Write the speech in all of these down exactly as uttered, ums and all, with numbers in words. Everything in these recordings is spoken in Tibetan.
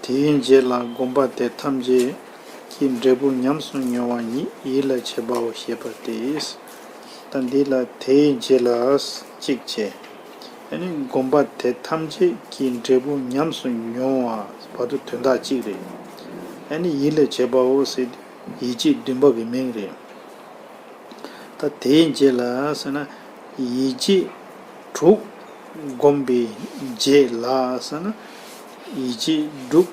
དེའི་རྗེས་ལ་སྒོམ་པ་དེ་ཐམས་ཅད་ཀྱི་འབྲས་བུ་ཉམས་སུ་མྱོང་བ་ཉིད་ཡིད་ལ་བྱེད་པའོ་ཞེས་པ་སྟེ། ད་འདི་ལ་དེའི་རྗེས་ལ་གཅིག་བྱས། ཨ་ནི་སྒོམ་པ་དེ་ཐམས་ཅད་ཀྱི་འབྲས་བུ་ཉམས་སུ་མྱོང་བ་བར་དུ་དོན་དག་གཅིག་རེད། ཨ་ནི་ཡིད་ལ་བྱེད་པའོ་ཟེར་དུས་ཡིད་བྱེད་བདུན་པ་གི་མིང་རེད། ད་དེའི་རྗེས་ལ་ཟེར་ན། ཡིད་བྱེད་དྲུག་བསྒོམས་པའི་རྗེས་ལ་ཟེར་ན། ཡིད་བྱེད་དྲུག་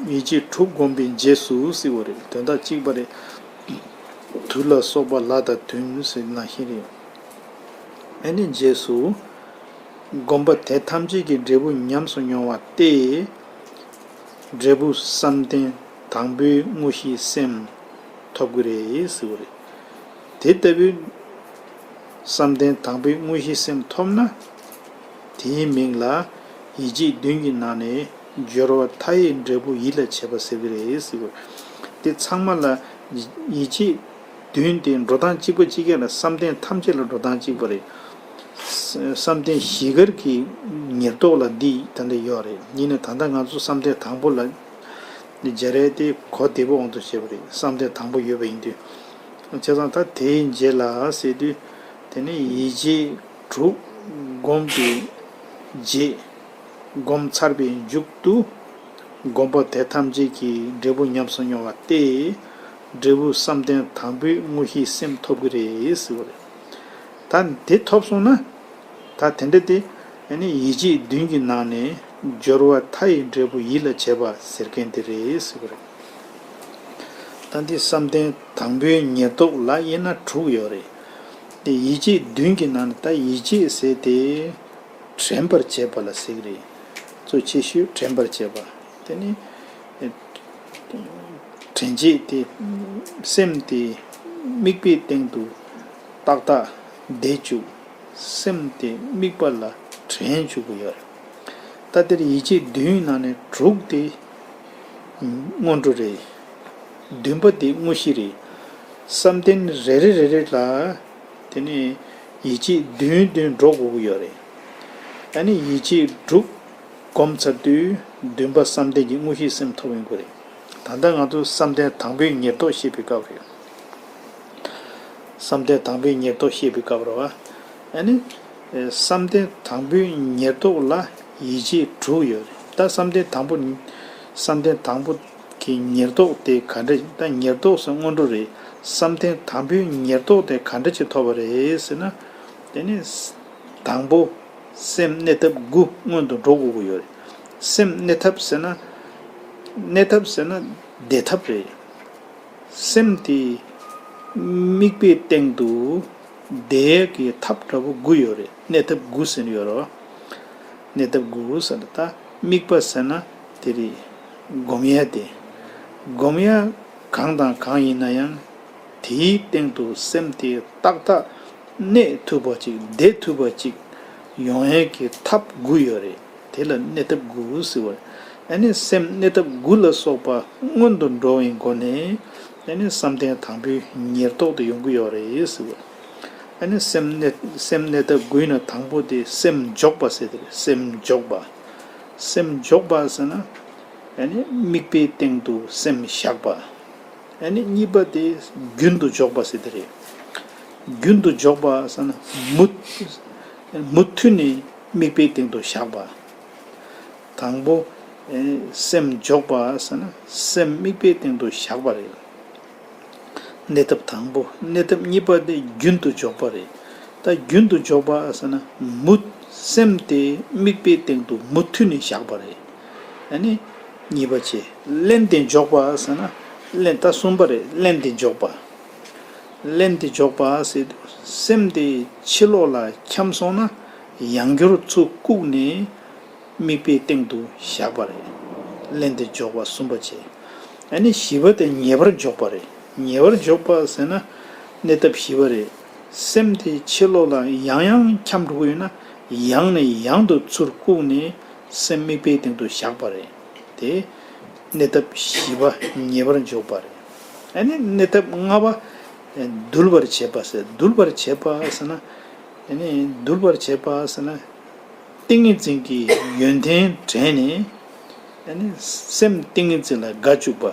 ཡིད་བྱེད་དྲུག་བསྒོམས་པའི་རྗེས་སུ་ཟེར་བ་རེད། དོན་དག་གཅིག་པ་རེད། དུ་ལ་སོགས་པ་ལ་དང་བདུན་ཟེར་ནང་བཞིན་རེད། ཨ་ནི་རྗེས་སུ། སྒོམ་པ་དེ་ཐམས་ཅད་ཀྱི་འབྲས་བུ་ཉམས་སུ་མྱོང་བ་སྟེ། འབྲས་བུ་བསམ་གཏན་དང་པོའི་དངོས་གཞིའི་སེམས་ཐོབ་ཀྱི་རེད་ཟེར་བ་རེད། དེ་ལྟ་བུའི་བསམ་གཏན་དང་པོའི་དངོས་གཞིའི་སེམས་ཐོབ་ན། དེའི་མིང་ལ་ཡིད་བྱེད་བདུན་གྱི་ནང་ནས་སྦྱོར་བ་མཐའ་ཡས་འབྲས་བུ་ཡིད་ལ་བྱེད་པ་ཟེར་གྱི་རེད་ཟེར་བ་རེད། དེ་ཚང་མ་ལ་ཡིད་བྱེད་བདུན་དེ་འགྲོ་སྟངས་གཅིག་པ་གཅིག་རྐྱང་ལ་བསམ་གཏན་ཐམས་ཅད་ལ་འགྲོ་སྟངས་གཅིག་པ་རེད། བསམ་གཏན་བཞི་ཀར་གྱི་ཉེར་བསྡོགས་ལ་འདི་ད་ལྟ་ཡོད་རེད། ཡིན་ནའི་ད་ལྟ་ང་ཚོ་བསམ་གཏན་དང་པོ་ལ་སྦྱར་ཡས་དེ་གོ་བདེ་པོ་དབང་དུ་བྱས་པ་རེད། བསམ་གཏན་དང་པོ་ཡོད་པ་ཡིན་དུས། བྱས་ཙང་ད་དེའི་རྗེས་ལ་ཟེར་དུས། དེ་ནས་ཡིད་བྱེད་དྲུག་བསྒོམས་པའི་རྗེས། བསྒོམས་ཚར་བའི་མཇུག་ཏུ། སྒོམ་པ་དེ་ཐམས་ཅད་ཀྱི་འབྲས་བུ་ཉམས་སུ་མྱོང་བ་སྟེ། འབྲས་བུ་བསམ་གཏན་དང་པོའི་དངོས་གཞིའི་སེམས་ཐོབ་ཀྱི་རེད་ཟེར་བ་རེད། ད་དེ་ཐོབ་སོང་ན། ད་དེ་འདྲ་དེ། ཨ་ནི་ཡིད་བྱེད་བདུན་གྱི་ནང་ནས་སྦྱོར་བ་མཐའ་ཡས་འབྲས་བུ་ཡིད་ལ་བྱེད་པ་ཟེར་མཁན་དེ་རེད་ཟེར་བ་རེད། ད་འདི་བསམ་གཏན་དང་པོའི་ཉེར་བསྡོགས་ལ་དབྱེ་ན་དྲུག་ཡོད་རེད། དེ་ཡིད་བྱེད་བདུན་གྱི་ནང་ནས་ད་ཡིད་བྱེད་ཟེར་དེ། དྲན་པར་བྱེད་པ་ལ་ཟེར་གྱི་རེད། གཙོ་ཆེ་ཤོས་དྲན་པར་བྱེད་པ། དེ་ནི། དྲན་བྱེད་དེ། སེམས་དེ་དམིགས་པའི་སྟེང་དུ་ཏག་ཏག་བསྡད་བཅུག་སེམས་དེ་དམིགས་པ་ལ་དྲན་བཅུག་གི་ཡོད་རེད། ད་དེར་ཡིད་བྱེད་བདུན་ནང་ནས་དྲུག་དེ་སྔོན་འགྲོ་རེད། བདུན་པ་དེ་དངོས་གཞི་རེད། བསམ་གཏན་རེ་རེ་རེ་རེ་ལ། དེ་ནས་ཡིད་བྱེད་བདུན་བདུན་འགྲོ་དགོས་ཀྱི་ཡོད་རེད། ཨ་ནི་ཡིད་བྱེད་དྲུག་བསྒོམ་ཚར་དུས་བདུན་པ་བསམ་གཏན་གྱི་དངོས་གཞིའི་སེམས་ཐོབ་ཡོང་གི་རེད། ད་ལྟ་ང་ཚོ་བསམ་གཏན་དང་པོའི་ཉེར་བསྡོགས་བཤད་པའི་སྐབས་རེད། བསམ་གཏན་དང་པོའི་ཉེར་བསྡོགས་བཤད་པའི་སྐབས་རེད་བ། ཨ་ནི། བསམ་གཏན་དང་པོའི་ཉེར་བསྡོགས་ལ་ཡིད་བྱེད་དྲུག་ཡོད་རེད། ད་བསམ་གཏན་དང་པོ། བསམ་གཏན་དང་པོ་གི་ཉེར་བསྡོགས་དེ་ག་འདྲ། ད་ཉེར་བསྡོགས་སུ་སྔོན་འགྲོ་རེད། བསམ་གཏན་དང་པོའི་ཉེར་བསྡོགས་དེ་ག་འདྲ་ཅིག་ཐོབ་པ་རེད་ཟེར་ན། དེ་ནི། དང་པོ། སེམས་གནས་ཐབས་དགུ་སྔོན་དུ་འགྲོ་དགོས་ཀྱི་ཡོད་རེད། སེམས་གནས་ཐབས་ཟེར་ན། གནས་ཐབས་ཟེར་ན་བསྡད་ཐབས་རེད། སེམས་དེ་དམིགས་པའི་སྟེང་དུ་བསྡད་ཀྱི་ཐབས་འདྲ་པོ་དགུ་ཡོད་རེད། གནས་ཐབས་དགུ་ཟེར་ཡོད་རེད་བ། གནས་ཐབས་དགུ་ཟེར་ན་ད་དམིགས་པ་ཟེར་ན་དེ་རེད། སྒོམ་ཡ་དེ། སྒོམ་ཡ་གང་དང་གང་ཡིན་ན་ཡང་དེའི་སྟེང་དུ་སེམས་དེ་ཏག་ཏག་གནས་ཐུབ་པ་ཅིག་བསྡད་ཐུབ་པ་ཅིག་ཡོང་ཡས་ཀྱི་ཐབས་དགུ་ཡོད་རེད། དེ་ལ་གནས་ཐབས་དགུ་ཟེར་བ་རེད། ཨ་ནི་སེམས་གནས་ཐབས་དགུ་ལ་སོགས་པ་སྔོན་དུ་འགྲོ་བའི་སྒོ་ནས་ཨ་ནི་བསམ་གཏན་དང་པོའི་ཉེར་བསྡོགས་དེ་ཡོང་གི་ཡོད་རེད་ཟེར་བ་རེད། ཨ་ནི་སེམས་གནས་སེམས་གནས་ཐབས་དགུ་ཡིན་ན་དང་པོ་དེ་སེམས་འཇོག་པ་ཟེར་དེ་རེད། སེམས་འཇོག་པ། སེམས་འཇོག་པ་ཟེར་ན། ཨ་ནི་དམིགས་པའི་སྟེང་དུ་སེམས་བཞག་པ། ཨ་ནི་གཉིས་པ་དེ་རྒྱུན་དུ་འཇོག་པ་ཟེར་དེ་རེད། རྒྱུན་དུ་འཇོག་པ་ཟེར་ན་མུ། མུ་མཐུད་ནས་དམིགས་པའི་སྟེང་དུ་བཞག་པ། དང་པོ། ཨེ། སེམས་འཇོག་པ་ཟེར་ན་སེམས་དམིགས་པའི་སྟེང་དུ་བཞག་པ་རེད། གནས་ཐབས་དང་པོ། གནས་ཐབས་གཉིས་པ་དེ་རྒྱུན་དུ་འཇོག་པ་རེད། ད་རྒྱུན་དུ་འཇོག་པ་ཟེར་ན་མུ། སེམས་དེ་དམིགས་པའི་སྟེང་དུ་མུ་མཐུད་ནས་བཞག་པ་རེད། ཨ་ནི་གཉིས་པ་བྱས། བརླན་ཏེ་འཇོག་པ་ཟེར་ན། བརླན། ད་གསུམ་པ་རེད། བརླན་ཏེ་འཇོག་པ། བརླན་ཏེ་འཇོག་པ་ཟེར་དུས་སེམས་དེ་ཕྱི་ལོགས་ལ་འཁྱམས་སོང་ན་ཡང་བསྐྱར་ཚུར་བཀུག་ནས་དམིགས་པའི་སྟེང་དུ་བཞག་པ་རེད། བརླན་ཏེ་འཇོག་པ་གསུམ་པ་བྱས། ཨ་ནི་བཞི་པ་དེ་ཉེ་བར་འཇོག་པ་རེད། ཉེ་བར་འཇོག་པ་ཟེར་ན་གནས་ཐབས་བཞི་པ་རེད། སེམས་དེ་ཕྱི་ལོགས་ལ་ཡང་ཡང་འཁྱམས་འགྲོ་གི་ཡོད་ན་ཡང་ནས་ཡང་དུ་ཚུར་བཀུག་ནས་སེམས་དམིགས་པའི་སྟེང་དུ་བཞག་པ་རེད། དེ་གནས་ཐབས་བཞི་པ་ཉེ་བར་འཇོག་པ་རེད། ཨ་ནི་གནས་ཐབས་ལྔ་པ་འདུལ་བར་བྱེད་པ་ཟེར། འདུལ་བར་བྱེད་པ་ཟེར་ན། ཨ་ནི་འདུལ་བར་བྱེད་པ་ཟེར་ན། ཏིང་ངེ་འཛིན་གྱི་ཡོན་ཏན་དྲན་ནས། ཨ་ནི་སེམས་ཏིང་ངེ་འཛིན་ལ་དགའ་བཅུག་པ།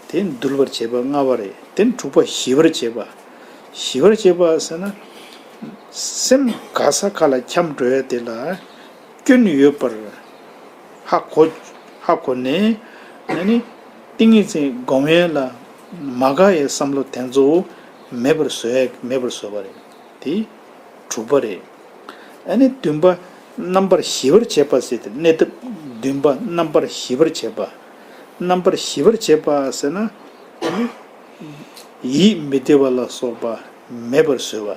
དེ་འདུལ་བར་བྱེད་པ་ལྔ་པ་རེད། དེ་དྲུག་པ་ཞི་བར་བྱེད་པ། ཞི་བར་བྱེད་པ་ཟེར་ན། སེམས་ག་ས་ག་ལ་འཁྱམས་འགྲོ་ཡ་དེ་ལ་སྐྱོན་ཡོད་པར་ཧ་གོ་ཧ་གོ་ནས། ཨ་ནི་ཏིང་ངེ་འཛིན་སྒོམ་ཡས་ལ་མ་དགའ་ཡའི་བསམ་བློ་དེ་ཚོ་མེད་པར་བཟོ་ཡ་མེད་པར་བཟོ་བ་རེད། དེ་དྲུག་པ་རེད། ཨ་ནི་བདུན་པ་རྣམ་པར་ཞི་བར་བྱེད་པ་ཟེར་ཏེ། གནས་ཐབས་བདུན་པ་རྣམ་པར་ཞི་བར་བྱེད་པ། རྣམ་པར་ཞི་བར་བྱེད་པ་ཟེར་ན། ཨ་ནི་ཡིད་མི་བདེ་བ་ལ་སོགས་པ་མེད་པར་བཟོ་བ།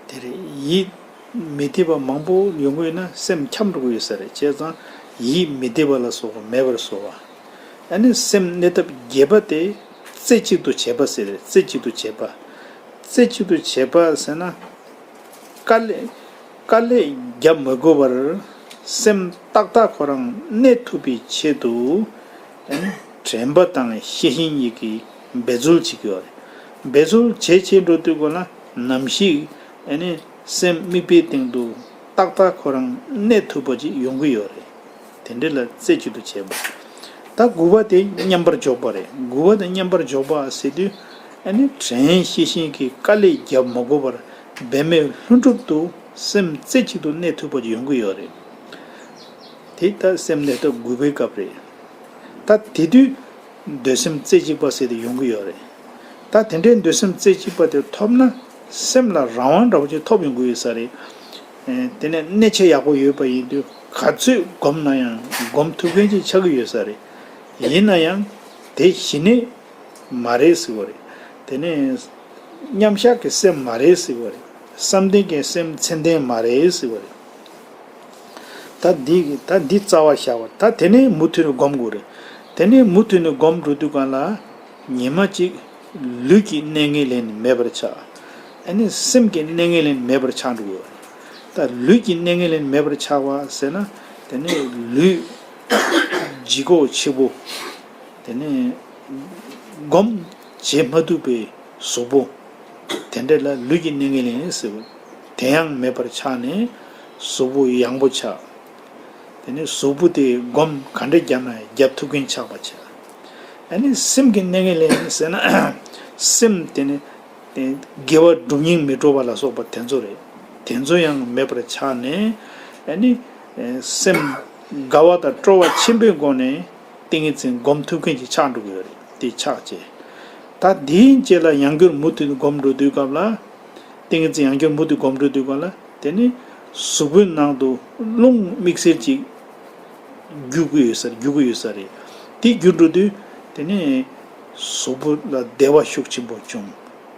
དེ་རེད། ཡིད་མི་བདེ་བ་མང་པོ་ཡོང་གི་ཡོད་ན་སེམས་འཁྱམས་འགྲོ་གི་ཡོད་ས་རེད། བྱས་ཙང་ཡིད་མི་བདེ་བ་ལ་སོགས་པ་མེད་པར་བཟོ་བ། ཨ་ནི་སེམས་གནས་ཐབས་བརྒྱད་པ་དེ་རྩེ་གཅིག་ཏུ་བྱེད་པ་ཟེར་རེད། རྩེ་གཅིག་ཏུ་བྱེད་པ། རྩེ་གཅིག་ཏུ་བྱེད་པ་ཟེར་ན། དཀའ་ལས་དཀའ་ལས་རྒྱབ་མི་དགོས་པར་སེམས་ཏག་ཏག་ཁོ་རང་གནས་ཐུབ་པའི་ཆེད་དུ། ཨ་ནི་དྲན་པ་དང་ཤེས་བཞིན་ཉིད་ཀྱིས་འབད་རྩོལ་བྱེད་ཀྱི་ཡོད་རེད། འབད་རྩོལ་བྱེད་བྱེད་འགྲོ་དུས་སྒང་ལ་ནམ་ཞིག་ཨ་ནི་སེམས་དམིགས་པའི་སྟེང་དུ་ཏག་ཏག་ཁོ་རང་གནས་ཐུབ་པ་ཅིག་ཡོང་གི་ཡོད་རེད། དེ་འདྲ་ལ་རྩེ་གཅིག་ཏུ་བྱེད་པ། ད་དགུ་པ་དེ་མཉམ་པར་འཇོག་པ་རེད། དགུ་པ་དེ་མཉམ་པར་འཇོག་པ་ཟེར་དུས། ཨ་ནི་དྲན་ཤེས་བཞིན་གྱིས་དཀའ་ལས་རྒྱབ་མ་དགོས་པར་འབད་མེད་ལྷུན་གྲུབ་ཏུ་སེམས་རྩེ་གཅིག་ཏུ་གནས་ཐུབ་པ་ཡོང་གི་ཡོད་རེད། དེ་ད་སེམས་གནས་ཐབས་དགུ་པའི་སྐབས་རེད། ད་དེ་དུས་འདོད་སེམས་རྩེ་གཅིག་པ་ཟེར་དེ་ཡོང་གི་ཡོད་རེད། ད་དེ་འདྲའི་འདོད་སེམས་རྩེ་གཅིག་པ་དེ་ཐོབ་ན་སེམས་ལ་རང་དབང་འདྲ་བོ་ཅིག་ཐོབ་ཡོང་གི་ཡོད་ས་རེད། ཨེ། དེ་ནས་གནས་ཆེ་ཡག་པོ་ཡོད་པ་ཡིན་དུས་ག་ཚོད་སྒོམ་ན་ཡང་སྒོམ་ཐུབ་མཁན་ཅིག་ཆགས་ཀྱི་ཡོད་ས་རེད། ཡིན་ན་ཡང་དེ་ཞི་གནས་མ་རེད་ཟེར་བ་རེད། དེ་ནས་མཉམ་བཞག་གི་སེམས་མ་རེད་ཟེར་བ་རེད། བསམ་གཏན་གྱི་སེམས་ཙན་དན་མ་རེད་ཟེར་བ་རེད། ད་འདི་ད་འདི་རྩ་བ་བཞག་པ། ད་དེ་ནས་མུ་མཐུད་ནས་སྒོམ་དགོས་རེད། དེ་ནས་མུ་མཐུད་ནས་སྒོམ་འགྲོ་དུས་སྒང་ལ་ཉི་མ་གཅིག་ལུས་ཀྱི་གནས་ངན་ལེན་མེད་པར་ཆགས། ཨ་ནི་སེམས་ཀྱི་གནས་ངན་ལེན་མེད་པར་ཆགས་འགྲོ་དགོས་རེད། ད་ལུས་ཀྱི་གནས་ངན་ལེན་མེད་པར་ཆགས་པ་ཟེར་ན། དེ་ནས་ལུས་ལྗིད་ཁོག་ཆེ་པོ། དེ་ནས་སྒོམ་བྱེད་མ་ཐུབ་པའི་གཟུགས་པོ། དེ་འདྲ་ལ་ལུས་ཀྱི་གནས་ངན་ལེན་ཟེར་བ། དེ་ཡང་མེད་པར་ཆགས་ནས་གཟུགས་པོ་ཡང་པོ་ཆགས། དེ་ནས་གཟུགས་པོ་དེ་སྒོམ་ག་འདྲ་བརྒྱབ་ན་བརྒྱབ་ཐུབ་མཁན་ཆགས་པ་བྱས། ཨ་ནི་སེམས་ཀྱི་གནས་ངན་ལེན་ཟེར་ན། སེམས་དེ་ནི་དགེ་བ་སྒྲུབ་སྙིང་མི་འདོད་པ་ལ་སོགས་པ་དེ་ཚོ་རེད། དེ་ཚོ་ཡང་མེད་པར་ཆགས་ནས། ཨ་ནི་སེམས་དགའ་བ་དང་སྤྲོ་བ་ཆེན་པོའི་སྒོ་ནས་ཏིང་ངེ་འཛིན་སྒོམ་ཐུབ་མཁན་ཅིག་ཆགས་འགྲོ་གི་ཡོད་རེད། དེ་ཆགས་བྱས། ད་དེའི་རྗེས་ལ་ཡང་བསྐྱར་མུ་མཐུད་དུ་སྒོམ་འགྲོ་དུས་སྐབས་ལ། ཏིང་ངེ་འཛིན་ཡང་བསྐྱར་མུ་མཐུད་སྒོམ་འགྲོ་དུས་སྐབས་ལ། དེ་ནི་གཟུགས་པོའི་ནང་དུ་རླུང་དམིགས་བསལ་ཅིག་རྒྱུག་གི་ཡོད་ས་རྒྱུག་གི་ཡོད་ས་རེད། དེ་རྒྱུག་འགྲོ་དུས་དེ་ནི་གཟུགས་པོ་ལ་བདེ་བ་ཤུགས་ཆེན་པོ་བྱུང་།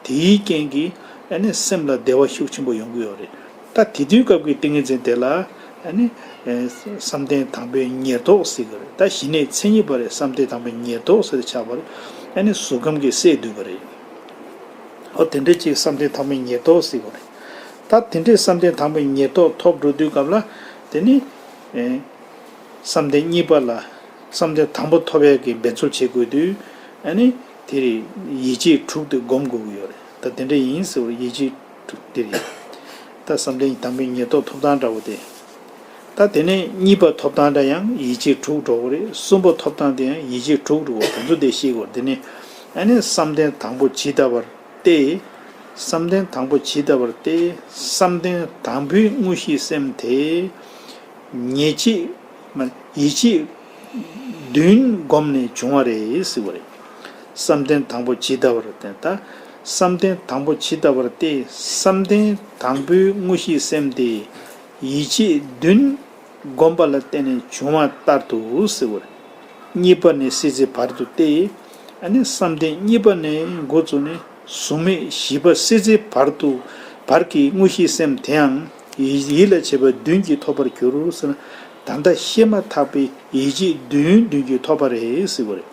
དེའི་རྐྱེན་གྱིས་ཨ་ནི་སེམས་ལ་བདེ་བ་ཤུགས་ཆེན་པོ་ཡོང་གི་ཡོད་རེད། ད་དེ་དུས་སྐབས་ཀྱི་ཏིང་ངེ་འཛིན་དེ་ལ་ཨ་ནི་བསམ་གཏན་དང་པོའི་ཉེར་བསྡོགས་ཟེར་གི་རེད། ད་ཞི་གནས་མཚན་ཉིད་པ་རེད། བསམ་གཏན་དང་པོའི་ཉེར་བསྡོགས་ཟེར་ཆགས་པ་རེད། ཨ་ནི་གཟུགས་ཁམས་ཀྱི་སས་བསྡུས་པ་རེད། ཨོ་དེ་འདྲ་ཅིག་བསམ་གཏན་དང་པོའི་ཉེར་བསྡོགས་ཟེར་གི་རེད། ད་དེ་འདྲའི་བསམ་གཏན་དང་པོའི་ཉེར་བསྡོགས་ཐོབ་འགྲོ་དུས་སྐབས་ལ། དེ་ནི་བསམ་གཏན་གཉིས་པ་ལ། བསམ་གཏན་དང་པོ་ཐོབ་ཡས་ཀྱི་འབད་རྩོལ་བྱེད་དགོས་དུས། ཨ་ནི་དེ་རེད། ཡིད་ཆེས་དྲུག་དེ་སྒོམ་དགོས་ཀྱི་ཡོད་རེད། ད་དེ་འདྲ་ཡིན་ཟེར་བ་ཡིད་ཆེས་དྲུག་དེ་རེད། ད་བསམ་གཏན་དང་པོའི་ཉེར་བསྡོགས་ཐོབ་སྟངས་འདྲ་བོ་དེ། ད་དེ་ནས་གཉིས་པ་ཐོབ་སྟངས་འདྲ་ཡང་ཡིད་ཆེས་དྲུག་འགྲོ་གི་རེད། གསུམ་པ་ཐོབ་སྟངས་དེ་ཡང་ཡིད་ཆེས་དྲུག་འགྲོ་གི་རེད། དེ་ཚོ་དེ་ཤེས་དགོས་རེད། དེ་ནས་ཨ་ནི་བསམ་གཏན་དང་པོ་ཇི་ལྟ་བར་ཏེ། བསམ་གཏན་དང་པོ་ཇི་ལྟ་བར་ཏེ། བསམ་གཏན་དང་པོའི་དངོས་གཞིའི་སེམས་དེ། ཉེར་གཅིག་མ་ཡིད་ཆེས་བདུན་བསྒོམས་ནས་བྱུང་བ་རེད་ཟེར་བ་རེད། བསམ་གཏན་དང་པོ་ཇི་ལྟ་བར་ཏེ། ད་བསམ་གཏན་དང་པོ་ཇི་ལྟ་བར་ཏེ། བསམ་གཏན་དང་པོའི་དངོས་གཞིའི་སེམས་དེ་ཡིད་ཆེས་བདུན་བསྒོམས་པ་ལ་བརྟེན་ནས་བྱུང་བ་ལྟར་དུ་ཟེར་བ་རེད། གཉིས་པ་ནས་སྲིད་རྩེའི་བར་དུ་སྟེ། ཨ་ནི་བསམ་གཏན་གཉིས་པ་ནས་འགོ་བཙུགས་ནས་གཟུགས་མེད་བཞི་པ་སྲིད་རྩེའི་བར་དུ་བར་གྱི་དངོས་གཞིའི་སེམས་དེའང་ཡིད་ཡིད་ལ་བྱེད་པ་བདུན་གྱིས་ཐོབ་པར་འགྱུར་ཟེར་ན། ད་ལྟ་བཤད་མ་ཐག་པའི་ཡིད་ཆེས་བདུན་བདུན་གྱིས་ཐོབ་པ་རེད་ཟེར་བ་རེད།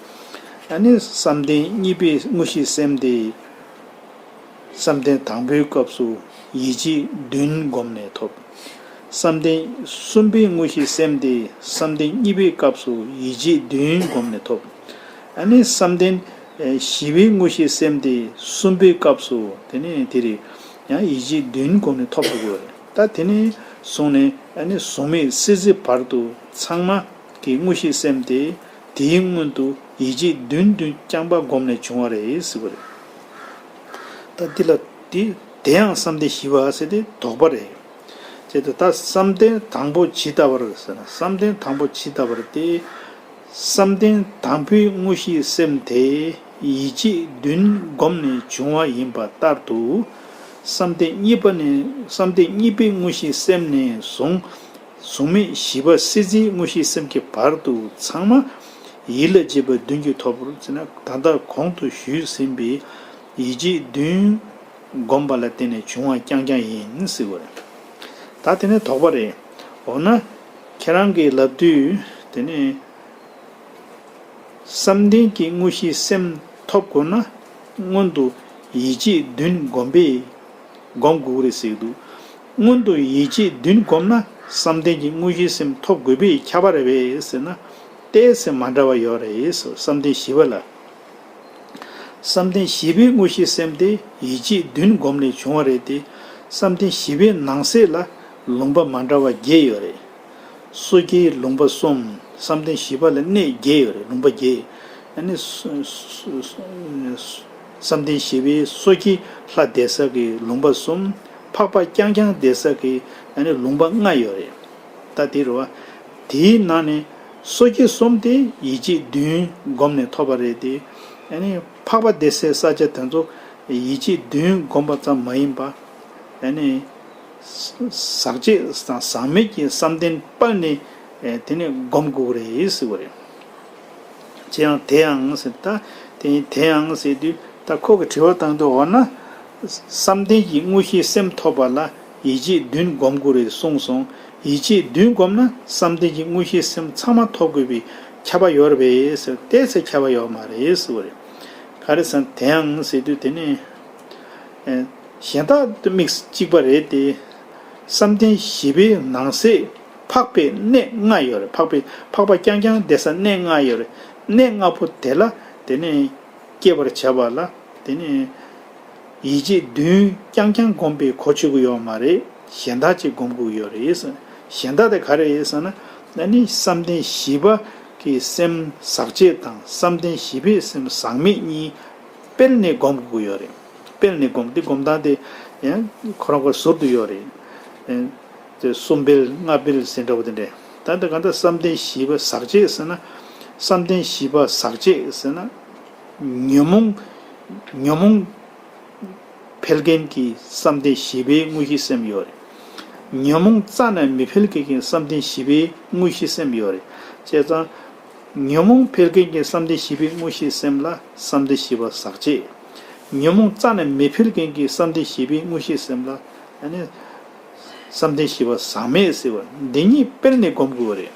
ཨ་ནི་བསམ་གཏན་གཉིས་པའི་དངོས་གཞིའི་སེམས་དེ། བསམ་གཏན་དང་པོའི་སྐབས་སུ་ཡིད་ཆེས་བདུན་བསྒོམས་ནས་ཐོབ། བསམ་གཏན་གསུམ་པའི་དངོས་གཞིའི་སེམས་དེ་བསམ་གཏན་གཉིས་པའི་སྐབས་སུ་ཡིད་ཆེས་བདུན་བསྒོམས་ནས་ཐོབ། ཨ་ནི་བསམ་གཏན་ཨེ་བཞི་པའི་དངོས་གཞིའི་སེམས་དེ་གསུམ་པའི་སྐབས་སུ་དེ་ནས་དེ་རེད། ཡང་ཡིད་ཆེས་བདུན་བསྒོམས་ནས་ཐོབ་འགྲོ་གི་ཡོད་རེད། ད་དེ་ནས་བཟུང་ནས་ཨ་ནི་གཟུགས་མེད་སྲིད་རྩེ་བར་དུ་ཚང་མ་གི་དངོས་གཞིའི་སེམས་དེ་དེའི་སྔོན་དུ་ཡིད་བྱེད་བདུན་བདུན་རྐྱང་པ་བསྒོམས་ནས་བྱུང་བ་རེད་ཟེར་བ་རེད། ད་འདི་ལ་དེ་དེ་ཡང་བསམ་གཏན་བཞི་པ་ཟེར་ཏེ་དོགས་པ་རེད། ཅེས་ཏེ་ད་བསམ་གཏན་དང་པོ་ཇི་ལྟ་བར་ཟེར་ན། བསམ་གཏན་དང་པོ་ཇི་ལྟ་བར་ཏེ། བསམ་གཏན་དང་པོའི་དངོས་གཞིའི་སེམས་དེ་ཡིད་བྱེད་བདུན་བསྒོམས་ནས་བྱུང་བ་ཡིན་པ་ལྟར་དུ། བསམ་གཏན་གཉིས་པ་ནས་བསམ་གཏན་གཉིས་པའི་དངོས་གཞིའི་སེམས་ནས་བཟུང་། གཟུགས་མེད་བཞི་པ་སྲིད་རྩེའི་དངོས་གཞིའི་སེམས་ཀྱི་བར་དུ་ཚང་མ་ཡིད་ལ་བྱེད་པ་བདུན་གྱིས་ཐོབ་པར་བྱས་ན། ད་ལྟ་གོང་དུ་ཞུས་ཟིན་པའི་ཡིད་བྱེད་བདུན་བསྒོམས་པ་ལ་བརྟེན་ནས་བྱུང་བ་རྐྱང་རྐྱང་ཡིན་ཟེར་བ་རེད། ད་དེ་ནས་དོགས་པ་རེད། འོ་ན་ཁྱེད་རང་གིས་ལབ་དུས་དེ་ནས་བསམ་གཏན་གྱི་དངོས་གཞིའི་སེམས་ཐོབ་དགོས་ན་སྔོན་དུ་ཡིད་བྱེད་བདུན་བསྒོམས་པས་བསྒོམ་དགོས་རེད་ཟེར་གྱི་འདུག་སྔོན་དུ་ཡིད་བྱེད་བདུན་བསྒོམས་ན་བསམ་གཏན་གྱི་དངོས་གཞིའི་སེམས་ཐོབ་དགོས་པས་ཁྱབ་པ་རེད་པས་ཟེར་ན། ཏོག་ཙམ་མ་འདྲ་བ་ཡོད་རེད་ཟེར། བསམ་གཏན་བཞི་པ་ལ། བསམ་གཏན་བཞི་པའི་དངོས་གཞིའི་སེམས་དེ་ཡིད་བྱེད་བདུན་བསྒོམས་ནས་བྱུང་བ་རེད་དེ། བསམ་གཏན་བཞི་པའི་ནང་གསེས་ལ་ལུང་པ་མ་འདྲ་བ་བརྒྱད་ཡོད་རེད། སོ་སྐྱེའི་ལུང་པ་གསུམ། བསམ་གཏན་བཞི་པ་ལ་གནས་བརྒྱད་ཡོད་རེད། ལུང་པ་བརྒྱད། ཨ་ནི་སོ་སོ་སོ་བསམ་གཏན་བཞི་པའི་སོ་སྐྱེ་ལྷ་བསྡད་ས་གི་ལུང་པ་གསུམ། འཕགས་པ་རྐྱང་རྐྱང་བསྡད་ས་གི་ཨ་ནི་ལུང་པ་ལྔ་ཡོད་རེད། ད་དེ་རེད་བ། དེའི་ནང་ནས་སོ་སྐྱེ་གསུམ་དེ་ཡིད་བྱེད་བདུན་བསྒོམས་ནས་ཐོབ་པ་རེད་དེ། ཨ་ནི་འཕགས་པ་བསྡད་སའི་ས་ཆ་དེ་ཚོ་ཡིད་བྱེད་བདུན་བསྒོམས་པ་ཙམ་མ་ཡིན་པ། ཨ་ནི་ཟག་བཅས་དང་ཟག་མེད་ཀྱི་བསམ་གཏན་དཔལ་ནི་དེ་ནས་བསྒོམ་དགོས་རེད་ཟེར་བ་རེད། ཅེས་ཡང་དེ་ཡང་ཟེར། ད་དེ་དེ་ཡང་ཟེར་དུས་ད་ཁོ་གི་དྲི་བ་བཏང་དུས། འོ་ན་བསམ་གཏན་གྱི་དངོས་གཞིའི་སེམས་ཐོབ་པ་ལ་ཡིད་བྱེད་བདུན་བསྒོམ་དགོས་རེད་གསུངས་སོང་། ཡིད་བྱེད་བདུན་བསྒོམས་ན་བསམ་གཏན་གྱི་དངོས་གཞིའི་སེམས་ཚང་མ་ཐོབ་དགོས་པའི་ཁྱབ་པ་ཡོད་རེད་པས་ཟེར། ཏོག་ཙམ་ཁྱབ་པ་ཡོད་མ་རེད་ཟེར་བ་རེད། ག་རེ་ཟེར་ན་དེ་ཡང་ཟེར་དུས་དེ་ནི། ཨེ། གཞན་དག་ཏུ་དམིགས་གཅིག་པ་རེད་དེ། བསམ་གཏན་བཞི་པའི་ནང་གསེས་འཕགས་པའི་གནས་ལྔ་ཡོད་རེད། འཕགས་པའི་འཕགས་པ་རྐྱང་རྐྱང་བསྡད་ས་གནས་ལྔ་ཡོད་རེད། གནས་ལྔ་པོ་དེ་ལ་དེ་ནས་སྐྱེ་བར་བྱ་བ་ལ་དེ་ནས་ཡིད་བྱེད་བདུན་རྐྱང་རྐྱང་བསྒོམས་པས་གོ་ཆོད་ཀྱི་ཡོད་མ་རེད། གཞན་དག་ཅིག་བསྒོམ་དགོས་ཀྱི་ཡོད་རེད། གཞན་དག་དེ་ག་རེ་རེད་ཟེར་ན། ཨ་ནི་བསམ་གཏན་བཞི་པ་གི་སེམས་ཟག་བཅས་དང་བསམ་གཏན་བཞི་པའི་སེམས་ཟག་མེད་གཉིས་སྤེལ་ནས་བསྒོམ་དགོས་ཀྱི་ཡོད་རེད། སྤེལ་ནས་བསྒོམ། དེ་སྒོམ་སྟངས་དེ་ཡང་ཁོ་རང་ཁོ་ཟུར་དུ་ཡོད་རེད། ཨེ། དེ་གསུམ་སྤེལ་ལྔ་སྤེལ་ཟེར་འདྲ་བོ་དེ་འདྲས། ད་ལྟ་གང་ལྟར་བསམ་གཏན་བཞི་པ་ཟག་བཅས་ཟེར་ན། བསམ་གཏན་བཞི་པ་ཟག་བཅས་ཟེར་ན། ཉོན་མོངས་ཉོན་མོངས་འཕེལ་མཁན་གྱི་བསམ་གཏན་བཞི་པའི་དངོས་གཞིའི་སེམས་ཡོད་རེད། ཉོན་མོངས་རྩ་ནས་མི་འཕེལ་མཁན་གྱི་བསམ་གཏན་བཞི་པའི་དངོས་གཞིའི་སེམས་ཡོད་རེད། བྱས་ཙང་། ཉོན་མོངས་འཕེལ་མཁན་གྱི་བསམ་གཏན་བཞི་པའི་དངོས་གཞིའི་སེམས་ལ་བསམ་གཏན་བཞི་པ་ཟག་བཅས། ཉོན་མོངས་རྩ་ནས་མི་འཕེལ་མཁན་གྱི་བསམ་གཏན་བཞི་པའི་དངོས་གཞིའི་སེམས་ལ་ཨ་ནི་བསམ་གཏན་བཞི་པ་ཟག་མེད་ཟེར་བ། འདི་གཉིས་སྤེལ་ནས་བསྒོམ་དགོས་པ་རེད།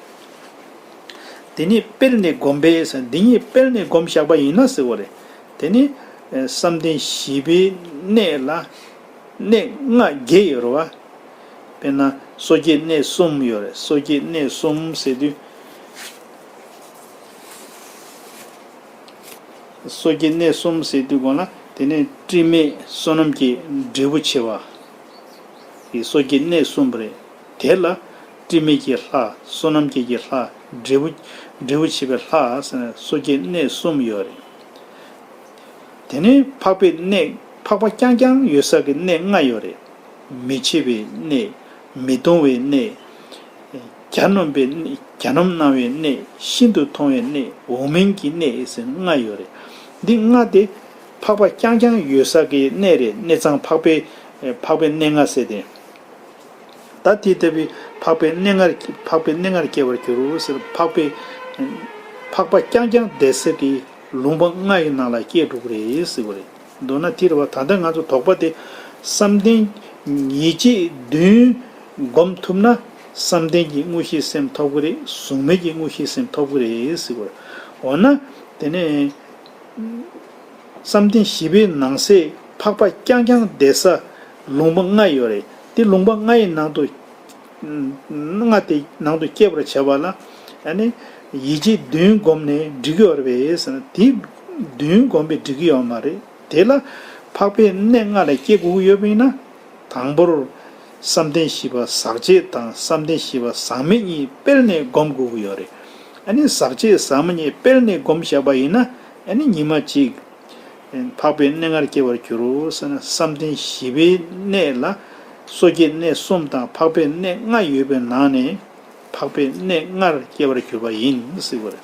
འདི་གཉིས་སྤེལ་ནས་བསྒོམ་པས་ཟེར། འདི་གཉིས་སྤེལ་ནས་བསྒོམ་བཞག་པ་ཡིན་ན་ཟེར་བ་རེད། དེ་ནི་བསམ་གཏན་བཞི་པའི་གནས་ལ་གནས་ལྔ་བརྒྱད་ཡོད་རེད་བ། དཔེར་ན་སོ་སྐྱེ་གནས་གསུམ་ཡོད་རེད། སོ་སྐྱེ་གནས་གསུམ་ཟེར་དུས། སོ་སྐྱེ་གནས་གསུམ་ཟེར་དུས་གོང་ལ་དེ་ནས་དྲི་མེད་བསོད་ནམས་ཀྱི་འབྲས་བུ་ཆེ་བ་ཡི་སོ་སྐྱེ་གནས་གསུམ་རེད། དེ་ལ་དྲི་མེད་ཀྱི་ལྷ། བསོད་ནམས་ཀྱི་ཀྱི་ལྷ། འབྲས་བུ་འབྲས་བུ་ཆེ་བའི་ལྷ་ཟེར་ནས་སོ་སྐྱེ་གནས་གསུམ་ཡོད་རེད། དེ་ནས་འཕགས་པའི་གནས། འཕགས་པ་རྐྱང་རྐྱང་ཡོད་ས་གི་གནས་ལྔ་ཡོད་རེད། མི་ཕྱེད་པའི་གནས། མི་གདུང་བའི་གནས། གྱ་ནོམ་པའི་གནས། གྱ་ནོམ་སྣང་བའི་གནས། ཤིན་ཏུ་མཐོང་བའི་གནས། འོག་མིན་གྱི་གནས་ཟེར་ལྔ་ཡོད་རེད། འདི་ལྔ་དེ་འཕགས་པ་རྐྱང་རྐྱང་ཡོད་ས་གི་གནས་རེད། གནས་ཚང་འཕགས་པའི་འཕགས་པའི་གནས་ལྔ་ཟེར་ཏེ། ད་དེ་ལྟ་བུའི་འཕགས་པའི་གནས་ལྔར་འཕགས་པའི་གནས་ལྔར་སྐྱེ་བར་འགྱུར་རོ་ཟེར། འཕགས་པའི་འཕགས་པ་རྐྱང་རྐྱང་བསྡད་ས་གི་ལུང་པ་ལྔ་ཡི་ནང་ལ་སྐྱེས་འགྲོ་གི་རེད་ཟེར་བ་རེད། མདོར་ན་དེ་རེད་བ། ད་ལྟ་ང་ཚོ་དོགས་པ་དེ་བསམ་གཏན་ཡིད་བྱེད་བདུན་བསྒོམ་ཐུབ་ན་བསམ་གཏན་གྱི་དངོས་གཞིའི་སེམས་ཐོབ་གི་རེད། གཟུགས་མེད་ཀྱི་དངོས་གཞིའི་སེམས་ཐོབ་གི་རེད་ཟེར་བ་རེད། འོ་ན་དེ་ནས་བསམ་གཏན་བཞི་པའི་ནང་གསེས་འཕགས་པ་རྐྱང་རྐྱང་བསྡད་ས་ལུང་པ་ལྔ་ཡོད་རེད། དེ་ལུང་པ་ལྔ་ཡི་ནང་དུ་ལྔ་དེ་ནང་དུ་སྐྱེ་བར་བྱ་བ་ལ་ཨ་ནི་ཡིད་བྱེད་བདུན་བསྒོམས་ནས་འགྲིག་གི་ཡོད་རེད་པས་ཟེར་ན། དེ་བདུན་བསྒོམས་པས་འགྲིག་གི་ཡོད་མ་རེད། དེ་ལ་འཕགས་པའི་གནས་ལྔ་ལ་སྐྱེ་དགོས་ཀྱི་ཡོད་པ་ཡིན་ན། དང་པོར་ བསམ་གཏན་བཞི་པ་ཟག་བཅས་དང་བསམ་གཏན་བཞི་པ་ཟག་མེད་གཉིས་སྤེལ་ནས་སྒོམ་དགོས་ཀྱི་ཡོད་རེད། ཨ་ནི་ཟག་བཅས་ཟག་མེད་གཉིས་སྤེལ་ནས་སྒོམ་བཞག་པ་ཡིན་ན། ཨ་ནི་ཉི་མ་གཅིག་འཕགས་པའི་གནས་ལྔར་སྐྱེ་བར་འགྱུར་རོ་ཟེར་ན། བསམ་གཏན་བཞི་པའི་གནས་ལ་སོ་སྐྱེའི་གནས་གསུམ་དང་འཕགས་པའི་གནས་ལྔ་ཡོད་པའི་ནང་ནས། འཕགས་པའི་གནས་ལྔར་སྐྱེ་བར་གྱུར་པ་ཡིན་ཟེར་བ་རེད།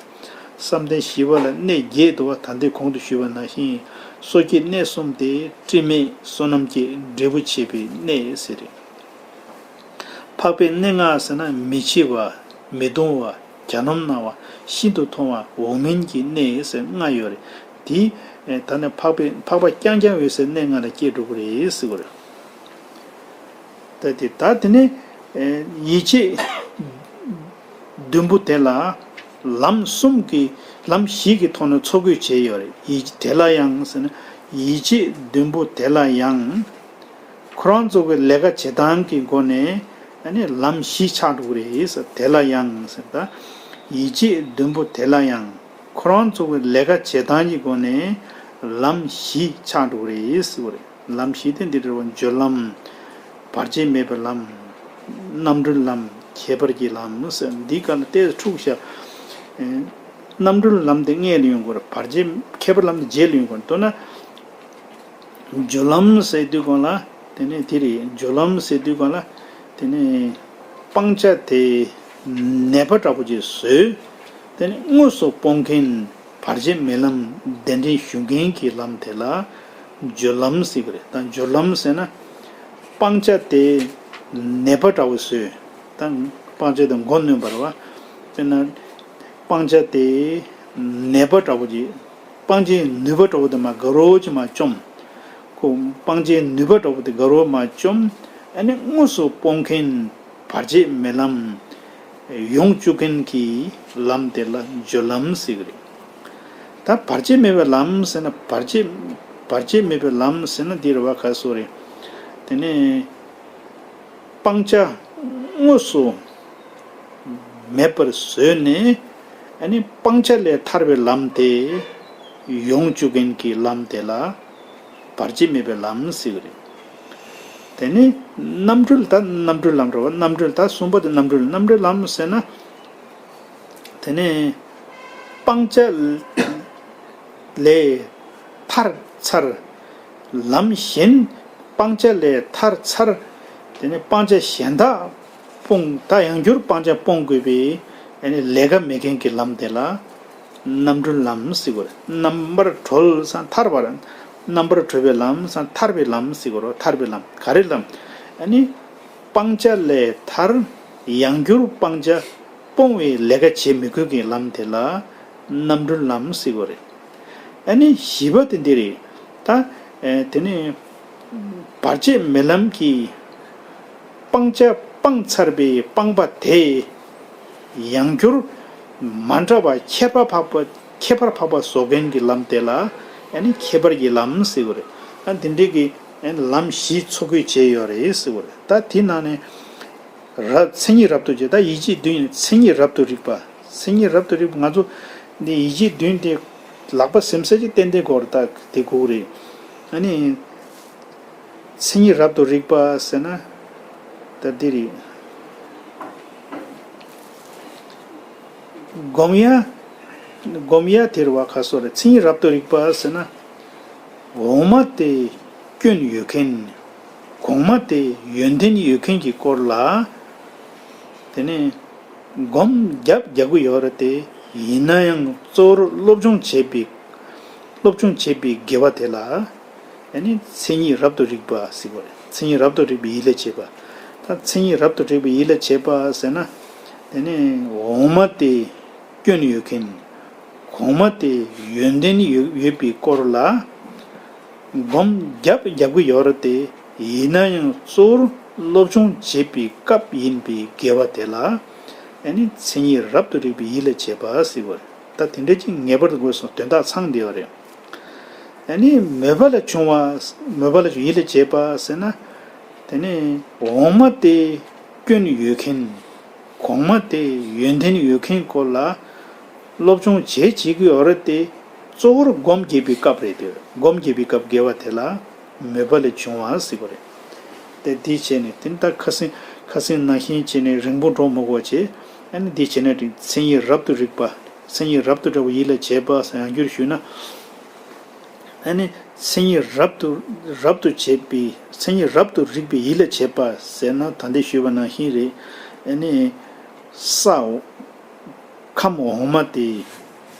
བསམ་གཏན་བཞི་པ་ལ་གནས་བརྒྱད་འདུག་པ། ད་ལྟའི་གོང་དུ་ཞུས་པ་ནང་བཞིན། སོ་སྐྱེའི་གནས་གསུམ་སྟེ། དྲི་མེད་བསོད་ནམས་ཀྱི་འབྲས་བུ་བྱེད་པའི་གནས་ཟེར་རེད། འཕགས་པའི་གནས་ལྔ་ཟེར་ན། མི་འཆི་བ། མི་གདུང་བ། གྱ་ནོམ་སྣང་བ། ཤིན་ཏུ་མཐོང་བ། འོག་མིན་གྱི་གནས་ཟེར་ལྔ་ཡོད་རེད། དེ་ད་ནི་འཕགས་པའི་འཕགས་པ་རྐྱང་རྐྱང་འོད་གསལ་གནས་ལྔ་ལ་སྐྱེ་འགྲོ་གི་རེད་ཟེར་བ་རེད། ད་དེ་ད་དེ་ནས་ཡིད་ཆེས་བདུན་པོ་དེ་ལ་ལམ་གསུམ་གྱི་ལམ་བཞི་གི་ཐོག་ནས་འཚོ་གོས་བྱས་ཡོད་རེད། ཡིད་དེ་ལ་ཡང་ཟེར་ན། ཡིད་ཆེས་བདུན་པོ་དེ་ལ་ཡང་། ཁོ་རང་ཚོ་གི་ལས་ཀ་བྱེད་སྟངས་ཀྱི་སྒོ་ནས། ཨ་ནི་ལམ་བཞི་ཆགས་འགྲོ་གི་རེད་ཟེར། དེ་ལ་ཡང་ཟེར། ད་ཡིད་ཆེས་བདུན་པོ་དེ་ལ་ཡང་། ཁོ་རང་ཚོ་གི་ལས་ཀ་བྱེད་སྟངས་ཀྱི་སྒོ་ནས་ལམ་བཞི་ཆགས་འགྲོ་གི་རེད་ཟེར་བ་རེད། ལམ་བཞི་དེ་འདི་འདྲ་བ། སྦྱོར་ལམ། བར་ཆད་མེད་པའི་ལམ། རྣམ་གྲོལ་ལམ། ཁྱད་པར་གྱི་ལམ་ཟེར། འདི་ག་ལ་ཏོག་ཙམ་འཁྲུག་ཤག་རྣམ་གྲོལ་ལམ་དེ་སྔོན་ལ་ཡོང་དགོས་རེད། བར་ཆད་ཁྱད་པར་ལམ་དེ་རྗེས་ལ་ཡོང་དགོས་རེད། མདོར་ན། སྦྱོར་ལམ་ཟེར་དུས་སྒང་ལ། དེ་ནས་དེ་རེད། སྦྱོར་ལམ་ཟེར་དུས་སྒང་ལ། དེ་ནས་སྤང་བྱ་དེ་ནད་པ་འདྲ་པོ་ཅིག་བཟོས། དེ་ནས་དངོས་སུ་སྤོང་མཁན། བར་ཆད་མེད་ལམ་གདན་འདྲེན་ཞུ་མཁན་གྱི་ལམ་དེ་ལ་སྦྱོར་ལམ་ཟེར་གྱི་རེད། ད་སྦྱོར་ལམ་ཟེར་ན། སྤང་བྱ་དེ་ནད་པ་འདྲ་པོ་བཟོས། ད་སྤང་བྱ་དེ་མགོ་གནོན་པ་རེད་པ། དཔེར་ན་སྤང་བྱ་དེ་ནད་པ་འདྲ་པོ་ཅིག་སྤང་བྱའི་ནུས་པ་འདྲ་པོ་དེ་མར་དགའ་རབ་ཅིག་མར་བཅོམ། ཁོ་སྤང་བྱའི་ནུས་པ་འདྲ་པོ་དེ་དགའ་རབ་མར་བཅོམ། ཨ་ནི་དངོས་སུ་སྤོང་མཁན། བར་ཆད་མེད་ལམ་ཡོང་བཅུག་མཁན་གྱི་ལམ་དེ་ལ་སྦྱོར་ལམ་ཟེར་གྱི་རེད། ད་བར་ཆད་མེད་པའི་ལམ་ཟེར་ན། བར་ཆད་བར་ཆད་མེད་པའི་ལམ་ཟེར་ན་འདི་རེད་པ། ག་སོ་རེད། དེ་ནས་སྤང་བྱ་དངོས་སུ་མེད་པར་བཟོས་ནས། ཨ་ནི་སྤང་བྱ་ལས་ཐར་བའི་ལམ་དེ་ཡོང་བཅུག་མཁན་གྱི་ལམ་དེ་ལ་བར་ཆད་མེད་པའི་ལམ་ཟེར་གྱི་རེད། དེ་ནས་རྣམ་གྲོལ། ད་རྣམ་གྲོལ་ལམ་རེད་པ། རྣམ་གྲོལ། ད་གསུམ་པ་དེ་རྣམ་གྲོལ། རྣམ་གྲོལ་ལམ་ཟེར་ན། དེ་ནས་སྤང་བྱ་ལས་ཐར་ཚར། ལམ་གཞན་སྤང་བྱ་ལས་ཐར་ཚར། དེ་ནས་སྤང་བྱ་གཞན་དག་སྤོང་། ད་ཡང་བསྐྱར་སྤང་བྱ་སྤོང་དགོས་པའི་ཨ་ནི་ལས་ཀ་མེད་མཁན་གྱི་ལམ་དེ་ལ་རྣམ་གྲོལ་ལམ་ཟེར་གྱི་རེད། རྣམ་པར་གྲོལ་ཟེར་ན་ཐར་པ་རེད། རྣམ་པར་གྲོལ་བའི་ལམ་ཟེར་ན་ཐར་པའི་ལམ་ཟེར་གྱི་རེད། ཐར་པའི་ལམ་ག་རེ་ལམ། ཨ་ནི་སྤང་བྱ་ལས་ཐར། ཡང་བསྐྱར་སྤང་བྱ་སྤོང་བའི་ལས་ཀ་བྱེད་མི་དགོས་ཀྱི་ལམ་དེ་ལ་རྣམ་གྲོལ་ལམ་ཟེར་གྱི་རེད། ཨ་ནི་བཞི་པ་དེ་འདི་རེད། ད་ཨེ་དེ་ནི་བར་ཆད་མེད་ལམ་གྱི་སྤང་བྱ་སྤངས་ཚར་བའི་སྤངས་པ་དེ་ཡང་བསྐྱར་མ་འདྲ་བ་ཁྱད་པར་འཕགས་པ། ཁྱད་པར་འཕགས་པ་བཟོ་མཁན་གྱི་ལམ་དེ་ལ་ཨ་ནི་ཁྱད་པར་གྱི་ལམ་ཟེར་གྱི་རེད། ཨ་དེ་འདྲའི་གི་ཨ་ནི་ལམ་བཞི་འཚོ་གོས་བྱས་ཡོད་རེད་ཟེར་གྱི་རེད། ད་དེ་ནང་ནས། རབ། མཚན་ཉིད་རབ་ཏུ་བྱེད། ད་ཡིད་ཆེས་བདུན་ཡིན། མཚན་ཉིད་རབ་ཏུ་རིག་པ། མཚན་ཉིད་རབ་ཏུ་རིག་པ། ང་ཚོ་འདི་ཡིད་ཆེས་བདུན་དེ་ལག་པ་ཟིམ་ཟེར་གྱི་ཏན་ཏན་དགོས་རེད། ད་དེ་དགོས་རེད། ཨ་ནི་མཚན་ཉིད་རབ་ཏུ་རིག་པ་ཟེར་ན་ད་འདི་རེད། སྒོམ་ཡ། སྒོམ་ཡ་དེ་རེད་པ། ག་སོ་རེད། མཚན་ཉིད་རབ་ཏུ་རིག་པ་ཟེར་ན། འོག་མ་དེ་སྐྱོན་ཡོད་མཁན། གོང་མ་དེ་ཡོན་ཏན་ཡོད་མཁན་གྱི་སྐོར་ལ། དེ་ནས་སྒོམ་རྒྱབ་རྒྱག་གི་ཡོད་རེད་དེ། ཡིན་ན་ཡང་གཙོ་བོར་སློབ་སྦྱོང་བྱེད་པའི། སློབ་སྦྱོང་བྱེད་པའི་དགེ་བ་དེ་ལ། ཨ་ནི་མཚན་ཉིད་རབ་ཏུ་རིག་པ་ཟེར་གྱི་རེད། མཚན་ཉིད་རབ་ཏུ་རིག་པའི་ཡིད་ལ་བྱེད་པ། ད་མཚན་ཉིད་རབ་ཏུ་རིག་པའི་ཡིད་ལ་བྱེད་པ་ཟེར་ན། དེ་ནས་འོག་མ་དེ་སྐྱོན་ཡོད་མཁན། གོང་མ་དེ་ཡོན་ཏན་ཡོད་ཡོད་པའི་སྐོར་ལ་སྒོམ་རྒྱབ་རྒྱབ་ཀྱི་ཡོད་རེད་དེ། ཡིན་ན་ཡང་གཙོ་བོར་སློབ་སྦྱོང་བྱེད་པའི་སྐབས་ཡིན་པའི་དགེ་བ་དེ་ལ། ཨ་ནི་མཚན་ཉིད་རབ་ཏུ་རིག་པའི་ཡིད་ལ་བྱེད་པ་ཟེར་བ་རེད། ད་དེ་འདྲ་ཅིག་ངེས་པར་དུ་དགོས་སོང་། དོན་དག་ཚང་བསྡད་པ་རེད། ཨ་ནི་མོས་པ་ལས་བྱུང་བ། མོས་པ་ལས་བྱུང་ཡིད་ལ་བྱེད་པ་ཟེར་ན། དེ་ནས་འོག་མ་དེ་སྐྱོན་ཡོད་མཁན། གོང་མ་དེ་ཡོན་ཏན་ཡོད་མཁན་སྐོར་ལ་སློབ་སྦྱོང་བྱེད་བྱེད་ཀྱི་ཡོད་རེད་དེ། གཙོ་བོར་སྒོམ་རྒྱག་པའི་སྐབས་རེད་དེ། སྒོམ་རྒྱག་པའི་སྐབས་དགེ་བ་དེ་ལ་མོས་པ་ལས་བྱུང་བ་ཟེར་གྱི་རེད། དེ་འདི་བྱས་ནས་དེ་ནི་ད་ཁ་སེང་ཁ་སེང་ནང་བཞིན་བྱས་ནས་རིང་པོ་འགྲོ་མི་དགོས་བྱས། ཨ་ནི་འདི་བྱས་ན་འགྲིག་མཚན་ཉིད་རབ་ཏུ་རིག་པ། མཚན་ཉིད་རབ་ཏུ་འདྲ་བོ་ཡིད་ལ་བྱེད་པ་ཟེར་ཡང་བསྒྱུར་ཞུས་ན། ཨ་ནི་མཚན་ཉིད་རབ་ཏུ་རབ་ཏུ་བྱེད་པའི་མཚན་ཉིད་རབ་ཏུ་རིག་པའི་ཡིད་ལ་བྱེད་པ་ཟེར་ན་ད་འདི་ཞུས་པ་ནང་བཞིན་རེད། ཨ་ནི་ས་ཁམས་འོག་མ་དེ་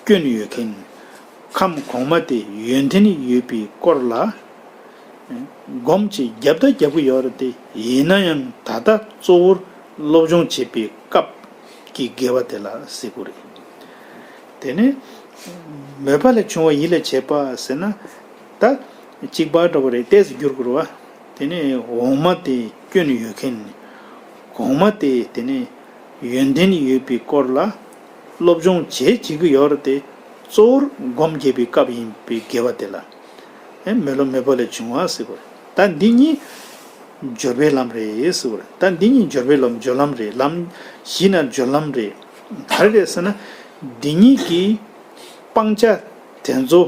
སྐྱོན་ཡོད་མཁན། ཁམས་གོང་མ་དེ་ཡོན་ཏན་ཡོད་པའི་སྐོར་ལ་སྒོམ་ཅིག་རྒྱབ་ད་རྒྱབ་གི་ཡོད་རེད་དེ། ཡིན་ན་ཡང་ད་ལྟ་གཙོ་བོར་སློབ་སྦྱོང་བྱེད་པའི་སྐབས་ཀྱི་དགེ་བ་དེ་ལ་ཟེར་གི་རེད། དེ་ནས་མོས་པ་ལས་བྱུང་བ་ཡིད་ལ་བྱེད་པ་ཟེར་ན། ད་གཅིག་པ་འདྲ་བོ་རེད། ཏོག་ཙམ་བསྒྱུར་དགོས་རེད་བ། དེ་ནས་འོག་མ་དེ་སྐྱོན་ཡོད་མཁན། གོང་མ་དེ་དེ་ནས་ཡོན་ཏན་ཡོད་པའི་སྐོར་ལ་སློབ་སྦྱོང་བྱེད་བྱེད་ཀྱི་ཡོད་རེད་དེ། གཙོ་བོར་སྒོམ་རྒྱབ་པའི་སྐབས་ཡིན་པའི་དགེ་བ་དེ་ལ། ཨེ་མོས་པ་མོས་པ་ལས་བྱུང་བ་ཟེར་དགོས་རེད། ད་འདི་གཉིས་སྦྱོར་བའི་ལམ་རེད་ཟེར་དགོས་རེད། ད་འདི་གཉིས་སྦྱོར་བའི་ལམ་སྦྱོར་ལམ་རེད། ལམ་བཞི་ན་སྦྱོར་ལམ་རེད། ག་རེ་རེད་ཟེར་ན། འདི་གཉིས་ཀྱི་སྤང་བྱ་དེ་ཚོ་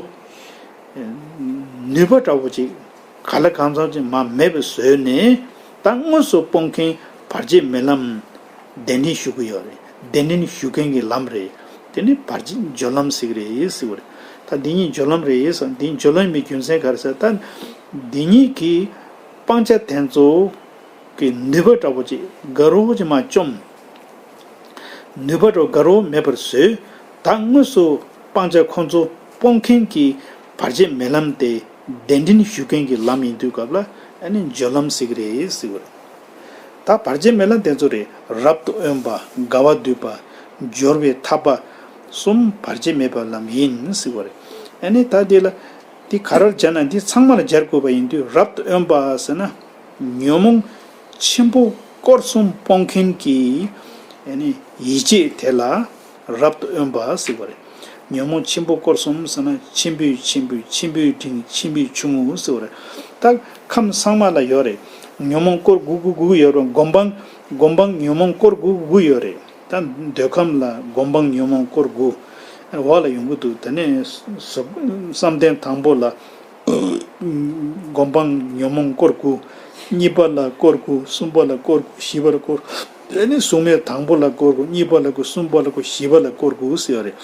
ནུས་པ་འདྲ་བོ་ཅིག་ག་ལ་གང་འཚམ་ཅིག་མ་མེད་པར་བཟོས་ནས། ད་དངོས་སུ་སྤོང་མཁན་བར་ཆད་མེད་ལམ་གདན་འདྲེན་ཞུ་གི་ཡོད་རེད། གདན་འདྲེན་ཞུ་མཁན་གྱི་ལམ་རེད། དེ་ནི་བར་ཆད་སྦྱོར་ལམ་ཟེར་གི་རེད་ཟེར་བ་རེད། ད་འདི་གཉིས་སྦྱོར་ལམ་རེད་ཟེར། འདི་སྦྱོར་ལམ་ཡིན་པའི་རྒྱུ་མཚན་ག་རེ་ཟེར། ད་འདི་གཉིས་ཀྱི་སྤང་བྱ་དེ་ཚོ་གི་ནུས་པ་འདྲ་བོ་ཅིག་དགའ་རོགས་ཅིག་མ་བཅོམ། ནུས་པ་འདྲ་བོ་དགའ་རོགས་མེད་པར་བཟོས། ད་དངོས་སུ་སྤང་བྱ་ཁོ་ཚོ་སྤོང་མཁན་གྱི་བར་ཆད་མེད་ལམ་དེ་གདན་འདྲེན་ཞུ་མཁན་གྱི་ལམ་ཡིན་དུས་སྐབས་ལ་ཨ་ནི་སྦྱོར་ལམ་ཟེར་གི་རེད་ཟེར་བ་རེད། ད་བར་ཆད་མེད་ལམ་དེ་ཚོ་རེད། རབ་ཏུ་དབེན་པ། དགའ་བ་སྡུད་པ། སྦྱོར་བའི་ཐབས་པ་གསུམ་བར་ཆད་མེད་པའི་ལམ་ཡིན་ཟེར་བ་རེད། ཨ་ནི་ད་འདི་ལ་འདི་ག་རེར་སྦྱར་ན། འདི་ཚང་མ་ལ་སྦྱར་དགོས་པ་ཡིན་དུས། རབ་ཏུ་དབེན་པ་ཟེར་ན། ཉོན་མོངས་ཆེན་པོ་སྐོར་གསུམ་སྤོང་མཁན་གྱི་ཨ་ནི་ཡིད་བྱེད་དེ་ལ་རབ་ཏུ་དབེན་པ་ཟེར་བ་རེད། ཉོན་མོངས་ཆེན་པོ་སྐོར་གསུམ་ཟེར་ན། ཆེན་པོའི་ཆེན་པོའི་ཆེན་པོའི་འབྲིང་། ཆེན་པོའི་ཆུང་ངུ་ཟེར་བ་རེད། ད་ཁམས་ཚང་མ་ལ་ཡོད་རེད། ཉོན་མོངས་སྐོར་དགུ་དགུ་དགུ་ཡོད་རེད། སྒོམ་སྤང་སྒོམ་སྤང་ཉོན་མོངས་སྐོར་དགུ་དགུ་ཡོད་རེད། ད་འདོད་ཁམས་ལ་སྒོམ་སྤང་ཉོན་མོངས་སྐོར་དགུ་འོག་ལ་ཡོང་གི་འདུག་དེ་ནས་བསམ་གཏན་དང་པོ་ལ་སྒོམ་སྤང་ཉོན་མོངས་སྐོར་དགུ། གཉིས་པ་ལ་སྐོར་དགུ། གསུམ་པ་ལ་སྐོར་དགུ། བཞི་པ་ལ་སྐོར་དགུ། དེ་ནས་གཟུགས་མེད་དང་པོ་ལ་སྐོར་དགུ། གཉིས་པ་ལ་དགུ། གསུམ་པ་ལ་དགུ། བཞི་པ་ལ་སྐོར་དགུ་ཟེར་བ་རེད།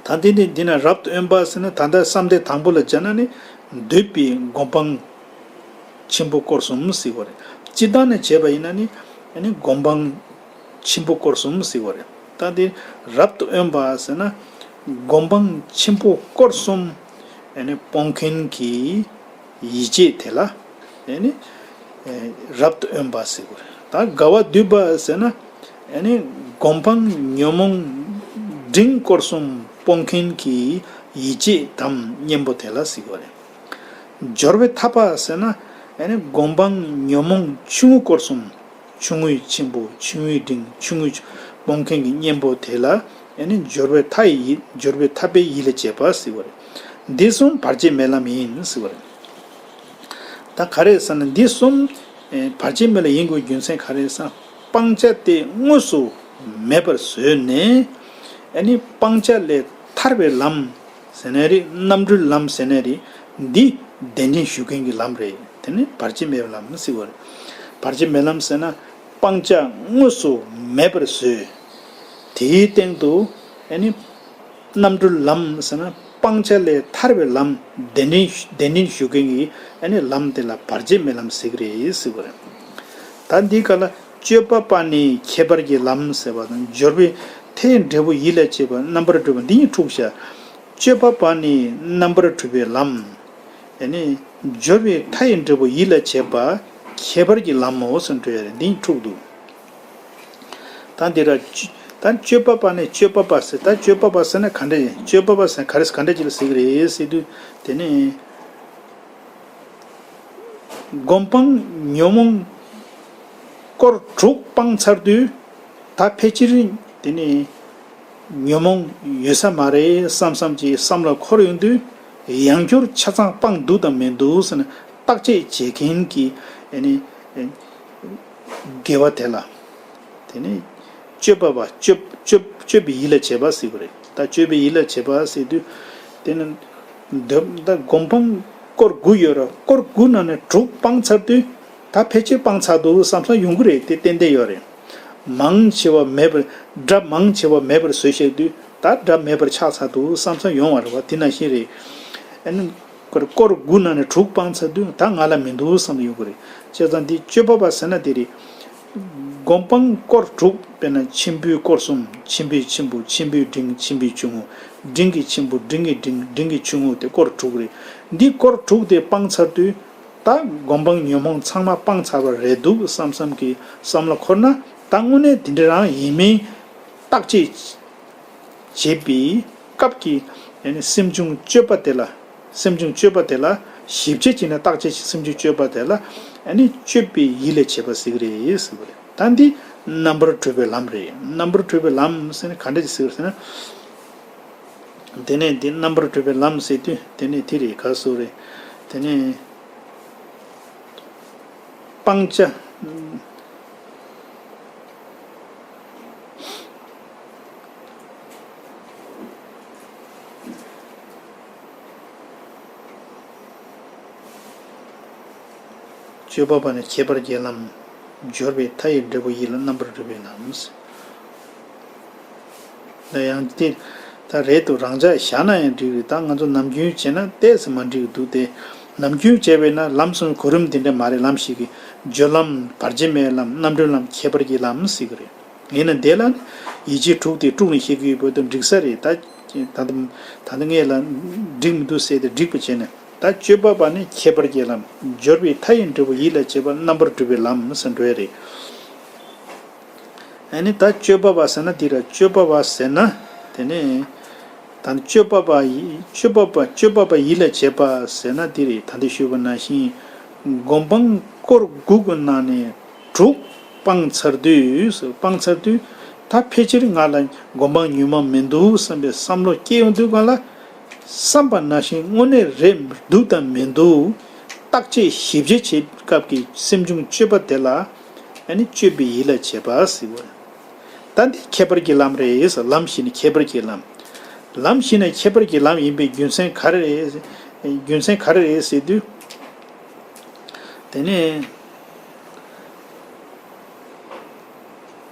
ད་འདི་ནི་འདི་ན་རབ་ཏུ་དབེན་པ་ཟེར་ན། ད་ལྟ་བསམ་གཏན་དང་པོ་ལ་སྦྱར་ན་ནི་འདོད་པའི་སྒོམ་སྤང་ཆེན་པོ་སྐོར་གསུམ་ཟེར་བ་རེད། སྤྱིར་བཏང་ནས་བྱས་པ་ཡིན་ན་ནི་ཨ་ནི་སྒོམ་སྤང་ཆེན་པོ་སྐོར་གསུམ་ཟེར་བ་རེད། ད་འདི་རབ་ཏུ་དབེན་པ་ཟེར་ན། སྒོམ་སྤང་ཆེན་པོ་སྐོར་གསུམ་ཨ་ནི་སྤོང་མཁན་གྱི་ཡིད་བྱེད་དེ་ལ་ཨ་ནི་རབ་ཏུ་དབེན་པ་ཟེར་བ་རེད། ད་དགའ་བ་སྡུད་པ་ཟེར་ན། ཨ་ནི་སྒོམ་སྤང་ཉོན་མོངས་འབྲིང་སྐོར་གསུམ་སྤོང་མཁན་གྱི་ཡིད་བྱེད་དམ་གཉེན་པོ་དེ་ལ་ཟེར་བ་རེད། སྦྱོར་བའི་ཐབས་པ་ཟེར་ན། ཨ་ནི་སྒོམ་སྤང་ཉོན་མོངས་ཆུང་ངུ་སྐོར་གསུམ། ཆུང་ངུའི་ཆེན་པོ། ཆུང་ངུའི་འབྲིང་། ཆུང་ངུའི་སྤོང་མཁན་གྱི་གཉེན་པོ་དེ་ལ་ཨ་ནི་སྦྱོར་བའི་མཐའ་ཡི་ཡིད། སྦྱོར་བའི་ཐབས་པས་ཡིད་ལ་བྱེད་པ་ཟེར་བ་རེད། འདི་གསུམ་བར་ཆད་མེད་ལམ་ཡིན་ཟེར་བ་རེད། ད་ག་རེ་ཟེར་ན། འདི་གསུམ་ཨེ་བར་ཆད་མེད་ལམ་ཡིན་དགོས་རྒྱུ་མཚན་ག་རེ་ཟེར་ན། སྤང་བྱ་དེ་དངོས་སུ་མེད་པར་བཟོས་ནས། ཨ་ནི་སྤང་བྱ་ལས་ཐར་བའི་ལམ་ཟེར་ན་རེད། རྣམ་གྲོལ་ལམ་ཟེར་ན་རེད། འདི་གདན་འདྲེན་ཞུ་མཁན་གྱི་ལམ་རེད། དེ་ནི་བར་ཆད་མེད་པའི་ལམ་ཟེར་བ་རེད། བར་ཆད་མེད་ལམ་ཟེར་ན། སྤང་བྱ་དངོས་སུ་མེད་པར་བཟོས། དེའི་སྟེང་དུ་ཨ་ནི་རྣམ་གྲོལ་ལམ་ཟེར་ན། སྤང་བྱ་ལས་ཐར་བའི་ལམ་གདན་འདྲེན་གདན་འདྲེན་ཞུ་མཁན་གྱི་ཨ་ནི་ལམ་དེ་ལ་བར་ཆད་མེད་ལམ་ཟེར་གི་རེད་ཟེར་བ་རེད། ད་འདི་ག་ལ་སྤྱོད་པ་པ་ནི་ཁྱད་པར་གྱི་ལམ་ཟེར་བ་དང་། སྦྱོར་བའི་མཐའ་ཡི་འབྲས་བུ་ཡིད་ལ་བྱེད་པ། རྣམ་པར་གྲོལ་བ། འདི་གཉིས་འཁྲུགས་ཤག་སྤྱོད་པ་པ་ནི་རྣམ་པར་གྲོལ་བའི་ལམ། ཨ་ནི་སྦྱོར་བའི་མཐའ་ཡི་འབྲས་བུ་ཡིད་ལ་བྱེད་པ་ཁྱད་པར་གྱི་ལམ་མོ་ཟེར་འགྲོ་ཡ་རེད། འདི་གཉིས་འཁྲུགས་འདུག་ད་འདི་ར་ད་སྤྱོད་པ་པ་ནི། སྤྱོད་པ་པ་ཟེར། ད་སྤྱོད་པ་པ་ཟེར་ན་ག་འདྲ་ཡིན། སྤྱོད་པ་པ་ཟེར་ན་ག་རེ་ག་འདྲ་ཅིག་ལ་ཟེར་གི་རེད་ཟེར་དུས། དེ་ནི་སྒོམ་སྤང་ཉོན་མོངས་སྐོར་དྲུག་སྤངས་ཚར་དུས། ད་ཕལ་ཆེར་དེ་ནི་ཉོན་མོངས་ཡོད་ས་མ་རེད་བསམ་བསམ་གྱི་བསམ་བློ་འཁོར་ཡོང་དུས། ཡང་བསྐྱར་ཆ་ཚང་སྤངས་འདུག་དང་མི་འདུག་ཟེར་ནས་བརྟག་དཔྱད་བྱེད་མཁན་གྱི་ཨ་ནི་དགེ་བ་དེ་ལ། དེ་ནི་སྤྱོད་པ་པ། སྤྱོད་སྤྱོད་སྤྱོད་པའི་ཡིད་ལ་བྱེད་པ་ཟེར་གི་རེད། ད་སྤྱོད་པའི་ཡིད་ལ་བྱེད་པ་ཟེར་དུས། དེ་ནི་འདོད་ད་སྒོམ་སྤང་སྐོར་དགུ་ཡོད་ར། སྐོར་དགུ་ནང་ནས་དྲུག་སྤངས་ཚར་དུས། ད་ཕལ་ཆེར་སྤངས་ཚར་འདུག་བསམ་བསམ་ཡོང་གི་རེད། དེ་ཏན་ཏན་ཡོད་རེད། མང་ཆེ་བ་མེད་པར། སྒྲ་མང་ཆེ་བ་མེད་པར་བཟོས་བཞག་དུས་ད་སྒྲ་མེད་པར་ཆགས་ཚར་འདུག་བསམ་བསམ་ཡོང་བ་རེད་བ། དེ་ནང་བཞིན་རེད། ཨ་ནི་སྐོར་དགུ་ནང་ནས་དྲུག་སྤངས་ཚར་དུས་ད་ང་ལ་མི་འདུག་བསམ་ཡོང་གི་རེད། བྱས་ཙང་འདི་སྤྱོད་པ་པ་ཟེར་ན་དེ་རེད། སྒོམ་སྤང་སྐོར་དྲུག་དཔེར་ན་ཆེན་པོའི་སྐོར་གསུམ། ཆེན་པོའི་ཆེན་པོ། ཆེན་པོའི་འབྲིང་། ཆེན་པོའི་ཆུང་ངུ། འབྲིང་གི་ཆེན་པོ། འབྲིང་གི་འབྲིང་། འབྲིང་གི་ཆུང་ངུ། དེ་སྐོར་དྲུག་རེད། འདི་སྐོར་དྲུག་དེ་སྤངས་ཚར་དུས་ད་སྒོམ་སྤང་ཉོན་མོངས་ཚང་མ་སྤངས་ཚར་བ་རེད་འདུག་བསམ་བསམ་གྱི་བསམ་བློ་འཁོར་ན། ད་དངོས་གནས་དེ་འདྲ་རང་ཡིན་མིན་བརྟག་དཔྱད་བྱེད་པའི་སྐབས་ཀྱི་ཨ་ནི་སེམས་བྱུང་སྤྱོད་པ་དེ་ལ། སེམས་བྱུང་སྤྱོད་པ་དེ་ལ་ཞིབ་དཔྱད་བྱས་ནས་བརྟག་དཔྱད་བྱེད། སེམས་བྱུང་སྤྱོད་པ་དེ་ལ་ཨ་ནི་སྤྱོད་པའི་ཡིད་ལ་བྱེད་པ་ཟེར་གྱི་རེད་ཟེར་གྱི་རེད། ད་འདི་རྣམ་པར་གྲོལ་བའི་ལམ་རེད། རྣམ་པར་གྲོལ་བའི་ལམ་ཟེར་ན་ག་འདྲ་ཞིག་ཟེར་ཟེར་ན། དེ་ནས་འདི་རྣམ་པར་གྲོལ་བའི་ལམ་ཟེར་དུས་དེ་ནས་དེ་རེད། ག་སོ་རེད། དེ་ནས་སྤང་བྱ། སྤྱོད་པ་པ་ནི་ཁྱད་པར་གྱི་ལམ། སྦྱོར་བའི་མཐའ་ཡི་འབྲས་བུ་ཡིད་ལ་རྣམ་པར་གྲོལ་བའི་ལམ། ད་ཡང་དེ་ད་རེད་དོ། རང་འཇགས་བཞག་ན་ཡང་འགྲིག་རེད། ད་ང་ཚོ་ནམ་རྒྱུན་བྱས་ན་ཏོག་ཙམ་མ་འགྲིག་གི་འདུག་སྟེ། ནམ་རྒྱུན་བྱས་པས་ན་ལམ་གསུམ་གོ་རིམ་དེ་འདྲ་མ་རེད། ལམ་ཞིག་གི་སྦྱོར་ལམ། བར་ཆད་མེད་ལམ། རྣམ་གྲོལ་ལམ། ཁྱད་པར་གྱི་ལམ་ཟེར་གྱི་རེད། ཡིན་ན་དེ་ལ་ཡིད་ཆེས་དྲུག་དེ་དཀྲུགས་ནས་བཤད་ཀྱི་ཡོད་པ་དང་འགྲིག་ས་རེད། ད་ད་ད་ད་ངས་ལ་འགྲིག་མི་འདུག་ཟེར་ཏེ་འགྲིག་པ་བྱས་ནས། ད་སྤྱོད་པ་པ་ནི་ཁྱད་པར་གྱི་ལམ། སྦྱོར་བའི་མཐའ་ཡི་འབྲས་བུ་ཡིད་ལ་བྱེད་པ། རྣམ་པར་གྲོལ་བའི་ལམ་ཟེར་འགྲོ་ཡ་རེད། ཨ་ནི་ད་སྤྱོད་པ་པ་ཟེར་ན་འདི་ར། སྤྱོད་པ་པ་ཟེར་ན་དེ་ནི་ད་སྤྱོད་པ་པ་ཡི། སྤྱོད་པ་པ། སྤྱོད་པ་པ་ཡིད་ལ་བྱེད་པ་ཟེར་ན་འདི་རེད། ད་འདི་ཞུས་པ་ནང་བཞིན་སྒོམ་སྤང་སྐོར་དགུ་གི་ནང་ནས་དྲུག་སྤངས་ཚར་དུས། སྤངས་ཚར་དུས་ད་ཕལ་ཆེར་ང་ལ་སྒོམ་སྤང་ཉོན་མོངས་མི་འདུག་བསམ་པའི་བསམ་བློ་སྐྱེ་ཡོང་དུས་སྒང་ལ། བསམ་པ་ནང་བཞིན་དངོས་གནས་རེད་འདུག་དང་མི་འདུག་བརྟག་དཔྱད་ཞིབ་དཔྱད་བྱེད་སྐབས་ཀྱི་སེམས་བྱུང་སྤྱོད་པ་དེ་ལ་ཨ་ནི་སྤྱོད་པའི་ཡིད་ལ་བྱེད་པ་ཟེར་བ། ད་འདི་ཁྱད་པར་གྱི་ལམ་རེད། ལམ་ཞེས་ནི་ཁྱད་པར་གྱི་ལམ། ལམ་ཞེས་ནི་ཁྱད་པར་གྱི་ལམ་ཡིན་པའི་རྒྱུ་མཚན་ག་རེ་རེད། རྒྱུ་མཚན་ག་རེ་རེད་ཟེར་དུས། དེ་ནས་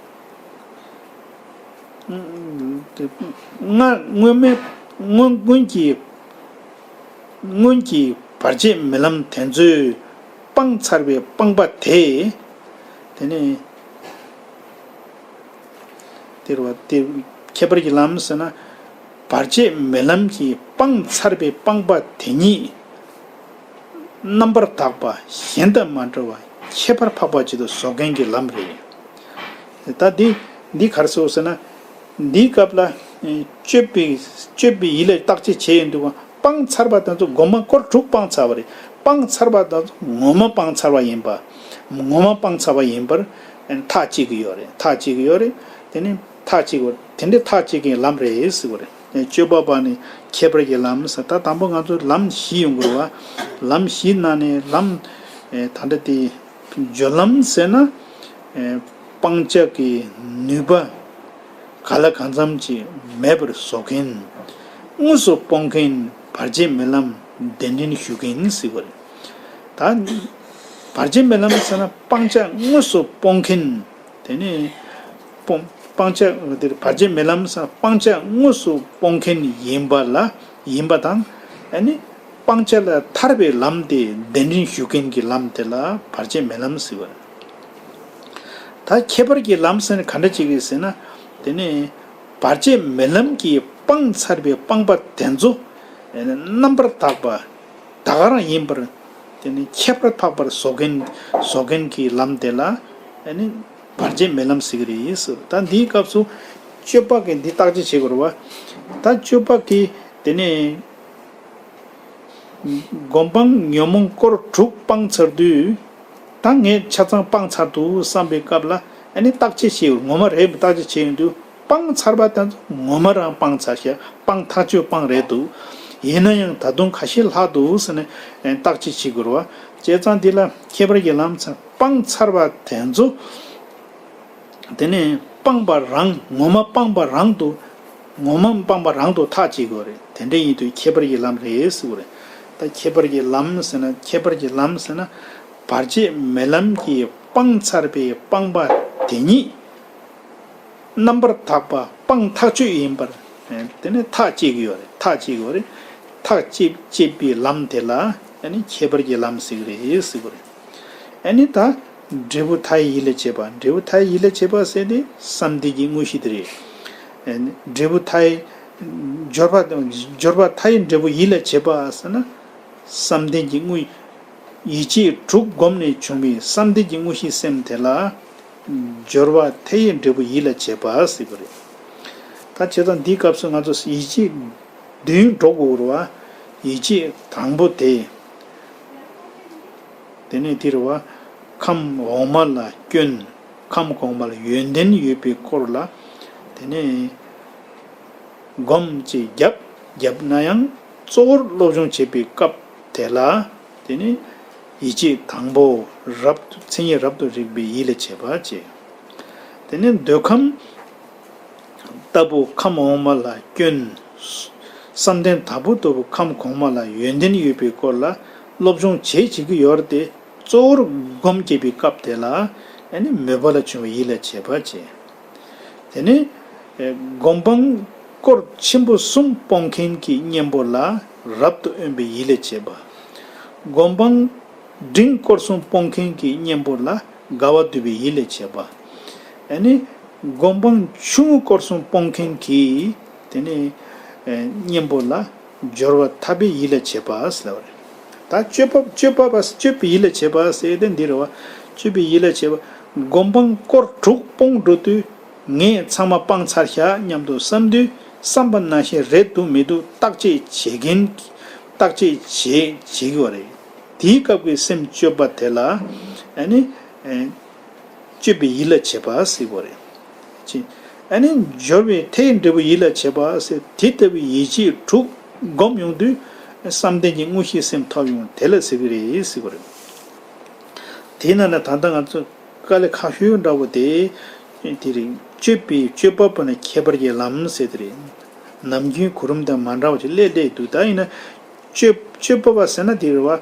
སྔར་སྔོན་མའི་སྔོན་སྔོན་གྱི། སྔོན་གྱི་བར་ཆད་མེད་ལམ་དེ་ཚོས་སྤངས་ཚར་བའི་སྤངས་པ་དེ། དེ་ནི་དེ་རུ་བ་དེ་ཁྱད་པར་གྱི་ལམ་ཟེར་ན། བར་ཆད་མེད་ལམ་གྱིས་སྤངས་ཚར་བའི་སྤངས་པ་དེ་ཉིད་རྣམ་པར་དག་པ། གཞན་དང་མ་འདྲ་བ། ཁྱད་པར་འཕགས་པ་ཅིག་ཏུ་བཟོ་མཁན་གྱི་ལམ་རེད། ད་འདི་འདི་ག་རེ་ཟེར་ཟེར་ན། འདིའི་སྐབས་ལ་ཨེ་སྤྱོད་པའི་སྤྱོད་པའི་ཡིད་ལ་བརྟག་དཔྱད་བྱས་ཡོང་དུས། སྤངས་ཚར་བ་དེ་ཚོ་སྒོམ་སྤང་སྐོར་དྲུག་སྤངས་ཚར་བ་རེད། སྤངས་ཚར་བ་དེ་ཚོ་ངོ་མ་སྤངས་ཚར་བ་ཡིན་པ། ངོ་མ་སྤངས་ཚར་བ་ཡིན་པར་ཨེ་ཐག་བཅད་ཀྱི་ཡོད་རེད། ཐག་བཅད་ཀྱི་ཡོད་རེད། དེ་ནི་ཐག་བཅད་ཀྱི་ཡོད་རེད། དེ་འདྲའི་ཐག་བཅད་མཁན་ལམ་རེད་ཟེར་བ་རེད། ཨེ་སྤྱོད་པ་པ་ནི་ཁྱད་པར་གྱི་ལམ་ཟེར། ད་དང་པོ་ང་ཚོ་ལམ་བཞི་ཡོང་གི་རེད་བ། ལམ་བཞི་ནང་ནས་ལམ་ཨེ་ད་འདྲ་དེ། སྦྱོར་ལམ་ཟེར་ན། ཨེ་སྤང་བྱ་གི་ནུས་པ་ག་ལ་གང་འཚམ་ཅིག་མེད་པར་བཟོ་མཁན། དངོས་སུ་སྤོང་མཁན། བར་ཆད་མེད་ལམ་གདན་འདྲེན་ཞུ་མཁན་ཟེར་བ་རེད། ད་བར་ཆད་མེད་ལམ་ཟེར་ན་སྤང་བྱ་དངོས་སུ་སྤོང་མཁན། དེ་ནས་སྤོང་སྤང་བྱ་དེར་བར་ཆད་མེད་ལམ་ཟེར་ན་སྤང་བྱ་དངོས་སུ་སྤོང་མཁན་ཡིན་པ་ལ། ཡིན་པ་དང་། ཨ་ནི་སྤང་བྱ་ལས་ཐར་པའི་ལམ་དེ་གདན་འདྲེན་ཞུ་མཁན་གྱི་ལམ་དེ་ལ་བར་ཆད་མེད་ལམ་ཟེར་བ་རེད། ད་ཁྱད་པར་གྱི་ལམ་ཟེར་ན་ག་འདྲ་ཅིག་རེད་ཟེར་ན། དེ་ནི་བར་ཆད་མེད་ལམ་གྱིས་སྤངས་ཚར་བའི་སྤངས་པ་དེ་ཚོ་རྣམ་པར་དག་པ་ད་ག་རང་ཡིན་པར། དེ་ནི་ཁྱད་པར་འཕགས་པར་བཟོ་མཁན་བཟོ་མཁན་གྱི་ལམ་དེ་ལ་ཨ་ནི་བར་ཆད་མེད་ལམ་ཟེར་གྱི་རེད་ཟེར། ད་འདིའི་སྐབས་སུ་སྤྱོད་པ་གིས་འདི་བརྟག་དཔྱད་བྱེད་དགོས་རེད་བ། ད་སྤྱོད་པ་གིས་དེ་ནི་སྒོམ་སྤང་ཉོན་མོངས་སྐོར་དྲུག་སྤངས་ཚར་དུས། ད་ངས་ཆ་ཚང་སྤངས་ཚར་འདུག་བསམ་པའི་སྐབས་ལ་ཨ་ནི་བརྟག་དཔྱད་བྱེད། ངོ་མ་རེད་མི་བརྟག་དཔྱད་བྱེད་ཡོང་དུས། སྤངས་ཚར་བ་དེ་ཚོ་ངོ་མ་རང་སྤངས་ཚར་ཤག་སྤང་ཐག་ཆོད་སྤངས་རེད་འདུག་ཡིན་ན་ཡང་ད་དུང་ཁ་ཤས་ལྷག་འདུག་ཟེར་ནས་བརྟག་དཔྱད་བྱེད་དགོས་རེད་བ། བྱས་ཙང་འདི་ལ་ཁྱད་པར་གྱི་ལམ་ཟེར། སྤངས་ཚར་བ་དེ་ཚོ་དེ་ནས་སྤངས་པ་རང་། ངོ་མ་སྤངས་པ་རང་དུ། ངོ་མ་སྤངས་པ་རང་དུ་ཐག་བཅད་དགོས་རེད། དེ་འདྲ་ཡིན་དུས་ཁྱད་པར་གྱི་ལམ་རེད་ཟེར་བ་རེད། ད་ཁྱད་པར་གྱི་ལམ་ཟེར་ན། ཁྱད་པར་གྱི་ལམ་ཟེར་ན། བར་ཆད་མེད་ལམ་གྱིས་སྤངས་ཚར་བའི་སྤངས་པ་དེ་ཉིད་རྣམ་པར་དག་པ་སྤངས་ཐག་ཆོད་ཡིན་པར། དེ་ནི་ཐག་བཅད་ཀྱི་ཡོད་རེད། ཐག་བཅད་ཀྱི་ཡོད་རེད། ཐག་བཅད་བཅད་པའི་ལམ་དེ་ལ་ཨ་ནི་ཁྱད་པར་གྱི་ལམ་ཟེར་གྱི་རེད་ཟེར་གྱི་རེད། ཨ་ནི་ད་འབྲས་བུ་མཐའ་ཡས་ཡིད་ལ་བྱེད་པ། འབྲས་བུ་མཐའ་ཡས་ཡིད་ལ་བྱེད་པ་ཟེར་དེ་བསམ་གཏན་གྱི་དངོས་གཞི་དེ་རེད། འབྲས་བུ་མཐའ་ཡས་སྦྱོར་བ་དང་སྦྱོར་བ་མཐའ་ཡས་འབྲས་བུ་ཡིད་ལ་བྱེད་པ་ཟེར་ན། བསམ་གཏན་གྱི་དངོས། ཡིད་ཆེས་དྲུག་བསྒོམས་ནས་བྱུང་བའི་བསམ་གཏན་གྱི་དངོས་གཞིའི་སེམས་དེ་ལ། སྦྱོར་བ་མཐའ་ཡས་འབྲས་བུ་ཡིད་ལ་བྱེད་པ་ཟེར་གྱི་རེད། ད་བྱས་ཙང་འདིའི་སྐབས་སུ་ང་ཚོ་ཡིད་ཆེས་བདུན་འགྲོ་དགོས་རེད་བ། ཡིད་ཆེས་དང་པོ་དེ། དེ་ནས་དེ་རེད་བ། ཁམས་འོག་མ་ལ་སྐྱོན། ཁམས་གོང་མ་ལ་ཡོན་ཏན་ཡོད་པའི་སྐོར་ལ། དེ་ནས་སྒོམ་ཅིག་བརྒྱབ། བརྒྱབ་ན་ཡང་གཙོ་བོར་སློབ་སྦྱོང་བྱེད་པའི་སྐབས་དེ་ལ། དེ་ནས་ཡིད་ཆེས་དང་པོ་རབ་ཏུ་མཚན་ཉིད་རབ་ཏུ་རིག་པའི་ཡིད་ལ་བྱེད་པ་བྱེད། དེ་ནས་འདོད་ཁམས་ལྟ་བུ་ཁམས་འོག་མ་ལ་སྐྱོན། བསམ་གཏན་དང་པོ་ལྟ་བུ་ཁམས་གོང་མ་ལ་ཡོན་ཏན་ཡོད་པའི་སྐོར་ལ་སློབ་སྦྱོང་བྱེད་བྱེད་ཀྱི་ཡོད་རེད་དེ། གཙོ་བོར་སྒོམ་བསྐྱེད་པའི་སྐབས་དེ་ལ་ཨ་ནི་མོས་པ་ལ་བྱུང་བའི་ཡིད་ལ་བྱེད་པ་བྱེད། དེ་ནས་སྒོམ་སྤང་སྐོར་ཆེན་པོ་གསུམ་སྤོང་མཁན་གྱི་གཉེན་པོ་ལ་རབ་ཏུ་དབེན་པའི་ཡིད་ལ་བྱེད་པ། སྒོམ་སྤང་འབྲིང་སྐོར་གསུམ་སྤོང་མཁན་གྱི་གཉེན་པོ་ལ་དགའ་བ་སྡུད་པའི་ཡིད་ལ་བྱེད་པ། ཨ་ནི་སྒོམ་སྤང་ཆུང་ངུ་སྐོར་གསུམ་སྤོང་མཁན་གྱི་དེ་ནས་གཉེན་པོ་ལ་སྦྱོར་བ་ཐར་པའི་ཡིད་ལ་བྱེད་པ་ཟེར་བ་རེད། ད་སྤྱོད་པ་སྤྱོད་པ་སྤྱོད་པའི་ཡིད་ལ་བྱེད་པ་ཟེར་དེ་འདི་རེད་བ། སྤྱོད་པའི་ཡིད་ལ་བྱེད་པ། སྒོམ་སྤང་སྐོར་དྲུག་སྤོང་འགྲོ་དུས། ངས་ཚང་མ་སྤངས་ཚར་ཤག་སྙམ་དུ་བསམ་དུས། བསམ་པ་ནང་བཞིན་རེད་འདུག་མི་འདུག་བརྟག་དཔྱད་བྱེད་མཁན། བརྟག་དཔྱད་བྱེད་བྱེད་ཀྱི་བ་རེད། དེའི་སྐབས་ཀྱི་སེམས་སྤྱོད་པ་དེ་ལ་ཨ་ནི་སྤྱོད་པའི་ཡིད་ལ་བྱེད་པ་ཟེར་གྱི་རེད། ཅེས། ཨ་ནི་སྦྱོར་བའི་མཐའ་ཡས་འབྲས་བུ་ཡིད་ལ་བྱེད་པ་ཟེར་དེ་ལྟ་བུའི་ཡིད་ཆེས་དྲུག་བསྒོམ་ཡོང་དུས། བསམ་གཏན་གྱི་དངོས་གཞིའི་སེམས་ཐོབ་ཡོང་དེ་ལ་ཟེར་གྱི་རེད་ཟེར་གྱི་རེད། དེས་ན་ནི་ད་ལྟ་ང་ཚོ་དཀའ་ལས་ཁག་ཤོས་འདྲ་བོ་དེ། དེ་རིང་སྤྱོད་པའི་སྤྱོད་པ་པོ་ནི་ཁྱད་པར་གྱི་ལམ་ཟེར་དེ་རེད། ནམ་རྒྱུན་གོ་རིམ་དང་མ་འདྲ་བ་ཅིག་སླེབས་སླེབས་འདུག་ད་ཡིན་ན། སྤྱོད་སྤྱོད་པ་པ་ཟེར་ན་དེ་རེད་བ།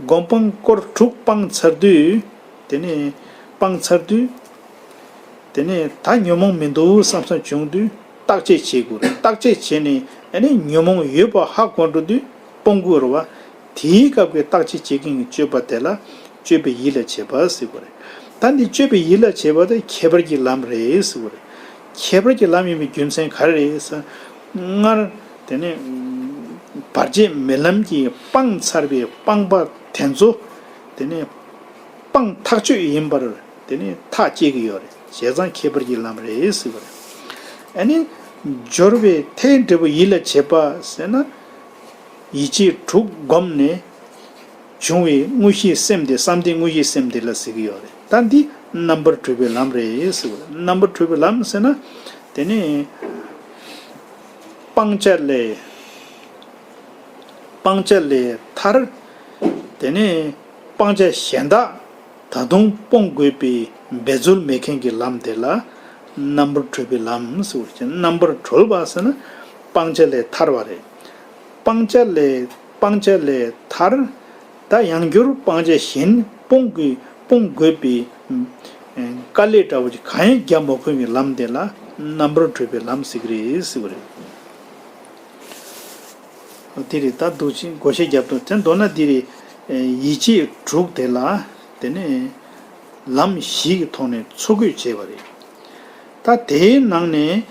སྒོམ་སྤང་སྐོར་དྲུག་སྤངས་ཚར་དུས། དེ་ནས་སྤངས་ཚར་དུས། དེ་ནས་ད་ཉོན་མོངས་མི་འདུག་བསམ་བསམ་བྱུང་དུས་བརྟག་དཔྱད་བྱེད་དགོས་རེད། བརྟག་དཔྱད་བྱས་ནས་ཨ་ནི་ཉོན་མོངས་ཡོད་པ་ཧ་གོ་འགྲོ་དུས་སྤོང་དགོས་རེད་བ། དེའི་སྐབས་ཀྱི་བརྟག་དཔྱད་བྱེད་མཁན་གྱི་སྤྱོད་པ་དེ་ལ་སྤྱོད་པའི་ཡིད་ལ་བྱེད་པ་ཟེར་དགོས་རེད། ད་འདི་སྤྱོད་པའི་ཡིད་ལ་བྱེད་པ་དེ་ཁྱད་པར་གྱི་ལམ་རེད་ཟེར་དགོས་རེད། ཁྱད་པར་གྱི་ལམ་ཡིན་པའི་རྒྱུ་མཚན་ག་རེ་རེད་ཟེར། སྔར་དེ་ནས་བར་ཆད་མེད་ལམ་གྱིས་སྤངས་ཚར་བའི་སྤངས་པ་དེ་ཚོ་དེ་ནས་སྤངས་ཐག་ཆོད་ཡིན་པར་དེ་ནས་ཐག་བཅད་ཀྱི་ཡོད་རེད། བྱས་ཙང་ཁྱད་པར་གྱི་ལམ་རེད་ཟེར་བ་རེད། ཨ་ནི་སྦྱོར་བའི་མཐའ་ཡས་འབྲས་བུ་ཡིད་ལ་བྱེད་པ་ཟེར་ན། ཡིད་ཆེས་དྲུག་བསྒོམས་ནས་བྱུང་བའི་དངོས་གཞིའི་སེམས་དེ་བསམ་གཏན་དངོས་གཞིའི་སེམས་དེ་ལ་ཟེར་གྱི་ཡོད་རེད། ད་འདི་རྣམ་པར་གྲོལ་བའི་ལམ་རེད་ཟེར་བ་རེད། རྣམ་པར་གྲོལ་བའི་ལམ་ཟེར་ན། དེ་ནས་སྤང་བྱ་ལས། སྤང་བྱ་ལས་ཐར། དེ་ནས་སྤང་བྱ་གཞན་དག་ད་དུང་སྤོང་དགོས་པའི་འབད་རྩོལ་མེད་མཁན་གྱི་ལམ་དེ་ལ་རྣམ་པར་གྲོལ་བའི་ལམ་ཟེར་བ་ཅན། རྣམ་པར་གྲོལ་བ་ཟེར་ན་སྤང་བྱ་ལས་ཐར་བ་རེད། སྤང་བྱ་ལས་སྤང་བྱ་ལས་ཐར། ད་ཡང་བསྐྱར་སྤང་བྱ་གཞན་སྤོང་དགོས་སྤོང་དགོས་པའི་དཀའ་ལས་འདྲ་བོ་ཅིག་གང་ཡང་རྒྱག་མ་དགོས་པའི་ལམ་དེ་ལ་རྣམ་པར་གྲོལ་བའི་ལམ་ཟེར་གྱི་རེད་ཟེར་བ་རེད། དེ་རེད། ད་འདུག་ཅིང་བགོ་བཤའ་རྒྱབ་དང་དེ་མདོར་ན་དེ་རེད། ཡིད་ཆེས་དྲུག་དེ་ལ་དེ་ནས་ལམ་བཞི་གི་ཐོག་ནས་འཚོ་གོས་བྱས་པ་རེད། ད་དེའི་ནང་ནས་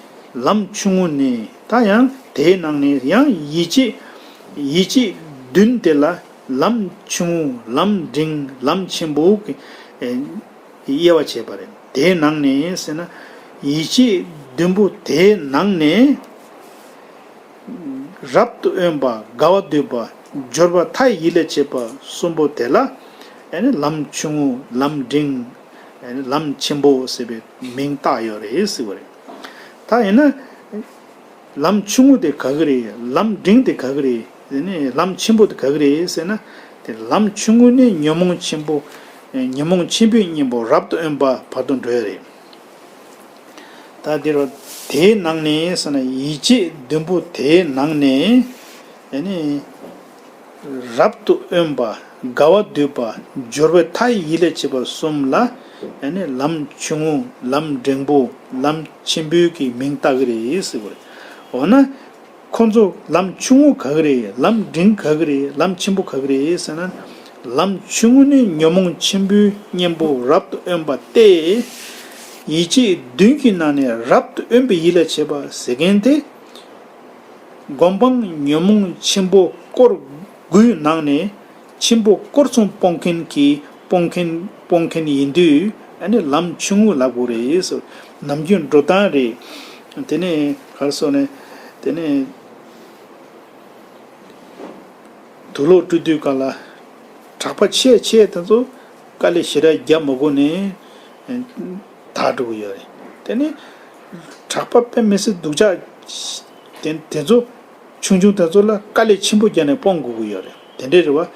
ལམ་ཆུང་ངུ་ནས་ད་ཡང་དེའི་ནང་ནས་ཡང་ཡིད་ཆེས་ཡིད་ཆེས་བདུན་དེ་ལ་ལམ་ཆུང་ངུ་ལམ་འབྲིང་ལམ་ཆེན་པོ་གི་དབྱེ་བ་ཕྱེ་བ་རེད། དེའི་ནང་ནས་ཟེར་ན། ཡིད་ཆེས་བདུན་པོ་དེའི་ནང་ནས་རབ་ཏུ་དབེན་པ་དགའ་བ་སྡུད་པ་སྦྱོར་བ་མཐའ་ཡས་ཡིད་ལ་བྱེད་པ་གསུམ་པོ་དེ་ལ་ཨ་ནི་ལམ་ཆུང་ངུ་ལམ་འབྲིང་ཨ་ནི་ལམ་ཆེན་པོ་ཟེར་བའི་མིང་བཏགས་ཡོད་རེད་ཟེར་བ་རེད། ད་ཡིན་ན། ལམ་ཆུང་ངུ་དེ་ག་གི་རེད། ལམ་འབྲིང་དེ་ག་གི་རེད། དེ་ནས་ལམ་ཆེན་པོ་དེ་ག་གི་རེད་ཟེར་ན། དེ་ལམ་ཆུང་ངུ་ནས་ཉོན་མོངས་ཆེན་པོ། ཉོན་མོངས་ཆེན་པོའི་གཉེན་པོ་རབ་ཏུ་དབེན་པ་བར་དུ་འགྲོ་ཡ་རེད། ད་དེ་རུ་དེའི་ནང་ནས་ཟེར་ན་ཡིད་ཆེས་བདུན་པོ་དེའི་ནང་ནས་ཨ་ནི་རབ་ཏུ་དབེན་པ། དགའ་བ་སྡུད་པ། འབྱོར་བའི་མཐའ་ཡི་ཡིད་ལ་བྱེད་པ་གསུམ་ལ་ཨ་ནི་ལམ་ཆུང་ངུ་ལམ་འབྲིང་པོ་ལམ་ཆེན་པོའི་གི་མིང་བཏགས་ཀྱི་རེད་ཟེར་བ་རེད། འོ་ན། ཁོ་ཚོ་ལམ་ཆུང་ངུ་ག་གི་རེད། ལམ་འབྲིང་ག་གི་རེད། ལམ་ཆེན་པོ་ག་གི་རེད་ཟེར་ན། ལམ་ཆུང་ངུ་ནི་ཉོན་མོངས་ཆེན་པོའི་གཉེན་པོ་རབ་ཏུ་དབེན་པ་སྟེ། ཡིད་བྱེད་བདུན་གྱི་ནང་ནས་རབ་ཏུ་དབེན་པའི་ཡིད་ལ་བྱེད་པ་ཟེར་མཁན་དེ། སྒོམ་སྤང་ཉོན་མོངས་ཆེན་པོ་སྐོར་དགུའི་ནང་ནས་ཆེན་པོ་སྐོར་གསུམ་སྤོང་མཁན་གྱི་སྤོང་མཁན་སྤོང་མཁན་ཡིན་དུས་ཨ་ནི་ལམ་ཆུང་ངུ་ལབ་དགོས་རེད་ཟེར། ནམ་རྒྱུན་འགྲོ་སྟངས་རེད། དེ་ནས་ག་རེ་ཟེར་ནས་དེ་ནས་དུག་ལོག་བཀྲུ་དུས་སྒང་ལ་གྲགས་པ་ཆེ་ཆེ་དེ་ཚོ་དཀའ་ལས་ཞེ་དྲག་རྒྱབ་མ་དགོས་ནས་དག་འགྲོ་གི་ཡོད་རེད། དེ་ནས་གྲགས་པ་དཔེ་མི་སྲིད་སྡུག་ཅག་དེ་དེ་ཚོ། ཆུང་ཆུང་དེ་ཚོ་ལ་དཀའ་ལས་ཆེན་པོ་བརྒྱབ་ནས་སྤོང་དགོས་ཀྱི་ཡོད་རེད། དེ་འདྲས་རེད་བ།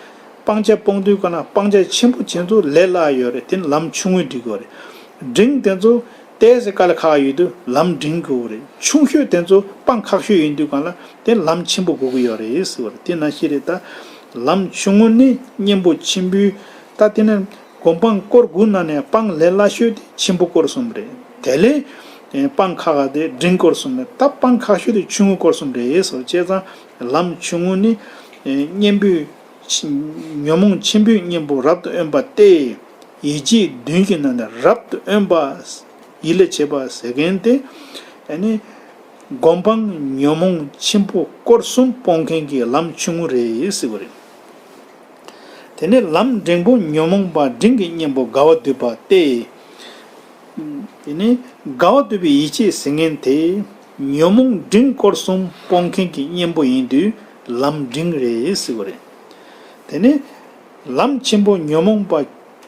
སྤང་བྱ་སྤོང་དུས་སྒང་ལ་སྤང་བྱ་ཆེན་པོ་དེ་ཚོ་ལས་སླ་ཡོད་རེད། དེ་ནི་ལམ་ཆུང་ངུས་འགྲིག་གི་ཡོད་རེད། འབྲིང་དེ་ཚོ་ཏོག་ཙམ་དཀའ་ལས་ཁག་ཡོད་དུས་ལམ་འབྲིང་དགོས་རེད། ཆུང་ཤོས་དེ་ཚོ་སྤང་ཁག་ཤོས་ཡིན་དུས་སྒང་ལ་དེ་ལམ་ཆེན་པོ་དགོས་ཀྱི་ཡོད་རེད་ཟེར་བ་རེད། དེ་ནང་བཞིན་རེད་ད། ལམ་ཆུང་ངུ་ནི་གཉེན་པོ་ཆེན་པོའི། ད་དེ་ནི། སྒོམ་སྤང་སྐོར་དགུ་ནང་ནས་སྤང་ལས་སླ་ཤོས་དེ་ཆེན་པོ་སྐོར་གསུམ་རེད། དེ་ལས་སྤང་ཁག་ཁག་དེ་འབྲིང་སྐོར་གསུམ་རེད། ད་སྤང་ཁག་ཤོས་དེ་ཆུང་ངུ་སྐོར་གསུམ་རེད་ཟེར། བྱས་ཙང་ལམ་ཆུང་ངུ་ནི་གཉེན་པོའི་ཉོན་མོངས་ཆེན་པོའི་གཉེན་པོ་རབ་ཏུ་དབེན་པ་སྟེ། ཡིད་བྱེད་བདུན་གྱི་ནང་ནས་རབ་ཏུ་དབེན་པ་ཡིད་ལ་བྱེད་པ་ཟེར་མཁན་དེ་ཨ་ནི་སྒོམ་སྤང་ཉོན་མོངས་ཆེན་པོ་སྐོར་གསུམ་སྤོང་མཁན་གྱི་ལམ་ཆུང་ངུ་རེད་ཟེར་བ་རེད། དེ་ནས་ལམ་འབྲིང་པོ་ཉོན་མོངས་པ་འབྲིང་གི་གཉེན་པོ་དགའ་བ་སྡུད་པ་སྟེ། དེ་ནས་དགའ་བ་སྡུད་པའི་ཡིད་བྱེད་ཟེར་མཁན་དེ་ཉོན་མོངས་འབྲིང་སྐོར་གསུམ་སྤོང་མཁན་གྱི་གཉེན་པོ་ཡིན་དུས་ལམ་འབྲིང་རེད་ཟེར་བ་རེད། དེ་ནས་ལམ་ཆེན་པོ་ཉོན་མོངས་པ་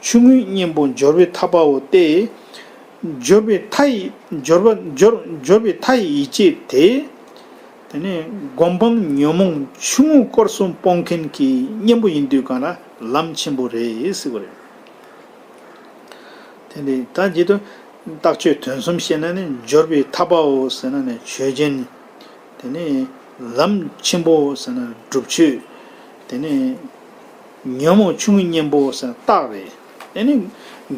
ཆུང་ངུའི་གཉེན་པོ་འབྱོར་བའི་ཐར་པའོ་སྟེ། འབྱོར་བའི་མཐའ་ཡི་འབྱོར་བ་འབྱོར་འབྱོར་བའི་མཐའ་ཡི་ཡིད་བྱེད་དེ། དེ་ནས་སྒོམ་སྤང་ཉོན་མོངས་ཆུང་ངུ་སྐོར་གསུམ་སྤོང་མཁན་གྱི་གཉེན་པོ་ཡིན་དུས་གང་ལ་ལམ་ཆེན་པོ་རེད་ཟེར་བ་རེད། དེ་ནས་ད་འདི་དུ་རྟགས་ཆོས་དོན་གསུམ་བཤད་ན་ནི་འབྱོར་བའི་ཐར་པའོ་ཟེར་ན་ནི་ཆོས་ཅན། དེ་ནས་ལམ་ཆེན་པོ་ཟེར་ན་སྒྲུབ་ཆོས། དེ་ནས་ཉོན་མོངས་ཆུང་ངུའི་གཉེན་པོ་ཟེར་ན་རྟགས་རེད། དེ་ནས་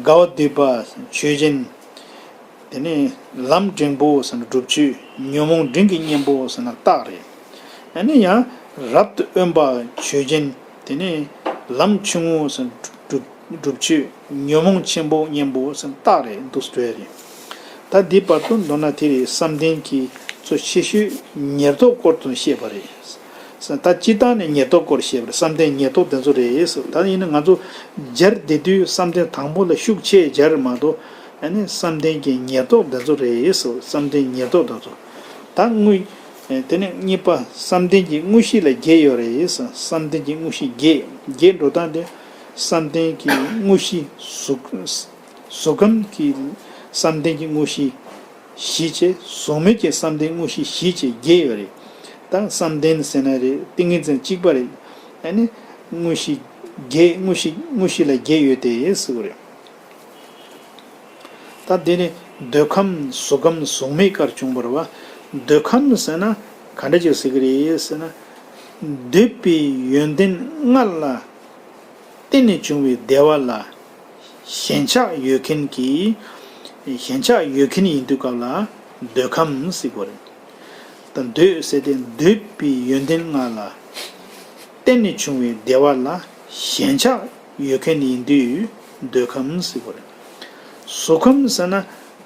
དགའ་བ་སྡུད་པ་ཆོས་ཅན། དེ་ནས་ལམ་འབྲིང་པོ་ཟེར་ན་སྒྲུབ་ཆོས། ཉོན་མོངས་འབྲིང་གི་གཉེན་པོ་ཟེར་ན་རྟགས་རེད། ཨ་ནི་ཡང་རབ་ཏུ་དབེན་པ་ཆོས་ཅན། དེ་ནས་ལམ་ཆུང་ངུ་ཟེར་ན་སྒྲུབ་སྒྲུབ་ཆོས། ཉོན་མོངས་ཆེན་པོ་གཉེན་པོ་ཟེར་ན་རྟགས་རེད། འདུག་སེ་འགྲོ་ཡ་རེད། ད་འདི་བར་དུ་མདོར་ན་དེ་རེད། བསམ་གཏན་གྱི་གཙོ་ཆེ་ཤོས་ཉེར་ཐོབ་སྐོར་དུ་བཤད་པ་རེད། ད་སྤྱིར་བཏང་ནས་ཉེར་ཐོབ་སྐོར་བཤད་པ་རེད། བསམ་གཏན་ཉེར་ཐོབ་དེ་ཚོ་རེད་ཟེར། ད་ཡིན་ན་ང་ཚོ་སྦྱར་བསྡད་དུས་བསམ་གཏན་དང་པོ་ལ་ཤུགས་ཆེ་སྦྱར་མ་གཏོགས་ཨ་ནི་བསམ་གཏན་གྱི་ཉེར་ཐོབ་དེ་ཚོ་རེད་ཟེར། བསམ་གཏན་ཉེར་ཐོབ་དེ་ཚོ་ད་དངོས། དེ་ནས་གཉིས་པ་བསམ་གཏན་གྱི་དངོས་གཞི་ལ་བརྒྱད་ཡོད་རེད་ཟེར། བསམ་གཏན་གྱི་དངོས་གཞི་བརྒྱད། བརྒྱད་འགྲོ་སྟངས་དེ་བསམ་གཏན་གྱི་དངོས་གཞི་གཟུགས། གཟུགས་ཁམས་ཀྱི་བསམ་གཏན་གྱི་དངོས་གཞི་བཞི་བྱས། གཟུགས་མེད་ཀྱི་བསམ་གཏན་དངོས་གཞི་བཞི་བྱས་བརྒྱད་ཡོད་རེད། ད་བསམ་གཏན་ཟེར་ན་རེད། ཏིང་ངེ་འཛིན་གཅིག་པ་རེད། ཨ་ནི་དངོས་གཞི་བརྒྱད། དངོས་གཞི་དངོས་གཞི་ལ་བརྒྱད་ཡོད་དེ་ཟེར་བ་རེད། ད་འདི་ནི་འདོད་ཁམས་གཟུགས་ཁམས་གཟུགས་མེད་ཀར་བྱུང་བ་རེད་བ། འདོད་ཁམས་ཟེར་ན་ག་འདྲ་ཅིག་ཟེར་གི་རེད་ཟེར་ན། འདོད་པའི་ཡོན་ཏན་ལྔ་ལ་བརྟེན་ནས་བྱུང་བའི་བདེ་བ་ལ་ཞེན་ཆགས་ཡོད་མཁན་གྱི། ཞེན་ཆགས་ཡོད་མཁན་ཡིན་དུས་སྐབས་ལ་འདོད་ཁམས་ཟེར་གོ་རེད། ད་འདོད་ཟེར་ཏེ་འདོད་པའི་ཡོན་ཏན་ལྔ་ལ་བརྟེན་ནས་བྱུང་བའི་བདེ་བ་ལ་ཞེན་ཆགས་ཡོད་མཁན་ཡིན་དུས་འདོད་ཁམས་ཟེར་གོ་རེད། གཟུགས་ཁམས་ཟེར་ན་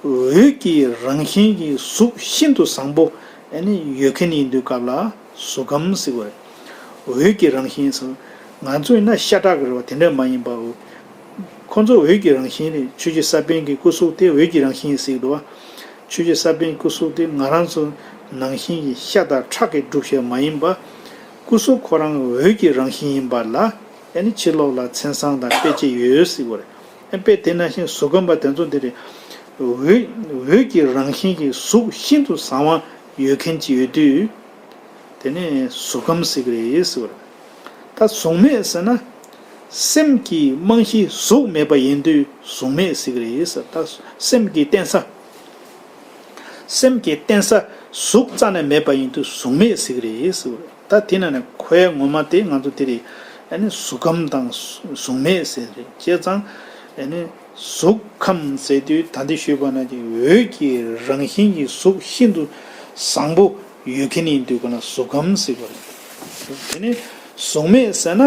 འོད་ཀྱི་རང་བཞིན་གྱི་གཟུགས་ཤིན་ཏུ་བཟང་པོ་ཨ་ནི་ཡོད་མཁན་ཡིན་དུས་སྐབས་ལ་གཟུགས་ཁམས་ཟེར་གོ་རེད། འོད་ཀྱི་རང་བཞིན་ཟེར། ང་ཚོ་ཡིན་ན་ཤ་ཁྲག་གི་རེད་བ། དེ་འདྲ་མ་ཡིན་པའོ། ཁོ་ཚོ་འོད་ཀྱི་རང་བཞིན་རེད། ཆོས་རྗེ་ས་པཎ་གྱི་སྐུ་གཟུགས་དེ་འོད་ཀྱི་རང་བཞིན་ཟེར་གི་འདུག་བ། ཆོས་རྗེ་ས་པཎ་སྐུ་གཟུགས་དེ་ང་རང་ཚོ་ནང་བཞིན་གྱི་ཤ་དང་ཁྲག་གིས་གྲུབ་བྱས་མ་ཡིན་པ། སྐུ་གཟུགས་ཁོ་རང་འོད་ཀྱི་རང་བཞིན་ཡིན་པ་ལ་ཨ་ནི་ཕྱི་ལོགས་ལ་མཚན་བཟང་དང་དཔེ་བྱད་ཡོད་ཟེར་བ་རེད། ཨ་དཔེ་དེ་ནང་བཞིན་གཟུགས་ཁམས་པ་དེ་ཚོ་འདི་རེད། འོད་འོད་ཀྱི་རང་བཞིན་གྱི་གཟུགས་ཤིན་ཏུ་བཟང་བ་ཡོད་མཁན་ཅིག་ཡོད་དུས། དེ་ནས་གཟུགས་ཁམས་ཟེར་གི་རེད་ཟེར་བ་རེད། ད་གཟུགས་མེད་ཟེར་ན། སེམས་ཀྱི་རྨང་གཞི་གཟུགས་མེད་པ་ཡིན་དུས་གཟུགས་མེད་ཟེར་གི་རེད་ཟེར། ད་སེམས་ཀྱི་རྟེན་ས། སེམས་ཀྱི་རྟེན་ས་གཟུགས་རྩ་ནས་མེད་པ་ཡིན་དུས་གཟུགས་མེད་ཟེར་གི་རེད་ཟེར་བ་རེད། ད་དེ་ན་ནས་ཁོའི་ངོ་མ་དེ་ང་ཚོ་དེ་རེད། ཨ་ནི་གཟུགས་ཁམས་དང་གཟུགས་མེད་ཟེར་རེད། བྱས་ཙང་ཨ་ནི་གཟུགས་ཁམས་ཟེར་དུས་ད་ལྟ་ཞུས་པ་ནང་བཞིན་འོད་ཀྱི་རང་བཞིན་གྱི་གཟུགས་ཤིན་ཏུ་བཟང་པོ་ཡོད་མཁན་ཡིན་དུས་ཁོ་ན་གཟུགས་ཁམས་ཟེར་དགོས་རེད། དེ་ནས་གཟུགས་མེད་ཟེར་ན་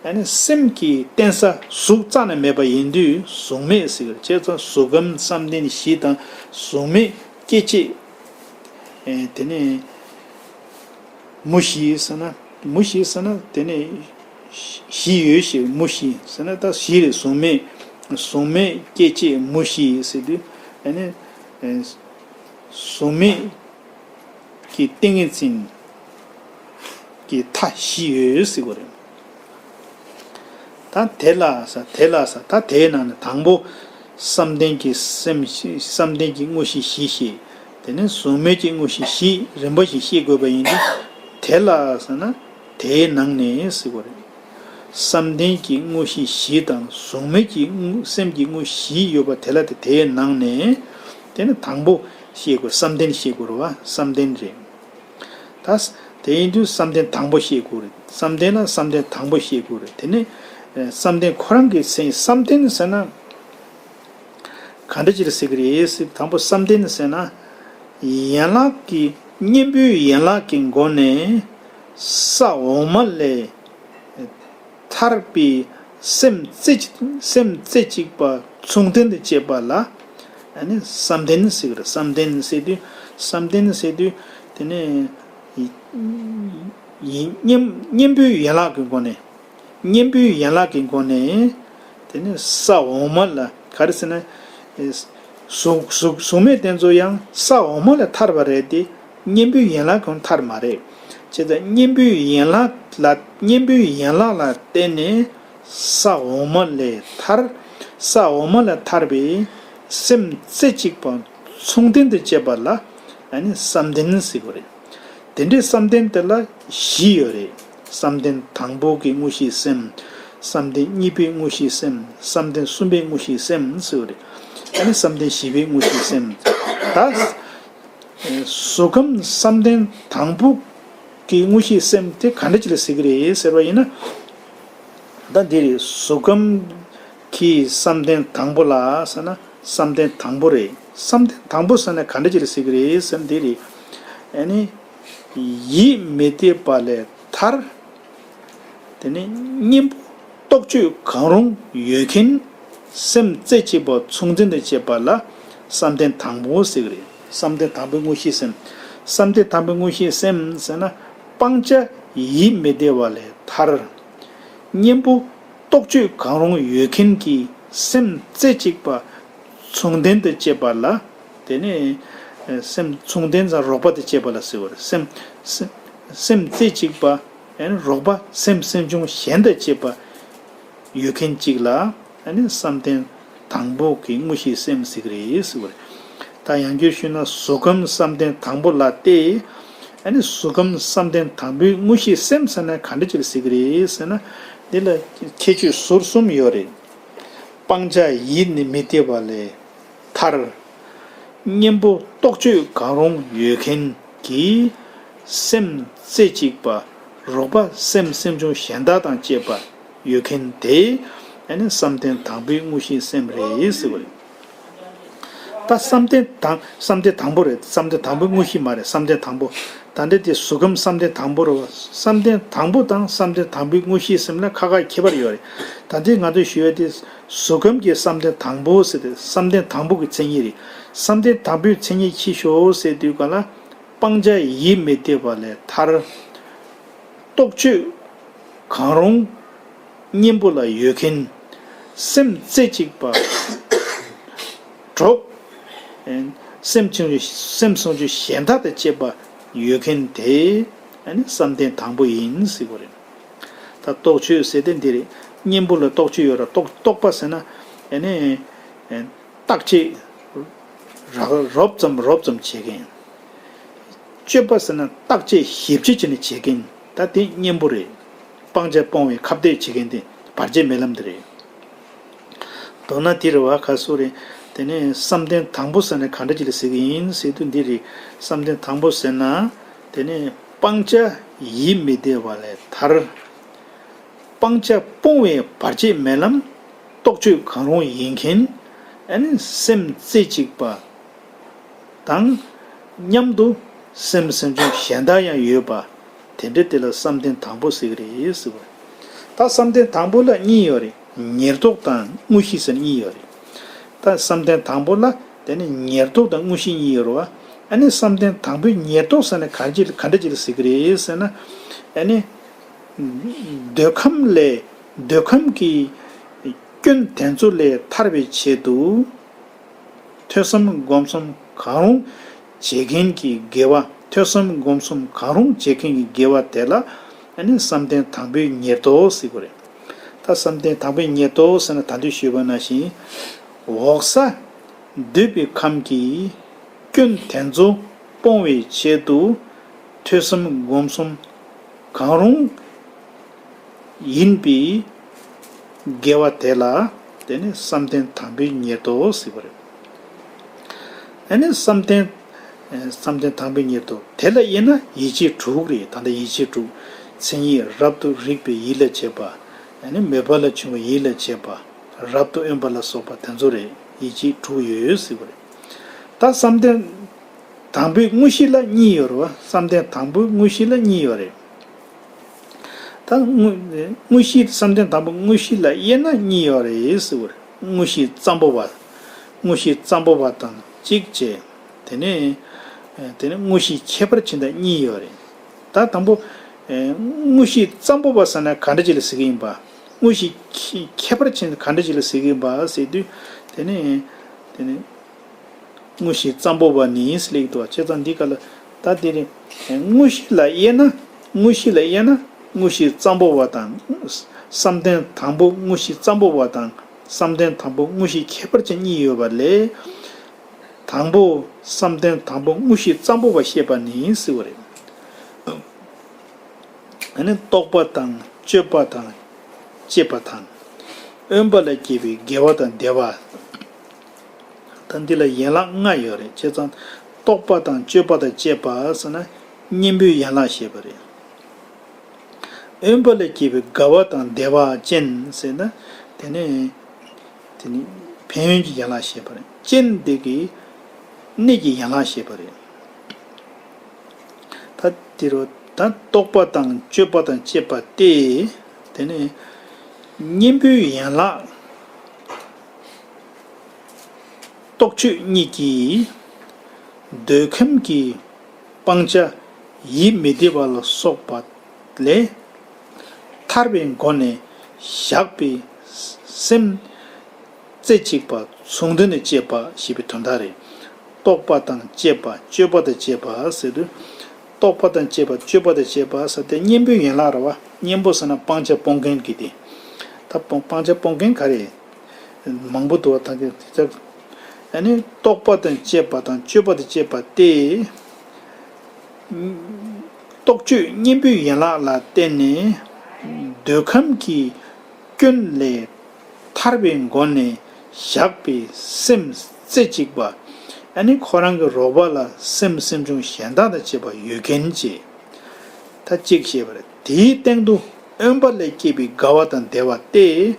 ཨ་ནི་སེམས་ཀྱི་རྟེན་ས་གཟུགས་རྩ་ནས་མེད་པ་ཡིན་དུས་གཟུགས་མེད་ཟེར་གི་རེད། བྱས་ཙང་གཟུགས་ཁམས་བསམ་གཏན་བཞི་དང་གཟུགས་མེད་སྐྱེ་མཆེད། ཨེ་དེ་ནས་མུ་བཞི་ཟེར་ན། མུ་བཞི་ཟེར་ན་དེ་ནས་བཞི་ཡོད་ཞེས། མུ་བཞི་ཟེར་ན་ད་བཞི་རེད། གཟུགས་མེད། གཟུགས་མེད་སྐྱེ་མཆེད་མུ་བཞི་ཟེར་དུས་ཨ་ནི་ཨེ་གཟུགས་མེད་ཀྱི་ཏིང་ངེ་འཛིན་གྱི་མཐའ་བཞི་ཡོད་ཟེར་གྱི་རེད། ད་དེ་ལ་ཟེར། དེ་ལ་ཟེར། ད་དེའི་ནང་ནས་དང་པོ་བསམ་གཏན་གྱི་སེམས་བཞི། བསམ་གཏན་གྱི་དངོས་གཞི་བཞི་ཞེས། དེ་ནས་གཟུགས་མེད་ཀྱི་དངོས་གཞི་བཞི་རིམ་པ་བཞིན་ཤེས་དགོས་པ་ཡིན་དུས། དེ་ལ་ཟེར་ན་དེའི་ནང་ནས་ཟེར་གྱི་རེད། བསམ་གཏན་གྱི་དངོས་གཞི་བཞི་དང་གཟུགས་མེད་ཀྱི་དངོས། སེམས་ཀྱི་དངོས་གཞི་བཞི་ཡོད་པ་དེ་ལ་དེ་དེའི་ནང་ནས། དེ་ནི་དང་པོ་ཤེས་དགོས། བསམ་གཏན་ཤེས་དགོས་རེད་བ། བསམ་གཏན་རེད། ད་དེ་ཡིན་དུས་བསམ་གཏན་དང་པོ་ཤེས་དགོས་རེད། བསམ་གཏན་ལ་བསམ་གཏན་དང་པོ་ཤེས་དགོས་རེད། དེ་ནས་ཨ་བསམ་གཏན་ཁོ་རང་གི་མཚན། བསམ་གཏན་ཟེར་ན་ག་འདྲ་ཅིག་ལ་ཟེར་གི་རེད་ཟེར། དང་པོ་བསམ་གཏན་ཟེར་ན་ཡན་ལག་གི་གཉེན་པོའི་ཡན་ལག་གི་སྒོ་ནས་ས་འོག་མ་ལས་ཐར་པའི་སེམས་རྩེ་གཅིག་སེམས་རྩེ་གཅིག་པ་མཚུངས་ལྡན་དུ་བྱེད་པ་ལ་ཨ་ནི་བསམ་གཏན་ཟེར་གི་རེད། བསམ་གཏན་ཟེར་དུས། བསམ་གཏན་ཟེར་དུས་དེ་ནས་ཡིན། གཉེན། གཉེན་པོའི་ཡན་ལག་གི་སྒོ་ནས། གཉེན་པོའི་ཡན་ལག་གི་སྒོ་ནས། དེ་ནས་ས་འོག་མ་ལ་ག་རེ་ཟེར་ན། གཟུགས་གཟུགས་གཟུགས་མེད་དེ་ཚོ་ཡང་ས་འོག་མ་ལས་ཐར་བ་རེད་དེ། གཉེན་པོའི་ཡན་ལག་གང་ཐར་མ་རེད། བྱས་ཙང་གཉེན་པོའི་ཡན་ལག་ལ། གཉེན་པོའི་ཡན་ལག་ལ་བརྟེན་ནས་ས་འོག་མ་ལས་ཐར། ས་འོག་མ་ལས་ཐར་པའི་སེམས་རྩེ་གཅིག་པ་མཚུངས་ལྡན་དུ་བྱེད་པ་ལ་ཨ་ནི་བསམ་གཏན་ཟེར་གྱི་རེད། དེ་འདྲའི་བསམ་གཏན་དེ་ལ་བཞི་ཡོད་རེད། བསམ་གཏན་དང་པོ་གི་དངོས་གཞིའི་སེམས། བསམ་གཏན་གཉིས་པའི་དངོས་གཞིའི་སེམས། བསམ་གཏན་གསུམ་པའི་དངོས་གཞིའི་སེམས་ཟེར་བ་རེད། ཨ་ནི་བསམ་གཏན་བཞི་པའི་དངོས་གཞིའི་སེམས། ད་གཟུགས་ཁམས་བསམ་གཏན་དང་པོ་གི་དངོས་གཞིའི་སེམས་དེ་ག་འདྲ་ཅིག་ལ་ཟེར་གྱི་རེད་ཟེར་བ་ཡིན་ན། ད་འདི་རེད། གཟུགས་ཁམས་ཀྱི་བསམ་གཏན་དང་པོ་ལ་ཟེར་ན་བསམ་གཏན་དང་པོ་རེད། བསམ་གཏན་དང་པོ་ཟེར་ན་ག་འདྲ་ཅིག་ལ་ཟེར་གྱི་རེད་ཟེར་ན་འདི་རེད། ཨ་ནི་ཡིད་མི་བདེ་བ་ལས་ཐར། དེ་ནས་གཉེན་པོ་རྟོག་དཔྱོད་གང་རུང་ཡོད་མཁན། སེམས་རྩེ་གཅིག་པ་མཚུངས་ལྡན་དུ་བྱེད་པ་ལ་བསམ་གཏན་དང་པོ་ཟེར་གྱི་རེད། བསམ་གཏན་དང་པོའི་དངོས་གཞིའི་སེམས། བསམ་གཏན་དང་པོའི་དངོས་གཞིའི་སེམས་ཟེར་ན་སྤང་བྱ་ཡིད་མི་བདེ་བ་ལས་ཐར། གཉེན་པོ་རྟོག་དཔྱོད་གང་རུང་ཡོད་མཁན་གྱི་སེམས་རྩེ་གཅིག་པ་མཚུངས་ལྡན་དུ་བྱེད་པ་ལ། དེ་ནས་སེམས་མཚུངས་ལྡན་ཙམ་རོགས་པ་དེ་བྱེད་པ་ལ་ཟེར་བ་རེད། སེམས་སེམས་སེམས་རྩེ་གཅིག་པ་ཡང་ན་རོགས་པ་སེམས་སེམས་བྱུང་གཞན་དང་བཅས་པ་ཡོད་མཁན་གཅིག་ལ་ཨ་ནི་བསམ་གཏན་དང་པོ་གི་དངོས་གཞིའི་སེམས་ཟེར་གི་རེད་ཟེར་བ་རེད། ད་ཡང་བསྐྱར་ཞུས་ན་གཟུགས་ཁམས་བསམ་གཏན་དང་པོ་ལ་སྟེ། ཨ་ནི་གཟུགས་ཁམས་བསམ་གཏན་དང་པོའི་དངོས་གཞིའི་སེམས་ཟེར་ན་ག་འདྲ་ཅིག་ལ་ཟེར་གི་རེད་ཟེར་ན། འདི་ལ་ཁྱད་ཆོས་ཟུར་གསུམ་ཡོད་རེད། སྤང་བྱ་ཡིད་ནི་མི་བདེ་བ་ལས་ཐར། གཉེན་པོ་རྟོག་དཔྱོད་གང་རུང་ཡོད་མཁན་གྱི་སེམས་རྩེ་གཅིག་པ་རོགས་པ་སེམས་སེམས་བྱུང་གཞན་དག་དང་བཅས་པ་ཡོད་མཁན་དེ་ཨ་ནི་བསམ་གཏན་དང་པོའི་དངོས་གཞིའི་སེམས་རེད་ཟེར་བ་རེད། ད་བསམ་གཏན་དང་བསམ་གཏན་དང་པོ་རེད། བསམ་གཏན་དང་པོའི་དངོས་གཞི་མ་རེད། བསམ་གཏན་དང་པོ། ད་འདི་དེ་གཟུགས་ཁམས་བསམ་གཏན་དང་པོ་རེད་བ། བསམ་གཏན་དང་པོ་དང་བསམ་གཏན་དང་པོའི་དངོས་གཞིའི་སེམས་ལ་ཁ་ཁ་ཁྱད་པར་ཡོད་རེད། ད་འདི་ང་ཚོས་ཞུ་ཡ་དེ་གཟུགས་ཁམས་ཀྱི་བསམ་གཏན་དང་པོ་ཟེར་ཏེ་བསམ་གཏན་དང་པོ་གི་མཚན་ཉིད་རེད། བསམ་གཏན་དང་པོའི་མཚན་ཉིད་ཅི་ཞིག་ཟེར་དུས་ག་ལ་སྤང་བྱ་ཡིད་མི་བདེ་བ་ལས་ཐར། རྟོག་དཔྱོད་གང་རུང་གཉེན་པོ་ལ་ཡོད་མཁན། སེམས་རྩེ་གཅིག་པ། གྲོགས། སེམས་བྱུང་སེམས་བྱུང་གཞན་དག་དང་བཅས་པ་ཡོད་མཁན་དེ་ཨ་ནི་བསམ་གཏན་དང་པོ་ཡིན་ཟེར་གྱི་རེད། ད་རྟོག་དཔྱོད་ཟེར་དེ་འདི་རེད། གཉེན་པོ་ལ་རྟོག་དཔྱོད་ཡོད་ར། རྟོག་རྟོག་པ་ཟེར་ན་ཨ་ནི་བརྟག་དཔྱད་རོབ་ཙམ་རོབ་ཙམ་བྱེད་མཁན། དཔྱོད་པ་ཟེར་ན་བརྟག་དཔྱད་ཞིབ་དཔྱད་བྱས་ནས་བྱེད་མཁན། ད་དེ་གཉེན་པོ་རེད། སྤང་བྱ་སྤོང་བའི་ཁ་གཏད་བྱེད་མཁན་དེ་བར་ཆད་མེད་ལམ་དེ་རེད། མདོར་ན་དེ་རེད་བ། ཁ་སོ་རེད། དེ་ནས་བསམ་གཏན་དང་པོ་ཟེར་ན་ག་འདྲ་ཅིག་ལ་ཟེར་གི་ཡིན་ཟེར་དུས་འདི་རེད། བསམ་གཏན་དང་པོ་ཟེར་ན་དེ་ནས་སྤང་བྱ་ཡིད་མི་བདེ་བ་ལས་ཐར། སྤང་བྱ་སྤོང་བའི་བར་ཆད་མེད་ལམ་རྟོག་དཔྱོད་གང་རུང་ཡིན་མཁན། ཨ་ནི་སེམས་རྩེ་གཅིག་པ་དང་མཉམ་དུ་སེམས་སེམས་བྱུང་གཞན་དག་ཡང་ཡོད་པ། དེ་འདྲ་དེ་ལ་བསམ་གཏན་དང་པོ་ཟེར་གི་རེད་ཟེར་བ། ད་བསམ་གཏན་དང་པོ་ལ་གཉིས་ཡོད་རེད། ཉེར་བསྡོགས་དང་དངོས་གཞི་ཟེར་གཉིས་ཡོད་རེད། ད་བསམ་གཏན་དང་པོ་ལ་དེ་ནི་ཉེར་བསྡོགས་དང་དངོས་གཞི་གཉིས་ཡོད་རེད་བ། ཨ་ནི་བསམ་གཏན་དང་པོའི་ཉེར་བསྡོགས་ཟེར་ན་ག་ཅི་ག་འདྲ་ཅིག་ལ་ཟེར་གི་རེད་ཟེར་ན། ཨ་ནི། འདོད་ཁམས་ལས། འདོད་ཁམས་ཀྱི་སྐྱོན་དེ་ཚོ་ལས་ཐར་བའི་ཆེད་དུ། ཐོས་བསམ་སྒོམ་གསུམ་གང་རུང་བྱེད་མཁན་གྱི་དགེ་བ། ཐོས་བསམ་སྒོམ་གསུམ་གང་རུང་བྱེད་མཁན་གྱི་དགེ་བ་དེ་ལ་ཨ་ནི་བསམ་གཏན་དང་པོའི་ཉེར་བསྡོགས་ཟེར་གྱི་རེད། ད་བསམ་གཏན་དང་པོའི་ཉེར་བསྡོགས་ཟེར་ན་ད་དུས་ཞུས་པ་ནང་བཞིན། འོག་ས་འདོད་པའི་ཁམས་ཀྱི་སྐྱོན་དེ་ཚོ་སྤོང་བའི་ཆེད་དུ་ཐོས་བསམ་སྒོམ་གསུམ་གང་རུང་ཡིན་པའི་དགེ་བ་དེ་ལ་དེ་ནི་བསམ་གཏན་དང་པོའི་ཉེར་བསྡོགས་ཟེར་བ་རེད། ཨ་ནི་བསམ་གཏན། བསམ་གཏན་དང་པོའི་ཉེར་བསྡོགས་དེ་ལ་དབྱེ་ན་ཡིད་བྱེད་དྲུག་རེད། ད་ལྟ་ཡིད་བྱེད་དྲུག་མཚན་ཉིད་རབ་ཏུ་རིག་པའི་ཡིད་ལ་བྱེད་པ། ཨ་ནི་མོས་པ་ལ་བྱུང་བའི་ཡིད་ལ་བྱེད་པ། རབ་ཏུ་དབེན་པ་ལ་སོགས་པ་དེ་ཚོ་རེད། ཡིད་བྱེད་དྲུག་ཡོད་ཟེར་བ་རེད། ད་བསམ་གཏན་དང་པོའི་དངོས་གཞི་ལ་གཉིས་ཡོད་རེད་བ། བསམ་གཏན་དང་པོའི་དངོས་གཞི་ལ་གཉིས་ཡོད་རེད། ད་དངོས། དངོས་གཞི་བསམ་གཏན་དང་པོ་དངོས་གཞི་ལ་དབྱེ་ན་གཉིས་ཡོད་རེད་ཟེར་བ་རེད། དངོས་གཞི་ཙམ་པོ་བ། དངོས་གཞི་ཙམ་པོ་བ་དང་གཅིག་བྱས། དེ་ནས། དེ་ནས་དངོས་གཞི་ཁྱད་པར་ཕྱིན་དང་གཉིས་ཡོད་རེད། ད་དང་པོ། དངོས་གཞི་ཙམ་པོ་བ་ཟེར་ན་ག་འདྲ་ཅིག་ལ་ཟེར་གི་ཡིན་པ། དངོས་གཞི་ཁྱད་ཁྱད་པར་ཕྱིན་ག་འདྲ་ཅིག་ལ་ཟེར་གི་ཡིན་པ་ཟེར་དུས། དེ་ནས། དེ་ནས། དངོས་གཞི་ཙམ་པོ་བ་ནི་ཟེར་ལེགས་འདུག་བ། བྱས་ཙང་འདི་ག་ལ། ད་དེ་རེད། དངོས་གཞི་ལ་དབྱེ་ན། དངོས་གཞི་ལ་དབྱེ་ན། དངོས་གཞི་ཙམ་པོ་བ་དང་། བསམ་གཏན་དང་པོ་དངོས་གཞི་ཙམ་པོ་བ་དང་། བསམ་གཏན་དང་པོ་དངོས་གཞི་ཁྱད་པར་ཅན་གཉིས་ཡོད་པ་ལས། དང་པོ། བསམ་གཏན་དང་པོ་དངོས་གཞི་ཙམ་པོ་བ་བཤད་པ་ནི་ཟེར་བ་རེད། ཨ་ནི་རྟོག་པ་དང་དཔྱོད་པ་དང་བཅས་པ་དང་། དབེན་པ་ལ་སྐྱེས་པའི་དགེ་བ་དང་བདེ་བ། ད་འདི་ལ་ཡན་ལག་ལྔ་ཡོད་རེད། བྱས་ཙང་རྟོག་པ་དང་དཔྱོད་པ་དང་བཅས་པ་ཟེར་ན་གཉེན་པོའི་ཡན་ལག་བཤད་པ་རེད། དབེན་པ་ལ་སྐྱེས་པའི་དགའ་བ་དང་བདེ་བ་ཅན་ཟེར་ན། དེ་ནས། དེ་ནི་ཕན་ཡོན་གྱི་ཡན་ལག་བཤད་པ་རེད། ཅན་དེ་གི་གནས་ཀྱི་ཡན་ལག་བཤད་པ་རེད། ད་དེ་རུ་ད་རྟོག་པ་དང་དཔྱོད་པ་དང་བཅས་པ་སྟེ། དེ་ནི་གཉེན་པོའི་ཡན་ལག་རྟོག་དཔྱོད་གཉིས་ཀྱིས་འདོད་ཁམས་ཀྱི་སྤང་བྱ་ཡིད་མི་བདེ་བ་ལ་སོགས་པ་ལས་ཐར་བའི་སྒོ་ནས་བཞག་པའི་སེམས་རྩེ་གཅིག་པ་མཚུངས་ལྡན་དུ་བྱེད་པ་ཞེས་པའི་དོན་དག་རེད། རྟོག་པ་དང་བཅས་པ་དཔྱོད་པ་དང་བཅས་པ་ཟེར་དུས། རྟོག་པ་དང་བཅས་པ་དཔྱོད་པ་དང་བཅས་པ་ཟེར་ཏེ་གཉེན་པོའི་ཡན་ལག་རེད་བ། གཉེན་པོ་ཟེར་ན་སྤང་བྱ་སྤོང་མཁན་གྱི་དེ། ད་སྤོང་སྤང་བྱ་སྤོང་མཁན་ག་རེ། མང་པོ་འདུག་བ། ད་དེ་ཚོ། ཨ་ནི་རྟོག་པ་དང་བཅས་པ་དང་དཔྱོད་པ་དང་བཅས་པ་སྟེ། རྟོག་དཔྱོད་གཉེན་པོའི་ཡན་ལག་ལ་བརྟེན་ནས་འདོད་ཁམས་ཀྱི་སྐྱོན་ལས་ཐར་བའི་སྒོ་ནས་བཞག་པའི་སེམས་རྩེ་གཅིག་པ། ཨ་ནི་ཁོ་རང་གི་རོགས་པ་ལ་སེམས་སེམས་བྱུང་གཞན་དག་དང་བཅས་པ་ཡོད་མཁན་བཅས། ད་གཅིག་བཤད་པ་རེད། དེའི་སྟེང་དུ་དབེན་པ་ལས་སྐྱེས་པའི་དགའ་བ་དང་བདེ་བ་སྟེ།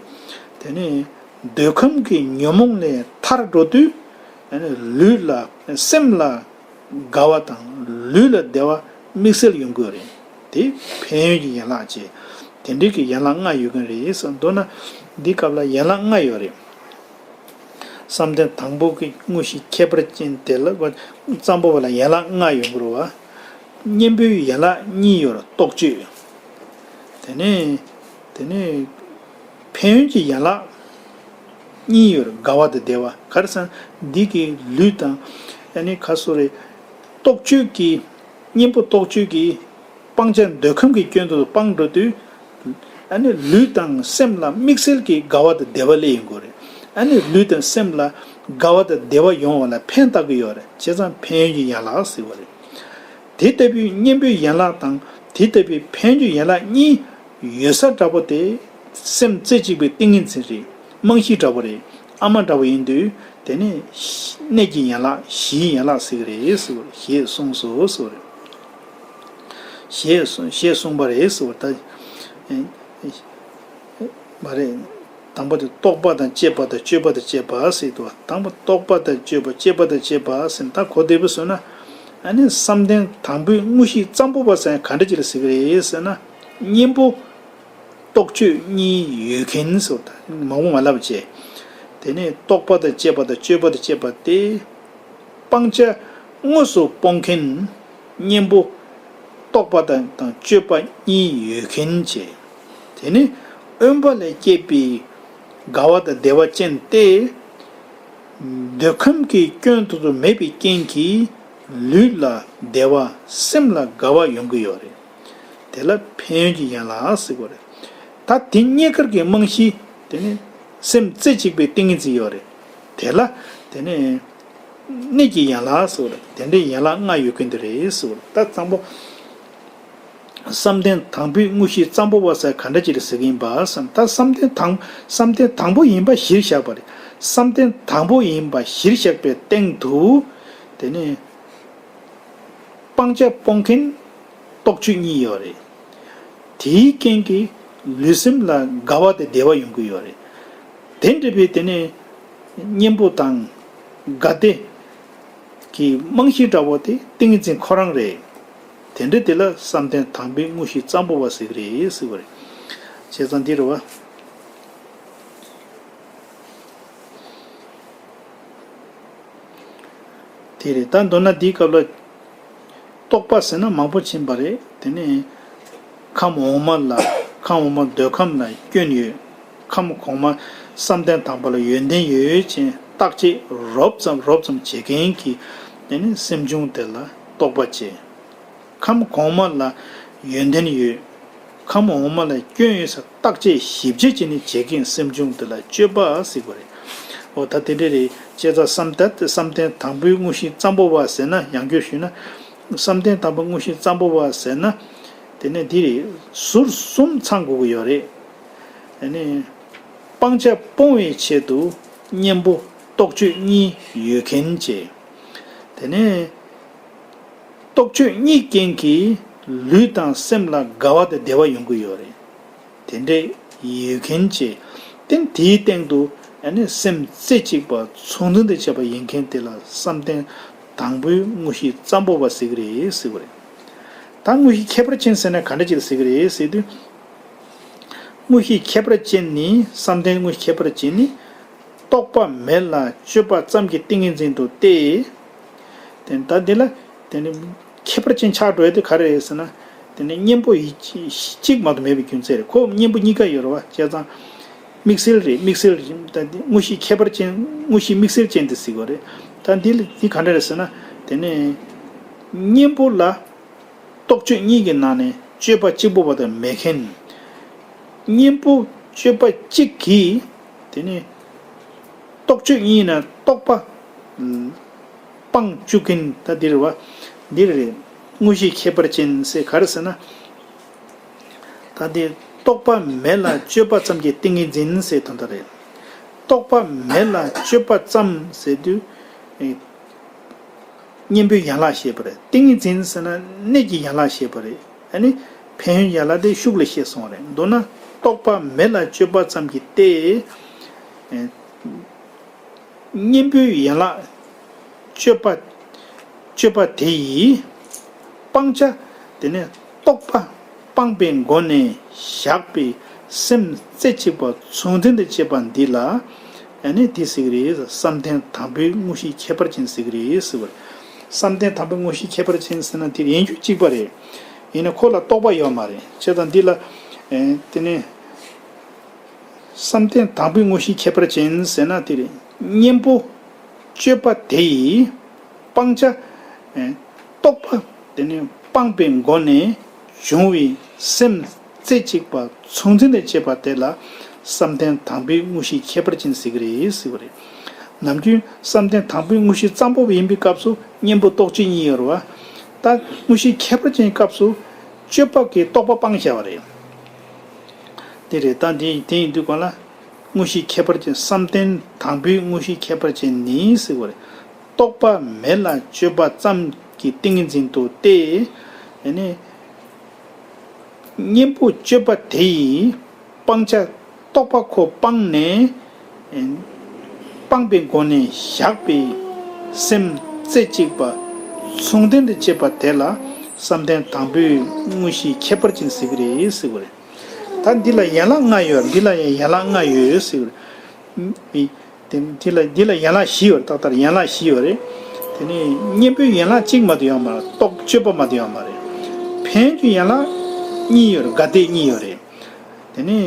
དེ་ནི་འདོད་ཁམས་ཀྱི་ཉོན་མོངས་ལས་ཐར་འགྲོ་དུས། ཨ་ནི་ལུས་ལ་སེམས་ལ་དགའ་བ་དང་ལུས་ལ་བདེ་བ་དམིགས་བསལ་ཡོང་གི་ཡོད་རེད། དེ་ཕན་ཡོན་གྱི་ཡན་ལག་བཅས། དེ་འདྲའི་གི་ཡན་ལག་ལྔ་ཡོད་མཁན་རེད་ཟེར། མདོར་ན་འདི་སྐབས་ལ་ཡན་ལག་ལྔ་ཡོད་རེད། བསམ་གཏན་དང་པོ་གི་དངོས་གཞི་ཁྱད་པར་ཅན་དེ་ལ་ཙམ་པོ་བ་ལ་ཡན་ལག་ལྔ་ཡོང་གི་རེད་བ། གཉེན་པོའི་ཡན་ལག་གཉིས་ཡོད་རེད། རྟོག་དཔྱོད། དེ་ནས། དེ་ནས་ཕན་ཡོན་གྱི་ཡན་ལག་གཉིས་ཡོད་རེད། དགའ་བ་དང་བདེ་བ། ག་རེ་ཟེར་ན་འདི་གི་ལུས་དང་། ཨ་ནི་ག་སོ་རེད། རྟོག་དཔྱོད་ཀྱི། གཉེན་པོ་རྟོག་དཔྱོད་ཀྱི་སྤང་བྱ་འདོད་ཁམས་ཀྱི་སྐྱོན་དུ་སྤངས་འགྲོ་དུས། ཨ་ནི་ལུས་དང་སེམས་ལ་དམིགས་བསལ་གྱི་དགའ་བ་དང་བདེ་བ་སླེབས་ཡོང་གི་རེད། ཨ་ནི་ལུས་དང་སེམས་ལ་དགའ་བ་དང་བདེ་བ་ཡོང་བ་ལ་ཕན་བཏགས་ཀྱི་ཡོད་རེད། བྱས་ཙང་ཕན་ཡོན་གྱི་ཡན་ལག་ཟེར་བ་རེད། དེ་ལྟ་བུའི་གཉེན་པོའི་ཡན་ལག་དང་དེ་ལྟ་བུའི་ཕན་ཡོན་གྱི་ཡན་ལག་གཉིས་ཡོད་ས་འདྲ་པོ་དེ་སེམས་རྩེ་གཅིག་པའི་ཏིང་ངེ་འཛིན་རེད། རྨང་གཞི་འདྲ་པོ་རེད། ཨ་མ་འདྲ་པོ་ཡིན་དུས་དེ་ནི་གནས་ཀྱི་ཡན་ལག་གཞིའི་ཡན་ལག་ཟེར་གི་རེད་ཟེར་བ་རེད། ཞེས་གསུངས་སོ་ཟེར་བ་རེད། ཞེས་གསུངས་ཞེས་གསུངས་པ་རེད་ཟེར་བ་ད། མ་རེད། དང་པོ་དེ་རྟོག་པ་དང་དཔྱད་པ་དང་དཔྱོད་པ་དང་དཔྱད་པ་ཟེར་འདུག་དང་པོ་རྟོག་པ་དང་དཔྱོད་པ་དཔྱད་པ་དང་དཔྱད་པ་ཟེར་ན། ད་གོ་བདེ་པོ་བཟོས་ན། ཨ་ནི་བསམ་གཏན་དང་པོའི་དངོས་གཞི་ཙམ་པོ་བ་ཟེར་ན་ག་འདྲ་ཅིག་ལ་ཟེར་གི་རེད་ཟེར་ན། གཉེན་པོ་རྟོག་དཔྱོད་གཉིས་ཡོད་མཁན་ཟེར་བ་དང་མང་པོ་མ་ལབ་བྱས། དེ་ནས་རྟོག་པ་དང་དཔྱད་པ་དང་དཔྱོད་པ་དང་དཔྱད་པ་སྟེ། སྤང་བྱ་དངོས་སུ་སྤོང་མཁན་གཉེན་པོ་རྟོག་པ་དང་དང་དཔྱོད་པ་གཉིས་ཡོད་མཁན་བྱས། དེ་ནི་དབེན་པ་ལས་སྐྱེས་པའི་དགའ་བ་དང་བདེ་བ་ཅན་ཏེ། འདོད་ཁམས་ཀྱི་སྐྱོན་དེ་ཚོ་མེད་པའི་རྐྱེན་གྱིས་ལུས་ལ་བདེ་བ་སེམས་ལ་དགའ་བ་ཡོང་གི་ཡོད་རེད། དེ་ལ་ཕན་ཡོན་གྱི་ཡན་ལག་ཟེར་གྱི་ཡོད་རེད། ད་དེ་རྙེད་དཀའ་གི་རྨང་གཞི་དེ་ནི་སེམས་རྩེ་གཅིག་པའི་ཏིང་ངེ་འཛིན་ཡོད་རེད། དེ་ལ་དེ་ནི་གནད་ཀྱི་ཡན་ལག་ཟེར་བ་རེད། དེ་འདྲའི་ཡན་ལག་ལྔ་ཡོད་མཁན་དེ་རེད་ཟེར་བ་རེད། ད་ཙམ་པོ་བསམ་གཏན་དང་པོའི་དངོས་གཞི་ཙམ་པོ་བ་ཟེར་ག་འདྲ་ཅིག་རེད་ཟེར་གྱི་ཡིན་པ་བསམ། ད་བསམ་གཏན་དང་བསམ་གཏན་དང་པོ་ཡིན་པ་གཞིར་བཞག་པ་རེད། བསམ་གཏན་དང་པོ་ཡིན་པ་གཞིར་བཞག་པའི་སྟེང་དུ་དེ་ནི་སྤང་བྱ་སྤོང་མཁན་རྟོག་དཔྱོད་གཉིས་ཡོད་རེད། དེའི་རྐྱེན་གྱིས་ལུས་སེམས་ལ་དགའ་བ་དང་བདེ་བ་ཡོང་གི་ཡོད་རེད། དེ་འདྲ་བའི་དེ་ནས་གཉེན་པོ་དང་དགའ་བདེ་གི་རྨང་གཞི་འདྲ་བོ་དེ་ཏིང་ངེ་འཛིན་ཁོ་རང་རེད། དེ་འདྲ་དེ་ལ་བསམ་གཏན་དང་པོའི་དངོས་གཞི་ཙམ་པོ་བ་ཟེར་གི་རེད་ཟེར་བ་རེད། བྱས་ཙང་འདི་རེད་བ། དེ་རེད། ད་མདོར་ན་འདིའི་སྐབས་ལ་རྟོག་པ་ཟེར་ན་མང་པོ་ཕྱིན་པ་རེད། དེ་ནས་ཁམས་འོག་མ་ལ་ཁམས་འོག་མ་འདོད་ཁམས་ལ་སྐྱོན་ཡོད། ཁམས་གོང་མ་བསམ་གཏན་དང་པོ་ལ་ཡོན་ཏན་ཡོད་ཅེས་བརྟག་དཔྱད་རོབ་ཙམ་རོབ་ཙམ་བྱེད་མཁན་གྱི་དེ་ནས་སེམས་བྱུང་དེ་ལ་རྟོག་པ་བྱེད། ཁམས་གོང་མ་ལ་ཡོན་ཏན་ཡོད། ཁམས་འོག་མ་ལ་སྐྱོན་ཡོད་ཟེར་བརྟག་དཔྱད་ཞིབ་དཔྱད་བྱས་ནས་བྱེད་མཁན་སེམས་བྱུང་དེ་ལ་དཔྱོད་པ་ཟེར་དགོས་རེད། འོ་ད་དེ་འདྲ་རེད། བྱས་ཙང་བསམ་གཏན་བསམ་གཏན་དང་པོའི་དངོས་གཞི་ཙམ་པོ་བ་ཟེར་ན། ཡང་བསྐྱར་ཞུས་ན། བསམ་གཏན་དང་པོའི་དངོས་གཞི་ཙམ་པོ་བ་ཟེར་ན། དེ་ནས་འདི་རེད། ཟུར་གསུམ་ཚང་དགོས་ཀྱི་ཡོད་རེད། དེ་ནས་སྤང་བྱ་སྤོང་བའི་ཆེད་དུ་གཉེན་པོ་རྟོག་དཔྱོད་གཉིས་ཡོད་མཁན་བྱས། དེ་ནས་རྟོག་དཔྱོད་གཉིས་རྐྱེན་གྱིས་ལུས་དང་སེམས་ལ་དགའ་བ་དང་བདེ་བ་ཡོང་གི་ཡོད་རེད། དེ་འདྲའི་ཡོད་མཁན་བྱས། དེ་དེའི་སྟེང་དུ་ཨ་ནི་སེམས་རྩེ་གཅིག་པ་ཚོགས་འཛིན་དུ་བྱས་པ་ཡིན་མཁན་དེ་ལ་བསམ་གཏན་དང་པོའི་དངོས་གཞི་ཙམ་པོ་བ་ཟེར་གི་རེད་ཟེར་བ་རེད། ད་དངོས་གཞི་ཁྱད་པར་ཅན་ཟེར་ན་ག་འདྲ་ཅིག་ལ་ཟེར་གི་རེད་ཟེར་དུས། དངོས་གཞི་ཁྱད་པར་ཅན་ནི། བསམ་གཏན་དངོས་གཞི་ཁྱད་པར་ཅན་ནི། རྟོག་པ་མེད་ལ་དཔྱོད་པ་ཙམ་གྱི་ཏིང་ངེ་འཛིན་དུ་སྟེ། དེ་ད་འདི་ལ་དེ་ནི་ཁྱད་པར་ཅན་ཆགས་འགྲོ་ཡ་དེ་ག་རེ་རེད་ཟེར་ན། དེ་ནི་གཉེན་པོ་ཡི་གཅིག་མ་གཏོགས་མེད་པའི་རྒྱུ་མཚན་རེད། ཁོ་གཉེན་པོ་གཉིས་ཀ་ཡོད་རེད་བ། བྱས་ཙང་དམིགས་བསལ་རེད། དམིགས་བསལ་རེད། ད་འདི་དངོས་གཞི་ཁྱད་པར་ཅན། དངོས་གཞི་དམིགས་བསལ་ཅན་དེ་ཟེར་དགོས་རེད། ད་འདི་ལ་འདི་ག་འདྲ་རེད་ཟེར་ན། དེ་ནི་གཉེན་པོ་ལ་རྟོག་དཔྱོད་གཉིས་ཀྱི་ནང་ནས་དཔྱོད་པ་གཅིག་པོ་བ་དང་མེད་མཁན། གཉེན་པོ་དཔྱོད་པ་གཅིག་གིས་དེ་ནི་རྟོག་དཔྱོད་གཉིས་ན་རྟོག་པ་སྤང་བཅུག་མཁན། ད་འདི་རེད་བ། འདི་རེད། དངོས་གཞི་ཁྱད་པར་ཅན་ཟེར་ག་རེ་ཟེར་ན། ད་འདི་རྟོག་པ་མེད་ལ་དཔྱོད་པ་ཙམ་གྱི་ཏིང་ངེ་འཛིན་ཟེར་དོན་དག་རེད། རྟོག་པ་མེད་ལ་དཔྱོད་པ་ཙམ་ཟེར་དུས། གཉེན་པོའི་ཡན་ལག་བཤད་པ་རེད། ཏིང་ངེ་འཛིན་ཟེར་ན་གནད་ཀྱི་ཡན་ལག་བཤད་པ་རེད། ཨ་ནི་ཕན་ཡོན་ཡན་ལག་དེ་ཤུགས་ལ་བཤད་སོང་བ་རེད། མདོར་ན་རྟོག་པ་མེད་ལ་དཔྱོད་པ་ཙམ་གྱིས་ཏེ། གཉེན་པོའི་ཡན་ལག་དཔྱོད་པ། དཔྱོད་པ་དེ་ཡིས་སྤང་བྱ། དེ་ནས་རྟོག་པ་སྤངས་པའི་སྒོ་ནས་བཞག་པའི་སེམས་རྩེ་གཅིག་པ་ཚོགས་འཛིན་དུ་བྱེད་པ་འདི་ལ་ཨ་ནི་དེ་ཟེར་གི་རེད། བསམ་གཏན་དང་པོའི་དངོས་གཞི་ཁྱད་པར་ཅན་ཟེར་གི་རེད་ཟེར་བ་རེད། བསམ་གཏན་དང་པོའི་དངོས་གཞི་ཁྱད་པར་ཅན་ཟེར་ན་དེ་ཡིན་རྒྱུ་གཅིག་པ་རེད། ཡིན་ན་ཁོ་ལ་རྟོག་པ་ཡོད་མ་རེད། བྱས་ཙང་འདི་ལ་ཨེ་དེ་ནས་བསམ་གཏན་དང་པོའི་དངོས་གཞི་ཁྱད་པར་ཅན་ཟེར་ན་དེ་རེད། གཉེན་པོ་དཔྱོད་པ་དེ་ཡིས་སྤང་བྱ། ཨེ་རྟོག་པ་དེ་ནི་སྤངས་པའི་སྒོ་ནས་བྱུང་བའི་སེམས་རྩེ་གཅིག་པ་ཚོགས་འཛིན་དུ་བྱེད་པ་དེ་ལ་བསམ་གཏན་དང་པོའི་དངོས་གཞི་ཁྱད་པར་ཅན་ཟེར་གི་རེད་ཟེར་བ་རེད། ནམ་རྒྱུན་བསམ་གཏན་དང་པོའི་དངོས་གཞི་ཙམ་པོ་ཡིན་པའི་སྐབས་སུ་གཉེན་པོ་རྟོག་དཔྱོད་གཉིས་ཡོད་རེད་བ། ད་དངོས་གཞི་ཁྱད་པར་ཅན་སྐབས་སུ་དཔྱོད་པ་གིས་རྟོག་པ་སྤངས་བཞག་པ་རེད། དེ་རེད། ད་དེ་དེ་ཡིན་དུས་གང་ལ། དངོས་གཞི་ཁྱད་པར་ཅན། བསམ་གཏན་དང་པོའི་དངོས་གཞི་ཁྱད་པར་ཅན་ནི་ཟེར་བ་རེད། རྟོག་པ་མེད་ལ་དཔྱོད་པ་ཙམ་གྱི་ཏིང་ངེ་འཛིན་དུ་སྟེ། ཡ་ནི་གཉེན་པོ་དཔྱོད་པ་དེ་ཡིས་སྤང་བྱ་རྟོག་ རྟོག་པ་ཁོ་སྤངས་ནས། སྤངས་པའི་སྒོ་ནས་བཞག་པའི་སེམས་རྩེ་གཅིག་པ་མཚུངས་ལྡན་དུ་བྱེད་པ་དེ་ལ་བསམ་གཏན་དང་པོའི་དངོས་གཞིའི་ཁྱད་པར་ཅན་ཟེར་གྱི་རེད་ཟེར་གྱི་རེད། ད་འདི་ལ་ཡན་ལག་ལྔ་ཡོད། འདི་ལ་ཡང་ཡན་ལག་ལྔ་ཡོད་ཟེར་གྱི་རེད། དེ་འདི་ལ་འདི་ལ་ཡན་ལག་བཞི་ཡོད་རེད། ཏག་ཏག་ཡན་ལག་བཞི་ཡོད་རེད། དེ་ནི་གཉེན་པོའི་ཡན་ལག་གཅིག་མ་གཏོགས་ཡོད་མ་རེད། རྟོག་སྤྱོད་པ་མ་གཏོགས་ཡོད་མ་རེད། ཕན་ཡོན་གྱི་ཡན་ལག་གཉིས་ཡོད་རེད། དགའ་དད་གཉིས་ཡོད་རེད། དེ་ནི་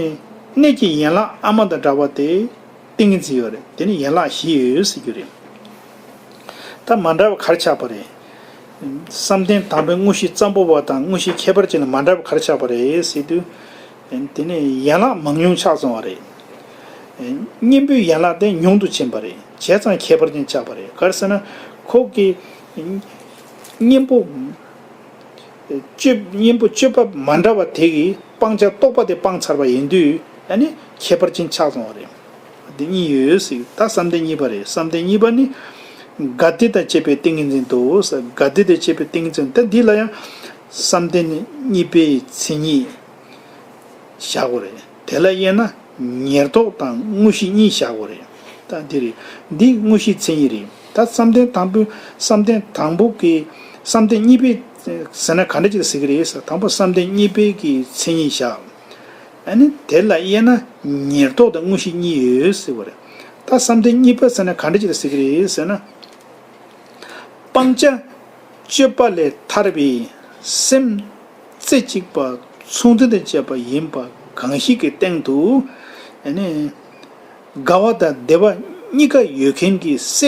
གནས་ཀྱི་ཡན་ལག་ཨ་མ་དང་འདྲ་བ་དེ་ཏིང་ངེ་འཛིན་ཡོད་རེད། དེ་ནི་ཡན་ལག་བཞི་ཡོད་ཟེར་རྒྱུ་རེད། ད་མ་འདྲ་བ་ག་རེ་ཆགས་པ་རེད། བསམ་གཏན་དང་པོའི་དངོས་གཞི་ཙམ་པོ་བ་དང་དངོས་གཞིའི་ཁྱད་པར་ཅན་ལ་མ་འདྲ་བ་ག་རེ་ཆགས་པ་རེད་ཟེར་དུས། དེ་ནི་ཡན་ལག་མང་ཉུང་ཆགས་སོང་བ་རེད། གཉེན་པོའི་ཡན་ལག་དེ་ཉུང་དུ་ཕྱིན་པ་རེད། བྱས་ཙང་ཁྱད་པར་ཅན་ཆགས་པ་རེད། ག་རེ་ཟེར་ན། ཁོ་གི་གཉེན་པོ་སྤྱོད་གཉེན་པོ་སྤྱོད་པ་མ་འདྲ་བ་དེ་གིས་སྤང་བྱ་རྟོག་པ་དེ་སྤངས་ཚར་བ་ཡིན་དུས། ཨ་ནི་ཁྱད་པར་ཅན་ཆགས་སོང་བ་རེད། དེ་གཉིས་ཡོད་ཟེར། ད་བསམ་གཏན་གཉིས་པ་རེད། བསམ་གཏན་གཉིས་པ་ནི་དགའ་དད་དང་བཅས་པའི་ཏིང་ངེ་འཛིན་དུ། དགའ་དད་དང་བཅས་པའི་ཏིང་ངེ་འཛིན། ད་འདི་ལ་ཡང་བསམ་གཏན་གཉིས་པའི་མཚན་ཉིད་བཞག་དགོས་རེད། དེ་ལ་དབྱེ་ན་ཉེར་བསྡོགས་དང་དངོས་གཞི་གཉིས་བཞག་དགོས་རེད། ད་འདི་རེད། འདི་དངོས་གཞིའི་མཚན་ཉིད་རེད། ད་བསམ་གཏན་དང་པོ། བསམ་གཏན་དང་པོ་གི། བསམ་གཏན་གཉིས་པའི་ཟེར་ན་ག་འདྲ་ཅིག་ཟེར་གྱི་རེད་ཟེར། དང་པོ་བསམ་གཏན་གཉིས་པའི་གི་མཚན་ཉིད་བཞག་ཨ་ནི་དེ་ལ་དབྱེ་ན་ཉེར་བསྡོགས་དང་དངོས་གཞི་གཉིས་ཡོད་ཟེར་བ་རེད། ད་བསམ་གཏན་གཉིས་པ་ཟེར་ན་ག་འདྲ་ཅིག་ཟེར་གྱི་རེད་ཟེར་ན། སྤང་བྱ་སྤྱོད་པ་ལས་ཐར་པའི་སེམས་རྩེ་གཅིག་པ་མཚུངས་ལྡན་དུ་བྱེད་པ་ཡིན་པ་གང་ཞིག་གི་སྟེང་དུ། ཨ་ནི། དགའ་བ་དང་བདེ་བ་གཉིས་ཀ་ཡོད་མཁན་གྱི་སས་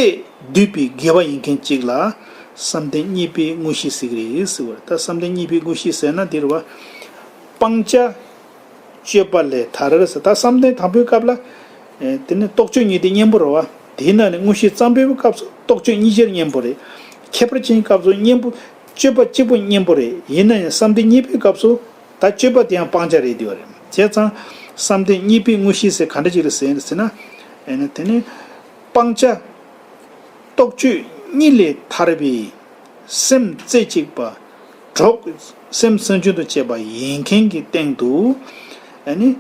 བསྡུས་པའི་དགེ་བ་ཡིན་མཁན་གཅིག་ལ་བསམ་གཏན་གཉིས་པའི་དངོས་གཞི་ཟེར་གྱི་རེད་ཟེར་བ་རེད། ད་བསམ་གཏན་གཉིས་པའི་དངོས་གཞི་ཟེར་ན་འདི་རེད་བ། སྤང་བྱ་སྤྱོད་པ་ལས་ཐར་ཟེར། ད་བསམ་གཏན་དང་པོའི་སྐབས་ལ། ཨེ། དེ་ནི་རྟོག་དཔྱོད་གཉིས་དེ་གཉེན་པོ་རེད་བ། དེའི་ནང་ནས་དངོས་གཞི་ཙམ་པའི་སྐབས་སུ་རྟོག་དཔྱོད་གཉིས་ཆར་གཉེན་པོ་རེད། ཁྱད་པར་ཅན་སྐབས་སུ་གཉེན་པོ། སྤྱོད་པ་གཅིག་པུ་གཉེན་པོ་རེད། ཡིན་ན་ཡང་བསམ་གཏན་གཉིས་པའི་སྐབས་སུ། ད་སྤྱོད་པ་དེ་ཡང་སྤང་བྱ་རེད་འདུག་བ་རེད། བྱས་ཙང་བསམ་གཏན་གཉིས་པའི་དངོས་གཞི་ཟེར་ག་འདྲ་ཅིག་རེད་ཟེར་ཟེར་ན། ཨེ་ནི་དེ་ནི་སྤང་བྱ། རྟོག་དཔྱོད་གཉིས་ལས་ཐར་པའི་སེམས་རྩེ་གཅིག་པ་གྲོགས་སེམས་སེམས་བྱུང་དུ་བྱེད་པ་ཡིན་མཁན་གྱི་སྟེང་དུ། ཨ་ནི་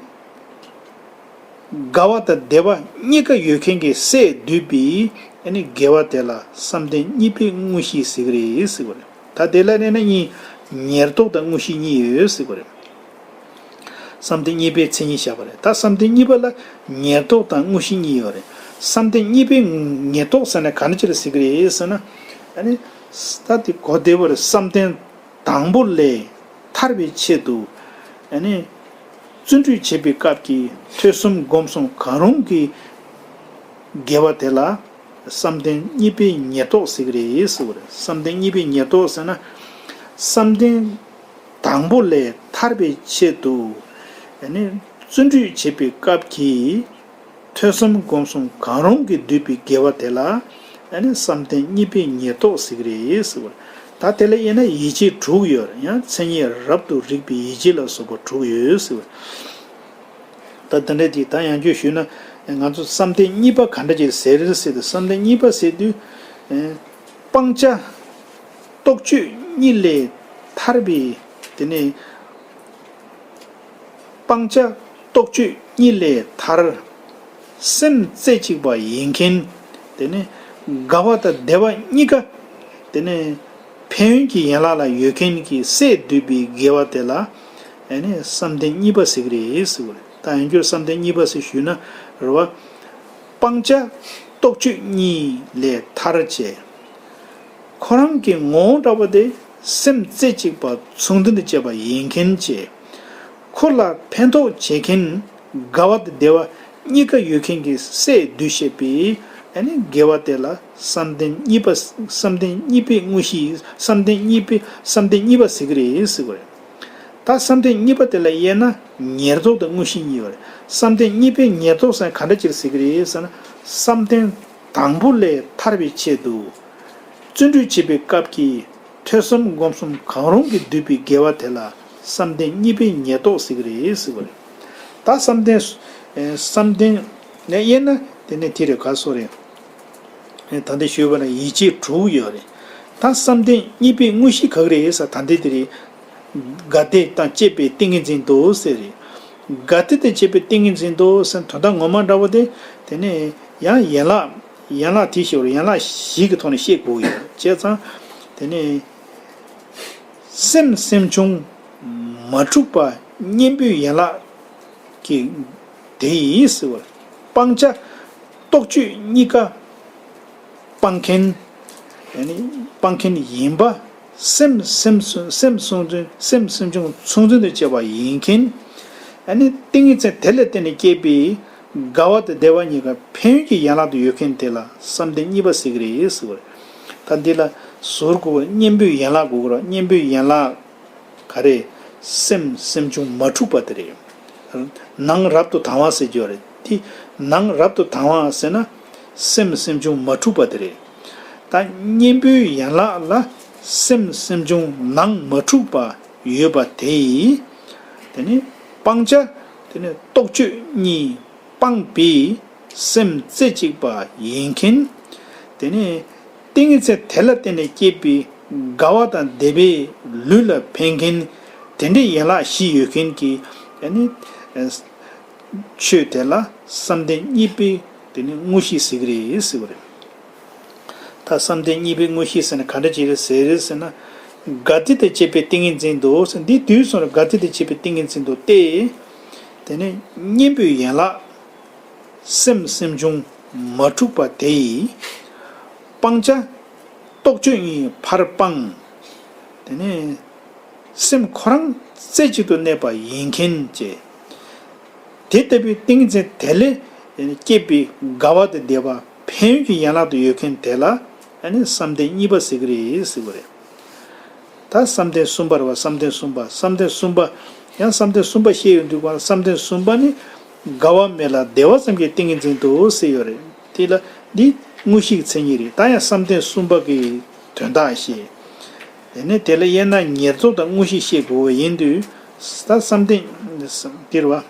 དགའ་བ་དང་བདེ་བ་གཉིས་ཀ་ཡོད་མཁན་གྱི་སས་བསྡུས་པའི། ཨ་ནི་དགེ་བ་དེ་ལ་བསམ་གཏན་གཉིས་པའི་དངོས་གཞི་ཟེར་གྱི་རེད་ཟེར་བ་རེད། ད་དེ་ལ་གནས་ན་གཉིས། ཉེར་བསྡོགས་དང་དངོས་གཞི་གཉིས་ཡོད་ཟེར་བ་རེད། བསམ་གཏན་གཉིས་པའི་མཚན་ཉིད་བཞག་པ་རེད། ད་བསམ་གཏན་གཉིས་པ་ལ་ཉེར་བསྡོགས་དང་དངོས་གཞི་གཉིས་ཡོད་རེད། བསམ་གཏན་གཉིས་པའི་ཉེར་བསྡོགས་ཟེར་ན་ག་འདྲ་ཅིག་ལ་ཟེར་གྱི་རེད་ཟེར་ན། ཨ་ནི། ད་དེ་གོ་བདེ་བར་བསམ་གཏན་དང་པོ་ལས་ཐར་བའི་ཆེད་དུ། ཨ་ནི། བརྩོན་འགྲུས་བྱེད་པའི་སྐབས་ཀྱི་ཐོས་བསམ་སྒོམ་གསུམ་གང་རུང་གི་དགེ་བ་དེ་ལ་བསམ་གཏན་གཉིས་པའི་ཉེར་བསྡོགས་ཟེར་གྱི་རེད་ཟེར་བ་རེད། བསམ་གཏན་གཉིས་པའི་ཉེར་བསྡོགས་ཟེར་ན། བསམ་གཏན་དང་པོ་ལས་ཐར་བའི་ཆེད་དུ། ཨ་ནི་བརྩོན་འགྲུས་བྱེད་པའི་སྐབས་ཀྱི་ཐོས་བསམ་སྒོམ་གསུམ་གང་རུང་གིས་བསྡུས་པའི་དགེ་བ་དེ་ལ། ཨ་ནི་བསམ་གཏན་གཉིས་པའི་ཉེར་བསྡོགས་ཟེར་གྱི་རེད་ཟེར་བ་རེད། ད་དེ་ལ་དབྱེ་ན་ཡིད་བྱེད་དྲུག་ཡོད་རེད། ཡང་མཚན་ཉིད་རབ་ཏུ་རིག་པའི་ཡིད་བྱེད་ལ་སོགས་པ་དྲུག་ཡོད་ཟེར་བ་རེད། ད་དེ་འདྲ་ཅིག་ད་ཡང་བསྐྱར་ཞུས་ན། ང་ཚོ་བསམ་གཏན་གཉིས་པ་ག་འདྲ་ཅིག་ཟེར་ཟེར་དུས། བསམ་གཏན་གཉིས་པ་ཟེར་དུས། ཨེ། སྤང་བྱ་རྟོག་དཔྱོད་གཉིས་ལས་ཐར་པའི། དེ་ནས་སྤང་བྱ་རྟོག་དཔྱོད་གཉིས་ལས་ཐར། སེམས་རྩེ་གཅིག་པ་ཡིན་མཁན། དེ་ནས་དགའ་བ་དང་བདེ་བ་གཉིས་ཀ། དེ་ནས་ཕན་ཡོན་གྱི་ཡན་ལག་ལ་ཡོད་མཁན་གྱི་སས་བསྡུས་པའི་དགེ་བ་དེ་ལ། ཨ་ནི་བསམ་གཏན་གཉིས་པ་ཟེར་གྱི་རེད་ཟེར་བ་རེད། ད་ཡང་བསྐྱར་བསམ་གཏན་གཉིས་པ་ཟེར་ཞུས་ན། རེད་བ། སྤང་བྱ་རྟོག་དཔྱོད་གཉིས་ལས་ཐར་བྱས། ཁོ་རང་གི་ངོ་བོ་འདྲ་བ་དེ་སེམས་རྩེ་གཅིག་པ་མཚུངས་ལྡན་དུ་བྱེད་པ་ཡིན་མཁན་བྱས། ཁོ་ལ་ཕན་ཐོགས་བྱེད་མཁན་དགའ་བ་དང་བདེ་བ་གཉིས་ཀ་ཡོད་མཁན་གྱི་སས་བསྡུས་བྱས་པའི། ཨ་ནི་དགེ་བ་དེ་ལ་བསམ་གཏན་གཉིས་པ། བསམ་གཏན་གཉིས་པའི་དངོས་གཞི། བསམ་གཏན་གཉིས་པའི། བསམ་གཏན་གཉིས་པ་ཟེར་གྱི་རེད་ཟེར་བ་རེད། ད་བསམ་གཏན་གཉིས་པ་དེ་ལ་དབྱེ་ན་ཉེར་བསྡོགས་དང་དངོས་གཞི་གཉིས་ཡོད་རེད། བསམ་གཏན་གཉིས་པའི་ཉེར་བསྡོགས་ཟེར་ན་ག་འདྲ་ཅིག་ཟེར་གྱི་རེད་ཟེར་ན། བསམ་གཏན་དང་པོ་ལས་ཐར་བའི་ཆེད་དུ། བརྩོན་འགྲུས་བྱེད་པའི་སྐབས་ཀྱི་ཐོས་བསམ་སྒོམ་གསུམ་གང་རུང་གིས་བསྡུས་པའི་དགེ་བ་དེ་ལ་བསམ་གཏན་གཉིས་པའི་ཉེར་བསྡོགས་ཟེར་གྱི་རེད་ཟེར་བ་རེད། ད་བསམ་གཏན། ཨེ། བསམ་གཏན་ནས་དབྱེ་ན་དེ་ནས་དེ་རེད། ག་སོ་རེད། ཨེ། ད་འདི་ཞུས་པ་ན་ཡིད་བྱེད་དྲུག་ཡོད་རེད། ད་བསམ་གཏན་གཉིས་པའི་དངོས་གཞི་ག་གི་རེད་ཟེར། ད་འདི་དེ་རེད། དགའ་དད་དང་བཅས་པའི་ཏིང་ངེ་འཛིན་དུ་ཟེར་རེད། དགའ་སྟེ་དང་བཅས་པའི་ཏིང་ངེ་འཛིན་དུ་ཟེར་དོན་དག་ངོ་མ་འདྲ་བོ་དེ། དེ་ནས་ཡང་ཡན་ལག་ཡན་ལག་དེ་ཞེས་པར་ཡན་ལག་བཞི་གི་ཐོག་ནས་བཤད་དགོས་ཡོད་བྱས་ཙང་། དེ་ནས་སེམས་སེམས་བྱུང་མ་འཁྲུགས་པ་གཉེན་པོའི་ཡན་ལག་གི་དེ་ཡིས་ཟེར་བ། སྤང་བྱ་རྟོག་དཔྱོད་གཉིས་ཀ་སྤང་མཁན། ཡང་ན་སྤང་མཁན་ཡིན་པ། སེམས་སེམས་སུ་སེམས་གསུམ་ཚུན་སེམས་སེམས་བྱུང་ཚུན་ཚོད་དུ་བྱས་པ་ཡིན་མཁན། ཡང་ན་ཏིང་ངེ་འཛིན་དེ་ལ་བརྟེན་ནས་སྐྱེས་པའི་དགའ་བ་དང་བདེ་བ་གཉིས་ཀ་ཕན་ཡོན་གྱི་ཡན་ལག་ཏུ་ཡོད་མཁན་དེ་ལ་བསམ་གཏན་གཉིས་པ་ཟེར་གྱི་རེད་ཟེར་བ་རེད། ད་འདི་ལ་ཟུར་དགོས་པ་གཉེན་པོའི་ཡན་ལག་དགོས་ཀྱི་རེད། གཉེན་པོའི་ཡན་ལག་ག་རེ། སེམས་སེམས་བྱུང་མ་འཁྲུགས་པ་དེ་རེད། ནང་རབ་ཏུ་དང་བ་ཟེར་རྒྱུ་རེད་དེ། ནང་རབ་ཏུ་དང་བ་ཟེར་ན། སེམས་སེམས་བྱུང་མ་འཁྲུགས་པ་དེ་རེད། ད་གཉེན་པོའི་ཡན་ལག་ལ་སེམས་སེམས་བྱུང་ནང་མ་འཁྲུགས་པ་ཡོད་པ་དེ་ཡིས། དེ་ནི་སྤང་བྱ། དེ་ནི་རྟོག་དཔྱོད་གཉིས་སྤངས་པའི་སེམས་རྩེ་གཅིག་པ་ཡིན་མཁན། དེ་ནི་ཏིང་ངེ་འཛིན་དེ་ལ་བརྟེན་ནས་སྐྱེས་པའི་དགའ་བ་དང་བདེ་བས་ལུས་ལ་ཕན་མཁན། དེ་འདྲའི་ཡན་ལག་བཞི་ཡོད་མཁན་གྱི་ཨ་ནི་ཆོས་དེ་ལ་བསམ་གཏན་གཉིས་པའི་དེ་ནི་དངོས་གཞི་ཟེར་གྱི་རེད་ཟེར་བ་རེད། ད་བསམ་གཏན་གཉིས་པའི་དངོས་གཞི་ཟེར་ན་ག་འདྲ་ཅིག་རེད་ཟེར་ཟེར་ན། དགའ་སྟེ་དང་བཅས་པའི་ཏིང་ངེ་འཛིན་དུ་ཟེར། འདི་དུས་གསུམ་ལ་དགའ་སྟེ་དང་བཅས་པའི་ཏིང་ངེ་འཛིན་དུ་སྟེ། དེ་ནི་གཉེན་པོའི་ཡན་ལག་སེམས་སེམས་བྱུང་མ་འཁྲུགས་པ་དེ་ཡིས། སྤང་བྱ་རྟོག་དཔྱོད་གཉིས་ཕར་སྤངས། དེ་ནས་སེམས་ཁོ་རང་རྩེ་གཅིག་ཏུ་གནས་པ་ཡིན་མཁན་བཅས། དེ་ལྟ་བུའི་ཏིང་འཛིན་དེ་ལས་སྐྱེས་པའི་དགའ་བ་དང་བདེ་བ་ཕན་ཡོན་གྱི་ཡན་ལག་ཏུ་ཡོད་མཁན་དེ་ལ་ཨ་ནི་བསམ་གཏན་གཉིས་པ་ཟེར་གྱི་རེད་ཟེར་བ་རེད། ད་བསམ་གཏན་གསུམ་པ་རེད་བ། བསམ་གཏན་གསུམ་པ། བསམ་གཏན་གསུམ་པ། ཡང་བསམ་གཏན་གསུམ་པ་བཤད་ཡོང་དུས་གང་ལ་བསམ་གཏན་གསུམ་པ་ནི་དགའ་བ་མེད་ལ་བདེ་བ་ཙམ་གྱི་ཏིང་ངེ་འཛིན་དུ་ཟེར་ཡོད་རེད། དེ་ལ་འདི་དངོས་གཞིའི་མཚན་ཉིད་རེད། ད་ཡང་བསམ་གཏན་གསུམ་པ་གི་དོན་དག་བཤད། དེ་ནས་དེ་ལ་དབྱེ་ན་ཉེར་བསྡོགས་དང་དངོས་གཞི་བཤད་དགོས་པ་ཡིན་དུས། ད་བསམ་གཏན་འདིར་བ།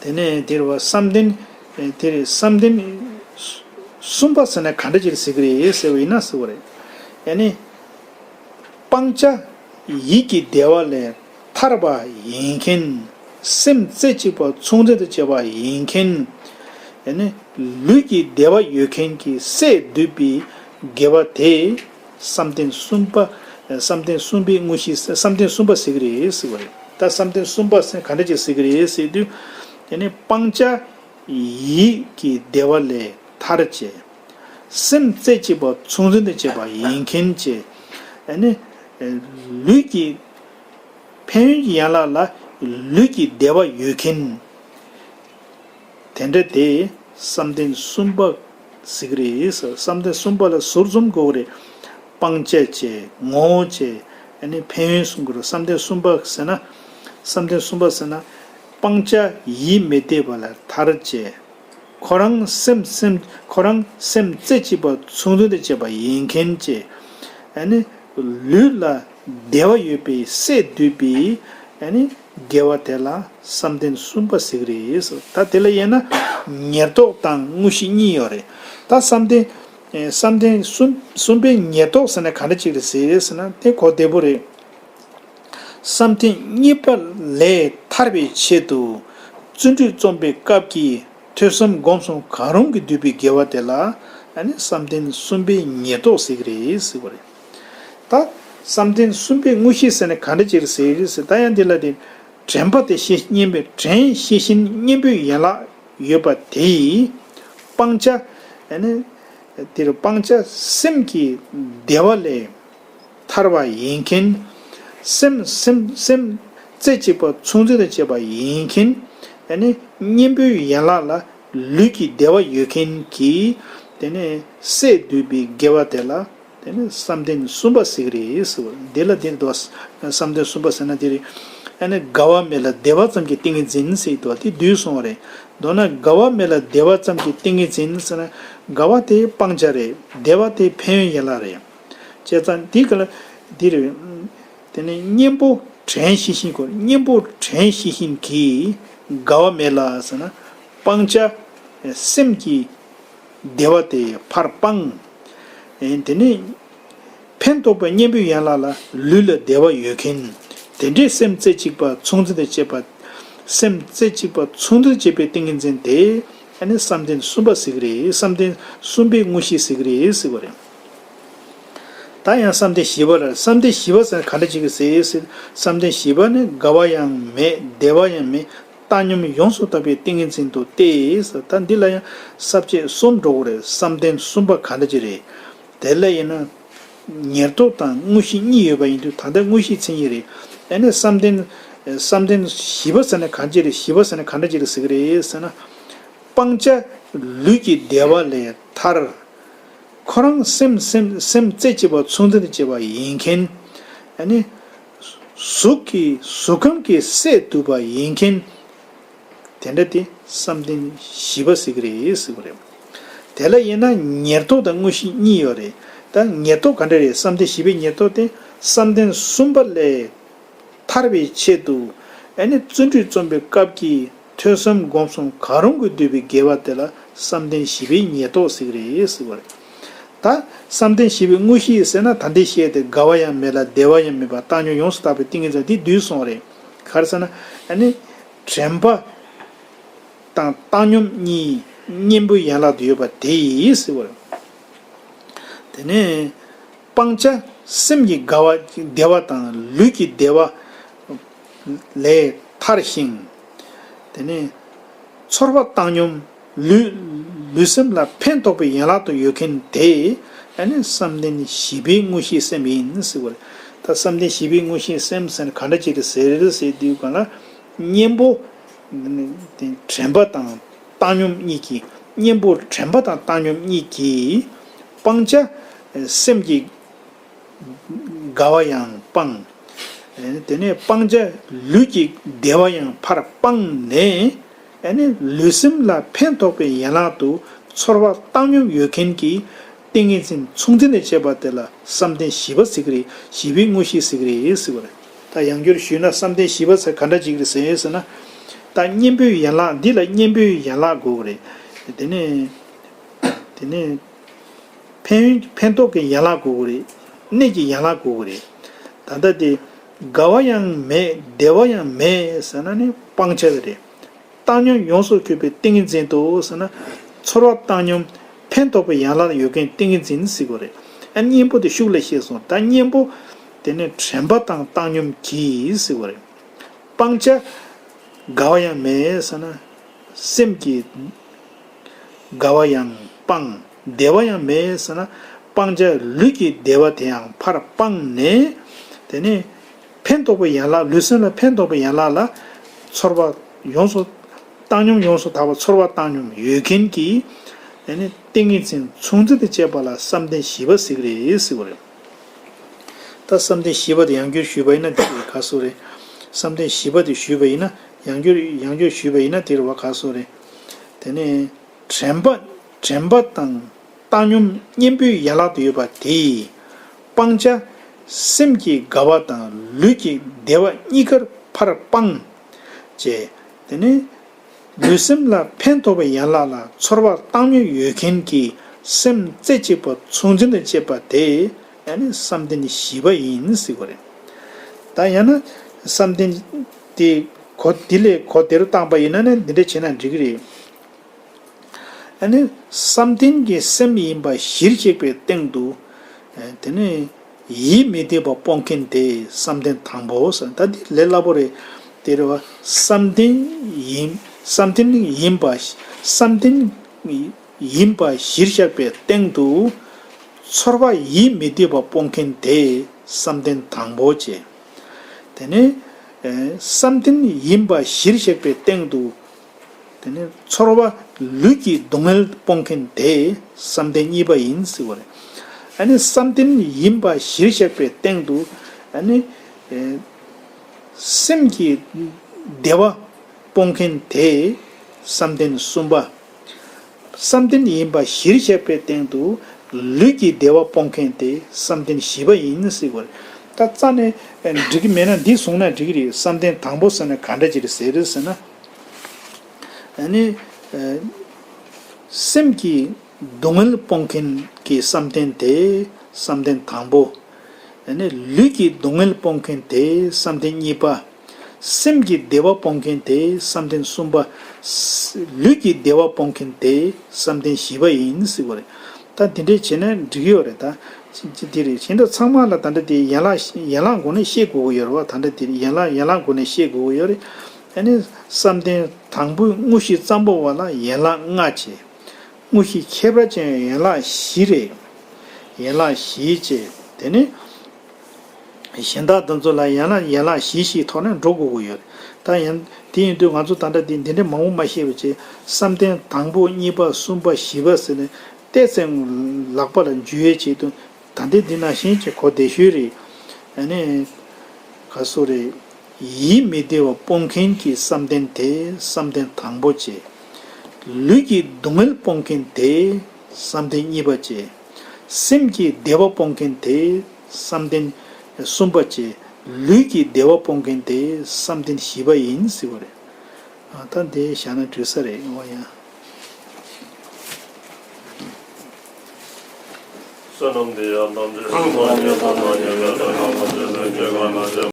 དེ་ནས་འདིར་བ་བསམ་གཏན། དེར་བསམ་གཏན་གསུམ་པ་ཟེར་ན་ག་འདྲ་ཅིག་ཟེར་གྱི་རེད་ཟེར་བ་ཡིན་ན་ཟེར་བ་རེད། ཡ་ནི། སྤང་བྱ་ཡིད་ཀྱི་བདེ་བ་ལས་ཐར་པ་ཡིན་མཁན། སེམས་རྩེ་གཅིག་པ་མཚུངས་ལྡན་དུ་བྱས་པ་ཡིན་མཁན། ཡ་ནི་ལུས་ཀྱི་བདེ་བ་ཡོད་མཁན་གྱི་སས་བསྡུས་པའི་དགེ་བ་དེ་བསམ་གཏན་གསུམ་པ། བསམ་གཏན་གསུམ་པའི་དངོས་གཞི་བསམ་གཏན་གསུམ་པ་ཟེར་གྱི་རེད་ཟེར་བ་རེད། ད་བསམ་གཏན་གསུམ་པ་ཟེར་ག་འདྲ་ཅིག་ཟེར་གྱི་རེད་ཟེར་དུས། ཡ་ནི་སྤང་བྱ་ཡིད་ཀྱི་བདེ་བ་ལས་ཐར་བྱས། སེམས་རྩེ་གཅིག་པ་མཚུངས་ལྡན་དུ་བྱས་པ་ཡིན་མཁན་བཅས། ཨ་ནི། ལུས་ཀྱི་ཕན་ཡོན་གྱི་ཡན་ལག་ལ་ལུས་ཀྱི་བདེ་བ་ཡོད་མཁན། དེ་འདྲ་དེ་བསམ་གཏན་གསུམ་པ་ཟེར་གྱི་རེད། བསམ་གཏན་གསུམ་པ་ལ་ཟུར་འཛོམས་དགོས་རེད། སྤང་བྱ་བཅས་ངོ་བོ་བཅས། ཨ་ནི་ཕན་ཡོན་གསུམ་དགོས་རེད། བསམ་གཏན་གསུམ་པ་ཟེར་ན། བསམ་གཏན་གསུམ་པ་ཟེར་ན། སྤང་བྱ་ཡིད་མི་བདེ་བ་ལས་ཐར་བྱས། ཁོ་རང་སེམས་སེམས་ཁོ་རང་སེམས་རྩེ་གཅིག་པ་མཚུངས་ལྡན་དུ་བྱས་པ་ཡིན་མཁན་བཅས། ཨ་ནི་ལུས་ལ་བདེ་བ་ཡོད་པའི་སས་བསྡུས་པའི་ཨ་ནི་དགེ་བ་དེ་ལ་བསམ་གཏན་གསུམ་པ་ཟེར་གྱི་རེད། ད་དེ་ལ་དབྱེ་ན་ཉེར་བསྡོགས་དང་དངོས་གཞི་གཉིས་ཡོད་རེད། ད་བསམ་གཏན་བསམ་གཏན་གསུམ་གསུམ་པའི་ཉེར་བསྡོགས་ཟེར་ན་ག་འདྲ་ཅིག་རེད་ཟེར་ན་དེ་གོ་བདེ་པོ་རེད། བསམ་གཏན་གཉིས་པ་ལས་ཐར་བའི་ཆེད་དུ་བརྩོན་འགྲུས་རྩོམ་པའི་སྐབས་ཀྱི་ཐོས་བསམ་སྒོམ་གསུམ་གང་རུང་གིས་བསྡུས་པའི་དགེ་བ་དེ་ལ་ཨ་ནི་བསམ་གཏན་གསུམ་པའི་ཉེར་བསྡོགས་ཟེར་གྱི་རེད་ཟེར་བ་རེད། ད་བསམ་གཏན་གསུམ་པའི་དངོས་གཞི་ཟེར་ན་ག་འདྲ་ཅིག་རེད་ཟེར་གྱི་རེད་ཟེར། ད་ཡང་འདི་ལ་དེ་དྲན་པ་དེ་ཤེས་གཉེན་པོའི་དྲན་ཤེས་བཞིན་གཉེན་པོའི་ཡན་ལག་ཡོད་པ་དེ་ཡིས་སྤང་བྱ། ཨ་ནི་དེར་སྤང་བྱ་སེམས་ཀྱི་བདེ་བ་ལས། ཐར་བ་ཡིན་མཁན། སེམས་སེམས་སེམས་རྩེ་གཅིག་པ་མཚུངས་ལྡན་དུ་བྱས་པ་ཡིན་མཁན། ཨ་ནི་གཉེན་པོའི་ཡན་ལག་ལ་ལུས་ཀྱི་བདེ་བ་ཡོད་མཁན་གྱི་དེ་ནས་སས་བསྡུས་པའི་དགེ་བ་དེ་ལ་དེ་ནས་བསམ་གཏན་གསུམ་པ་ཟེར་གྱི་རེད་ཟེར་བ་འདི་ལ་དེར་འདུག་བསམ་གཏན་གསུམ་པ་ཟེར་ན་དེ་རེད། ཨ་ནི་དགའ་བ་མེད་ལ་བདེ་བ་ཙམ་གྱི་ཏིང་ངེ་འཛིན་ཟེར་འདུག་དེ་བསྡུས་སོང་བ་རེད། མདོར་ན་དགའ་བ་མེད་ལ་བདེ་བ་ཙམ་གྱི་ཏིང་ངེ་འཛིན་ཟེར་ན་དགའ་བ་དེ་སྤང་བྱ་རེད། བདེ་བ་དེ་ཕན་ཡོན་ཡན་ལག་རེད། བྱས་ཙང་འདི་ག་ལ་འདི་རེད། དེ་ནས་གཉེན་པོ་དྲན་ཤེས་བཞིན་གོ་གཉེན་པོ་དྲན་ཤེས་བཞིན་གྱིས་དགའ་བ་མེད་ལ་ཟེར་ན་སྤང་བྱ་སེམས་ཀྱི་བདེ་བ་དེ་ཕར་སྤངས། དེ་ནས་ཕན་འདོགས་པའི་གཉེན་པོའི་ཡན་ལག་ལ་ལུས་ལ་བདེ་བ་ཡོད་མཁན། དེ་འདྲའི་སེམས་རྩེ་གཅིག་པ་མཚུངས་ལྡན་དུ་བྱེད་པ། སེམས་རྩེ་གཅིག་པ་མཚུངས་ལྡན་བྱེད་པའི་ཏིང་ངེ་འཛིན་དེ་ཨ་ནི་བསམ་གཏན་གསུམ་པ་ཟེར་གི་རེད། བསམ་གཏན་གསུམ་པའི་དངོས་གཞི་ཟེར་གི་རེད་ཟེར་བ་རེད། ད་ཡང་བསམ་གཏན་བཞི་པ་ལ། བསམ་གཏན་བཞི་པ་ཟེར་ན་ག་འདྲ་ཅིག་གི་ཟེར་ཟེར། བསམ་གཏན་བཞི་པ་ནི་དགའ་བ་ཡང་མེད་བདེ་བ་ཡང་མེད་བཏང་སྙོམས་ཡོངས་སུ་དག་པའི་ཏིང་ངེ་འཛིན་དུ་སྟེ་ཟེར། ད་འདི་ལ་ཡང་ས་བཅད་གསུམ་འགྲོ་གི་རེད། བསམ་གཏན་གསུམ་པ་ག་འདྲ་ཅིག་རེད། དེ་ལ་ཡིན་ན་ཉེར་ཐོབ་དང་དངོས་གཞི་གཉིས་ཡོད་པ་ཡིན་དུས་ད་ལྟ་དངོས་གཞིའི་མཚན་ཉིད་རེད། ཨ་ནི་བསམ་གཏན་བསམ་གཏན་བཞི་པ་ཟེར་ན་ག་འདྲ་ཅིག་རེད། བཞི་པ་ཟེར་ན་ག་འདྲ་ཅིག་རེད་ཟེར་གི་རེད་ཟེར་ན། སྤང་བྱ་ལུས་ཀྱི་བདེ་བ་ལས་ཐར། ཁོ་རང་སེམས་སེམས་སེམས་རྩེ་གཅིག་པ་མཚུངས་ལྡན་དུ་བྱེད་པ་ཡིན་མཁན། ཨ་ནི། གཟུགས་ཀྱི་གཟུགས་ཁམས་ཀྱི་སས་བསྡུས་པ་ཡིན་མཁན། དེ་འདྲ་དེ་བསམ་གཏན་བཞི་པ་ཟེར་གི་རེད་ཟེར་གི་རེད། དེ་ལ་ཡིན་ན་ཉེར་ཐོབ་དང་དངོས་གཞི་གཉིས་ཡོད་རེད། ད་ཉེར་ཐོབ་ག་འདྲ་རེད། བསམ་གཏན་བཞི་པའི་ཉེར་ཐོབ་དེ་བསམ་གཏན་གསུམ་པ་ལས་ཐར་བའི་ཆེད་དུ། ཨ་ནི་བརྩོན་འགྲུས་རྩོམ་པའི་སྐབས་ཀྱི་ཐོས་བསམ་སྒོམ་གསུམ་གང་རུང་གིས་བསྡུས་པའི་དགེ་བ་དེ་ལ་བསམ་གཏན་བཞི་པའི་ཉེར་ཐོབ་ཟེར་གི་རེད་ཟེར་བ་རེད། ད་བསམ་གཏན་བཞི་པའི་དངོས་གཞི་ཟེར་ན་ད་ལྟའི་བཤད་དེ་དགའ་བ་ཡང་མེད་ལ་བདེ་བ་ཡང་མེད་པ་བཏང་སྙོམས་ཡོངས་སུ་དག་པའི་ཏིང་ངེ་འཛིན་འདི་བསྡུས་སོང་བ་རེད། ག་རེ་ཟེར་ན། ཨ་ནི་དྲན་པ་དང་བཏང་སྙོམས་གཉིས་གཉེན་པོའི་ཡན་ལག་ཏུ་ཡོད་པ་དེ་ཡིས་ཟེར་བ་རེད། དེ་ནས། སྤང་བྱ་སེམས་ཀྱི་དགའ་བ་བདེ་བ་དང་ལུས་ཀྱི་བདེ་བ་ལས་ཐར་ཞིང་། དེ་ནས་ཚོར་བ་བཏང་སྙོམས་ལུས་ལུས་སེམས་ལ་ཕན་ཐོགས་པའི་ཡན་ལག་ཏུ་ཡོད་མཁན་དེ་ཨ་ནི་བསམ་གཏན་བཞི་པའི་དངོས་གཞིའི་སེམས་ཡིན་ཟེར་བ་རེད། ད་བསམ་གཏན་བཞི་པའི་དངོས་གཞིའི་སེམས་ཟེར་ན་ག་འདྲ་ཅིག་རེད་ཟེར་ཟེར་དུས་གང་ལ་གཉེན་པོ་དྲན་པ་དང་བཏང་སྙོམས་གཉིས་ཀྱི་གཉེན་པོ་དྲན་པ་དང་བཏང་སྙོམས་གཉིས་ཀྱིས་སྤང་བྱ་སེམས་ཀྱི་དགའ་བ་ཡང་སྤངས། དེ་ནས་སྤང་བྱ་ལུས་ཀྱི་བདེ་བ་ཡང་ཕར་སྤངས་ནས། ཨ་ནི་ལུས་སེམས་ལ་ཕན་ཐོགས་པའི་ཡན་ལག་ཏུ་ཚོར་བ་བཏང་སྙོམས་ཡོད་མཁན་གྱི་ཏིང་ངེ་འཛིན་མཚུངས་ལྡན་དུ་བྱེད་པ་དེ་ལ་བསམ་གཏན་བཞི་པ་ཟེར་གི་རེད། བཞི་པའི་དངོས་གཞི་ཟེར་གི་རེད་ཟེར་བ་རེད། ད་ཡང་བསྐྱར་ཞུས་ན་བསམ་གཏན་བཞི་པ་ཟེར་ག་འདྲ་ཅིག་རེད་ཟེར་ཟེར་ན། ད་གཉེན་པོའི་ཡན་ལག་འདི་ལ་གཉེན་པོའི་ཡན་ལག་དགོས་གི་རེད། དེ་ནས་དེ་ནས། ཕན་ཕན་ཐོགས་ཀྱི་ཡན་ལག་དགོས་ཀྱི་རེད། གནད་ཀྱི་ཡན་ལག་དགོས་ཀྱི་རེད། ད་ལྟ་དེ་དགའ་བ་ཡང་མེད་བདེ་བ་ཡང་མེད་ཟེར་ན་ནི་སྤང་བྱ་དེ་རེད། བཏང་སྙོམས་ཡོངས་སུ་གྱུར་པའི་ཏིང་ངེ་འཛིན་དུ་ཟེར་ན། ཚོར་བ་བཏང་སྙོམས་ཕན་ཐོགས་པའི་ཡན་ལག་ཡོད་མཁན་ཏིང་ངེ་འཛིན་ཟེར་དགོས་རེད། ཨ་གཉེན་པོ་དེ་ཤུགས་ལ་བཤད་སོང་། ད་གཉེན་པོ་དེ་ནི་དྲན་པ་དང་བཏང་སྙོམས་ཀྱིས་ཟེར་དགོས་རེད། སྤང་བྱ་དགའ་བ་ཡང་མེད་ཟེར་ན། སེམས་ཀྱི་དགའ་བ་ཡང་སྤངས། བདེ་བ་ཡང་མེད་ཟེར་ན། སྤང་བྱ་ལུས་ཀྱི་བདེ་བ་དེ་ཡང་ཕར་སྤངས་ནས། དེ་ནས་ཕན་ཐོགས་པའི་ཡན་ལག་ལུས་སེམས་ལ་ཕན་ཐོགས་པའི་ཡན་ལག་ལ་ཚོར་བ་ཡོངས་སུ་བཏང་སྙོམས་ཡོངས་སུ་དག་པ་ཚོར་བ་བཏང་སྙོམས་ཡོད་མཁན་གྱི། དེ་ནས་ཏིང་ངེ་འཛིན་མཚུངས་ལྡན་དུ་བྱེད་པ་ལ་བསམ་གཏན་བཞི་པ་ཟེར་གི་རེད་ཟེར་བ་རེད། ད་བསམ་གཏན་བཞི་པ་དེ་ཡང་བསྐྱར་ཞུས་པ་ཡིན་ན་འདི་རེད་ག་སོ་རེད། བསམ་གཏན་བཞི་པ་དེ་ཞུས་པ་ཡིན་ན་ཡང་བསྐྱར་ཡང་བསྐྱར་ཞུས་པ་ཡིན་ན་དེ་རེད་བ་ག་སོ་རེད། དེ་ནས་དྲན་པ་དྲན་པ་དང་བཏང་སྙོམས་གཉེན་པོའི་ཡན་ལག་ཏུ་ཡོད་པ་དེས་སྤང་བྱ་སེམས་ཀྱི་དགའ་བ་དང་ལུས་ཀྱི་བདེ་བ་གཉིས་ཀར་ཕར་སྤངས། བྱས། དེ་ནས། ལུས་སེམས་ལ་ཕན་ཐོགས་པའི་ཡན་ལག་ལ་ཚོར་བ་བཏང་སྙོམས་ཡོད་མཁན་གྱི་སེམས་རྩེ་གཅིག་པ་མཚུངས་ལྡན་དུ་བྱེད་པ་དེ་ཨ་ནི་བསམ་གཏན་བཞི་པ་ཡིན་ཟེར་དགོས་རེད། ད་ཡང་ན་བསམ་གཏན་དེ་གོ་དེ་ལས་གོ་བདེ་རུ་བཏང་པ་ཡིན་ན་ནི་འདི་འདྲ་བྱས་ན་འགྲིག་གི་རེད། ཨ་ནི་བསམ་གཏན་གྱི་སེམས་ཡིན་པ་གཞིར་གཤེགས་པའི་སྟེང་དུ། དེ་ནི། ཡིད་མི་བདེ་བ་སྤོང་མཁན་དེ་བསམ་གཏན་དང་པོ་ཟེར། ད་འདི་ལས་སླ་པོ་རེད། དེ་རེད་བ། བསམ་གཏན་ཡིན། བསམ་གཏན་ཡིན་པ། བསམ་གཏན་ཡིན་པ་གཞིར་བཞག་པའི་སྟེང་དུ། ཚོར་བ་ཡིད་མི་བདེ་བ་སྤོང་མཁན་དེ་བསམ་གཏན་དང་པོ་བྱས། དེ་ནས། བསམ་གཏན་ཡིན་པ་གཞིར་བཞག་པའི་སྟེང་དུ། དེ་ནས་ཚོར་བ་ལུས་ཀྱི་སྡུག་བསྔལ་སྤོང་མཁན་དེ་བསམ་གཏན་གཉིས་པ་ཡིན་ཟེར་བ་རེད། ཨ་ནི་བསམ་གཏན་ཡིན་པ་གཞིར་བཞག་པའི་སྟེང་དུ། ཨ་ནི། ཨེ། སེམས་ཀྱི་བདེ་བ་སྤོང་མཁན་དེ་བསམ་གཏན་གསུམ་པ། བསམ་གཏན་ཡིན་པ་གཞིར་བཞག་པའི་སྟེང་དུ་ལུས་ཀྱི་བདེ་བ་སྤོང་མཁན་དེ་བསམ་གཏན་བཞི་པ་ཡིན་ཟེར་བ་རེད། ད་རྩ་ནས་འགྲིག་གི་མེད་ན་འདི་བཟུང་ན་འགྲིག་གི་རེད། བསམ་གཏན་དང་པོ་ཟེར་ན་ག་འདྲ་ཅིག་རེད་ཟེར་རེད་ཟེར་ན། ཨ་ནི། སེམས་ཀྱི་སྡུག་བསྔལ་སྤོང་མཁན་གྱི་བསམ་གཏན་དེ་བསམ་གཏན་དང་པོ། ཨ་ནི་ལུས་ཀྱི་སྡུག་བསྔལ་སྤོང་མཁན་དེ་བསམ་གཏན་གཉིས་པ། སེམས་ཀྱི་བདེ་བ་སྤོང་མཁན་དེ་བསམ་གཏན་གསུམ་པ། ལུས་ཀྱི་བདེ་བ་སྤོང་མཁན་དེ་བསམ་གཏན་བཞི་པ་ཡིན་ཟེར་བ་རེད། ད་དེ་འདྲས་བྱས་ན་འགྲིག་གི་ཡོད་རེད་ད། ཅི་ཅི་དེ་རེད། ཁྱེད་འདྲ་ཚང་མ་ལ་ད་ལྟ་དེ་ཡན་ལག་ཡན་ལག་སྒོ་ནས་ཤེས་དགོས་ཀྱི་ཡོད་རེད་བ། ད་ལྟ་དེ་ཡན་ལག་ཡན་ལག་སྒོ་ནས་ཤེས་དགོས་ཀྱི་ཡོད་རེད། ཨ་ནི་བསམ་གཏན་དང་པོའི་དངོས་གཞི་ཙམ་པོ་བ་ལ་ཡན་ལག་ལྔ་བྱས། དངོས་གཞི་ཁྱད་པར་ཅན་ཡན་ལག་བཞི་རེད། ཡན་ལག་བཞི་བྱས། དེ་ནི། གཞན་དག་དེ་ཚོ་ལ་ཡང་ན་ཡན་ལག་བཞི་ཞིག་ཐོག་ནས་འགྲོ་དགོས་ཀྱི་ཡོད། ད་ཡང་དེ་ཡིན་དུས་ང་ཚོ་ད་ལྟ་འདི་འདི་འདྲའི་མང་པོ་མ་བཤད་པ་བྱས། བསམ་གཏན་དང་པོ་གཉིས་པ་གསུམ་པ་བཞི་པ་ཟེར་ནས་ཏོག་ཙམ་ལག་པ་ལ་འཇུ་ཡས་ཆེད་དུ། ད་ལྟའི་འདི་ནང་བཞིན་གྱི་གོ་བདེ་ཤོས་རེད། ཨ་ནི། ག་སོ་རེད། ཡིད་མི་བདེ་བ་སྤོང་མཁན་གྱི་བསམ་གཏན་དེ་བསམ་གཏན་དང་པོ་བྱས། ལུས་ཀྱི་སྡུག་བསྔལ་སྤོང་མཁན་དེ་བསམ་གཏན་གཉིས་པ་བྱས། སེམས་ཀྱི་བདེ་བ་སྤོང་མཁན་དེ་བསམ་གཏན་གསུམ་པ་བྱས། ལུས་ཀྱི་བདེ་བ་སྤོང་མཁན་དེ་བསམ་གཏན་བཞི་པ་ཡིན་ཟེར་བ་རེད། ཨ། ད་འདི་བཞག་ན་འགྲིག་ས་རེད། འོ་ཡ། བསོད་ནམས་འདི་ཡང་ཐམས་ཅད་སྤྱོད་པ་ཉིད་དང་ཉེ་བའི་ལྷ།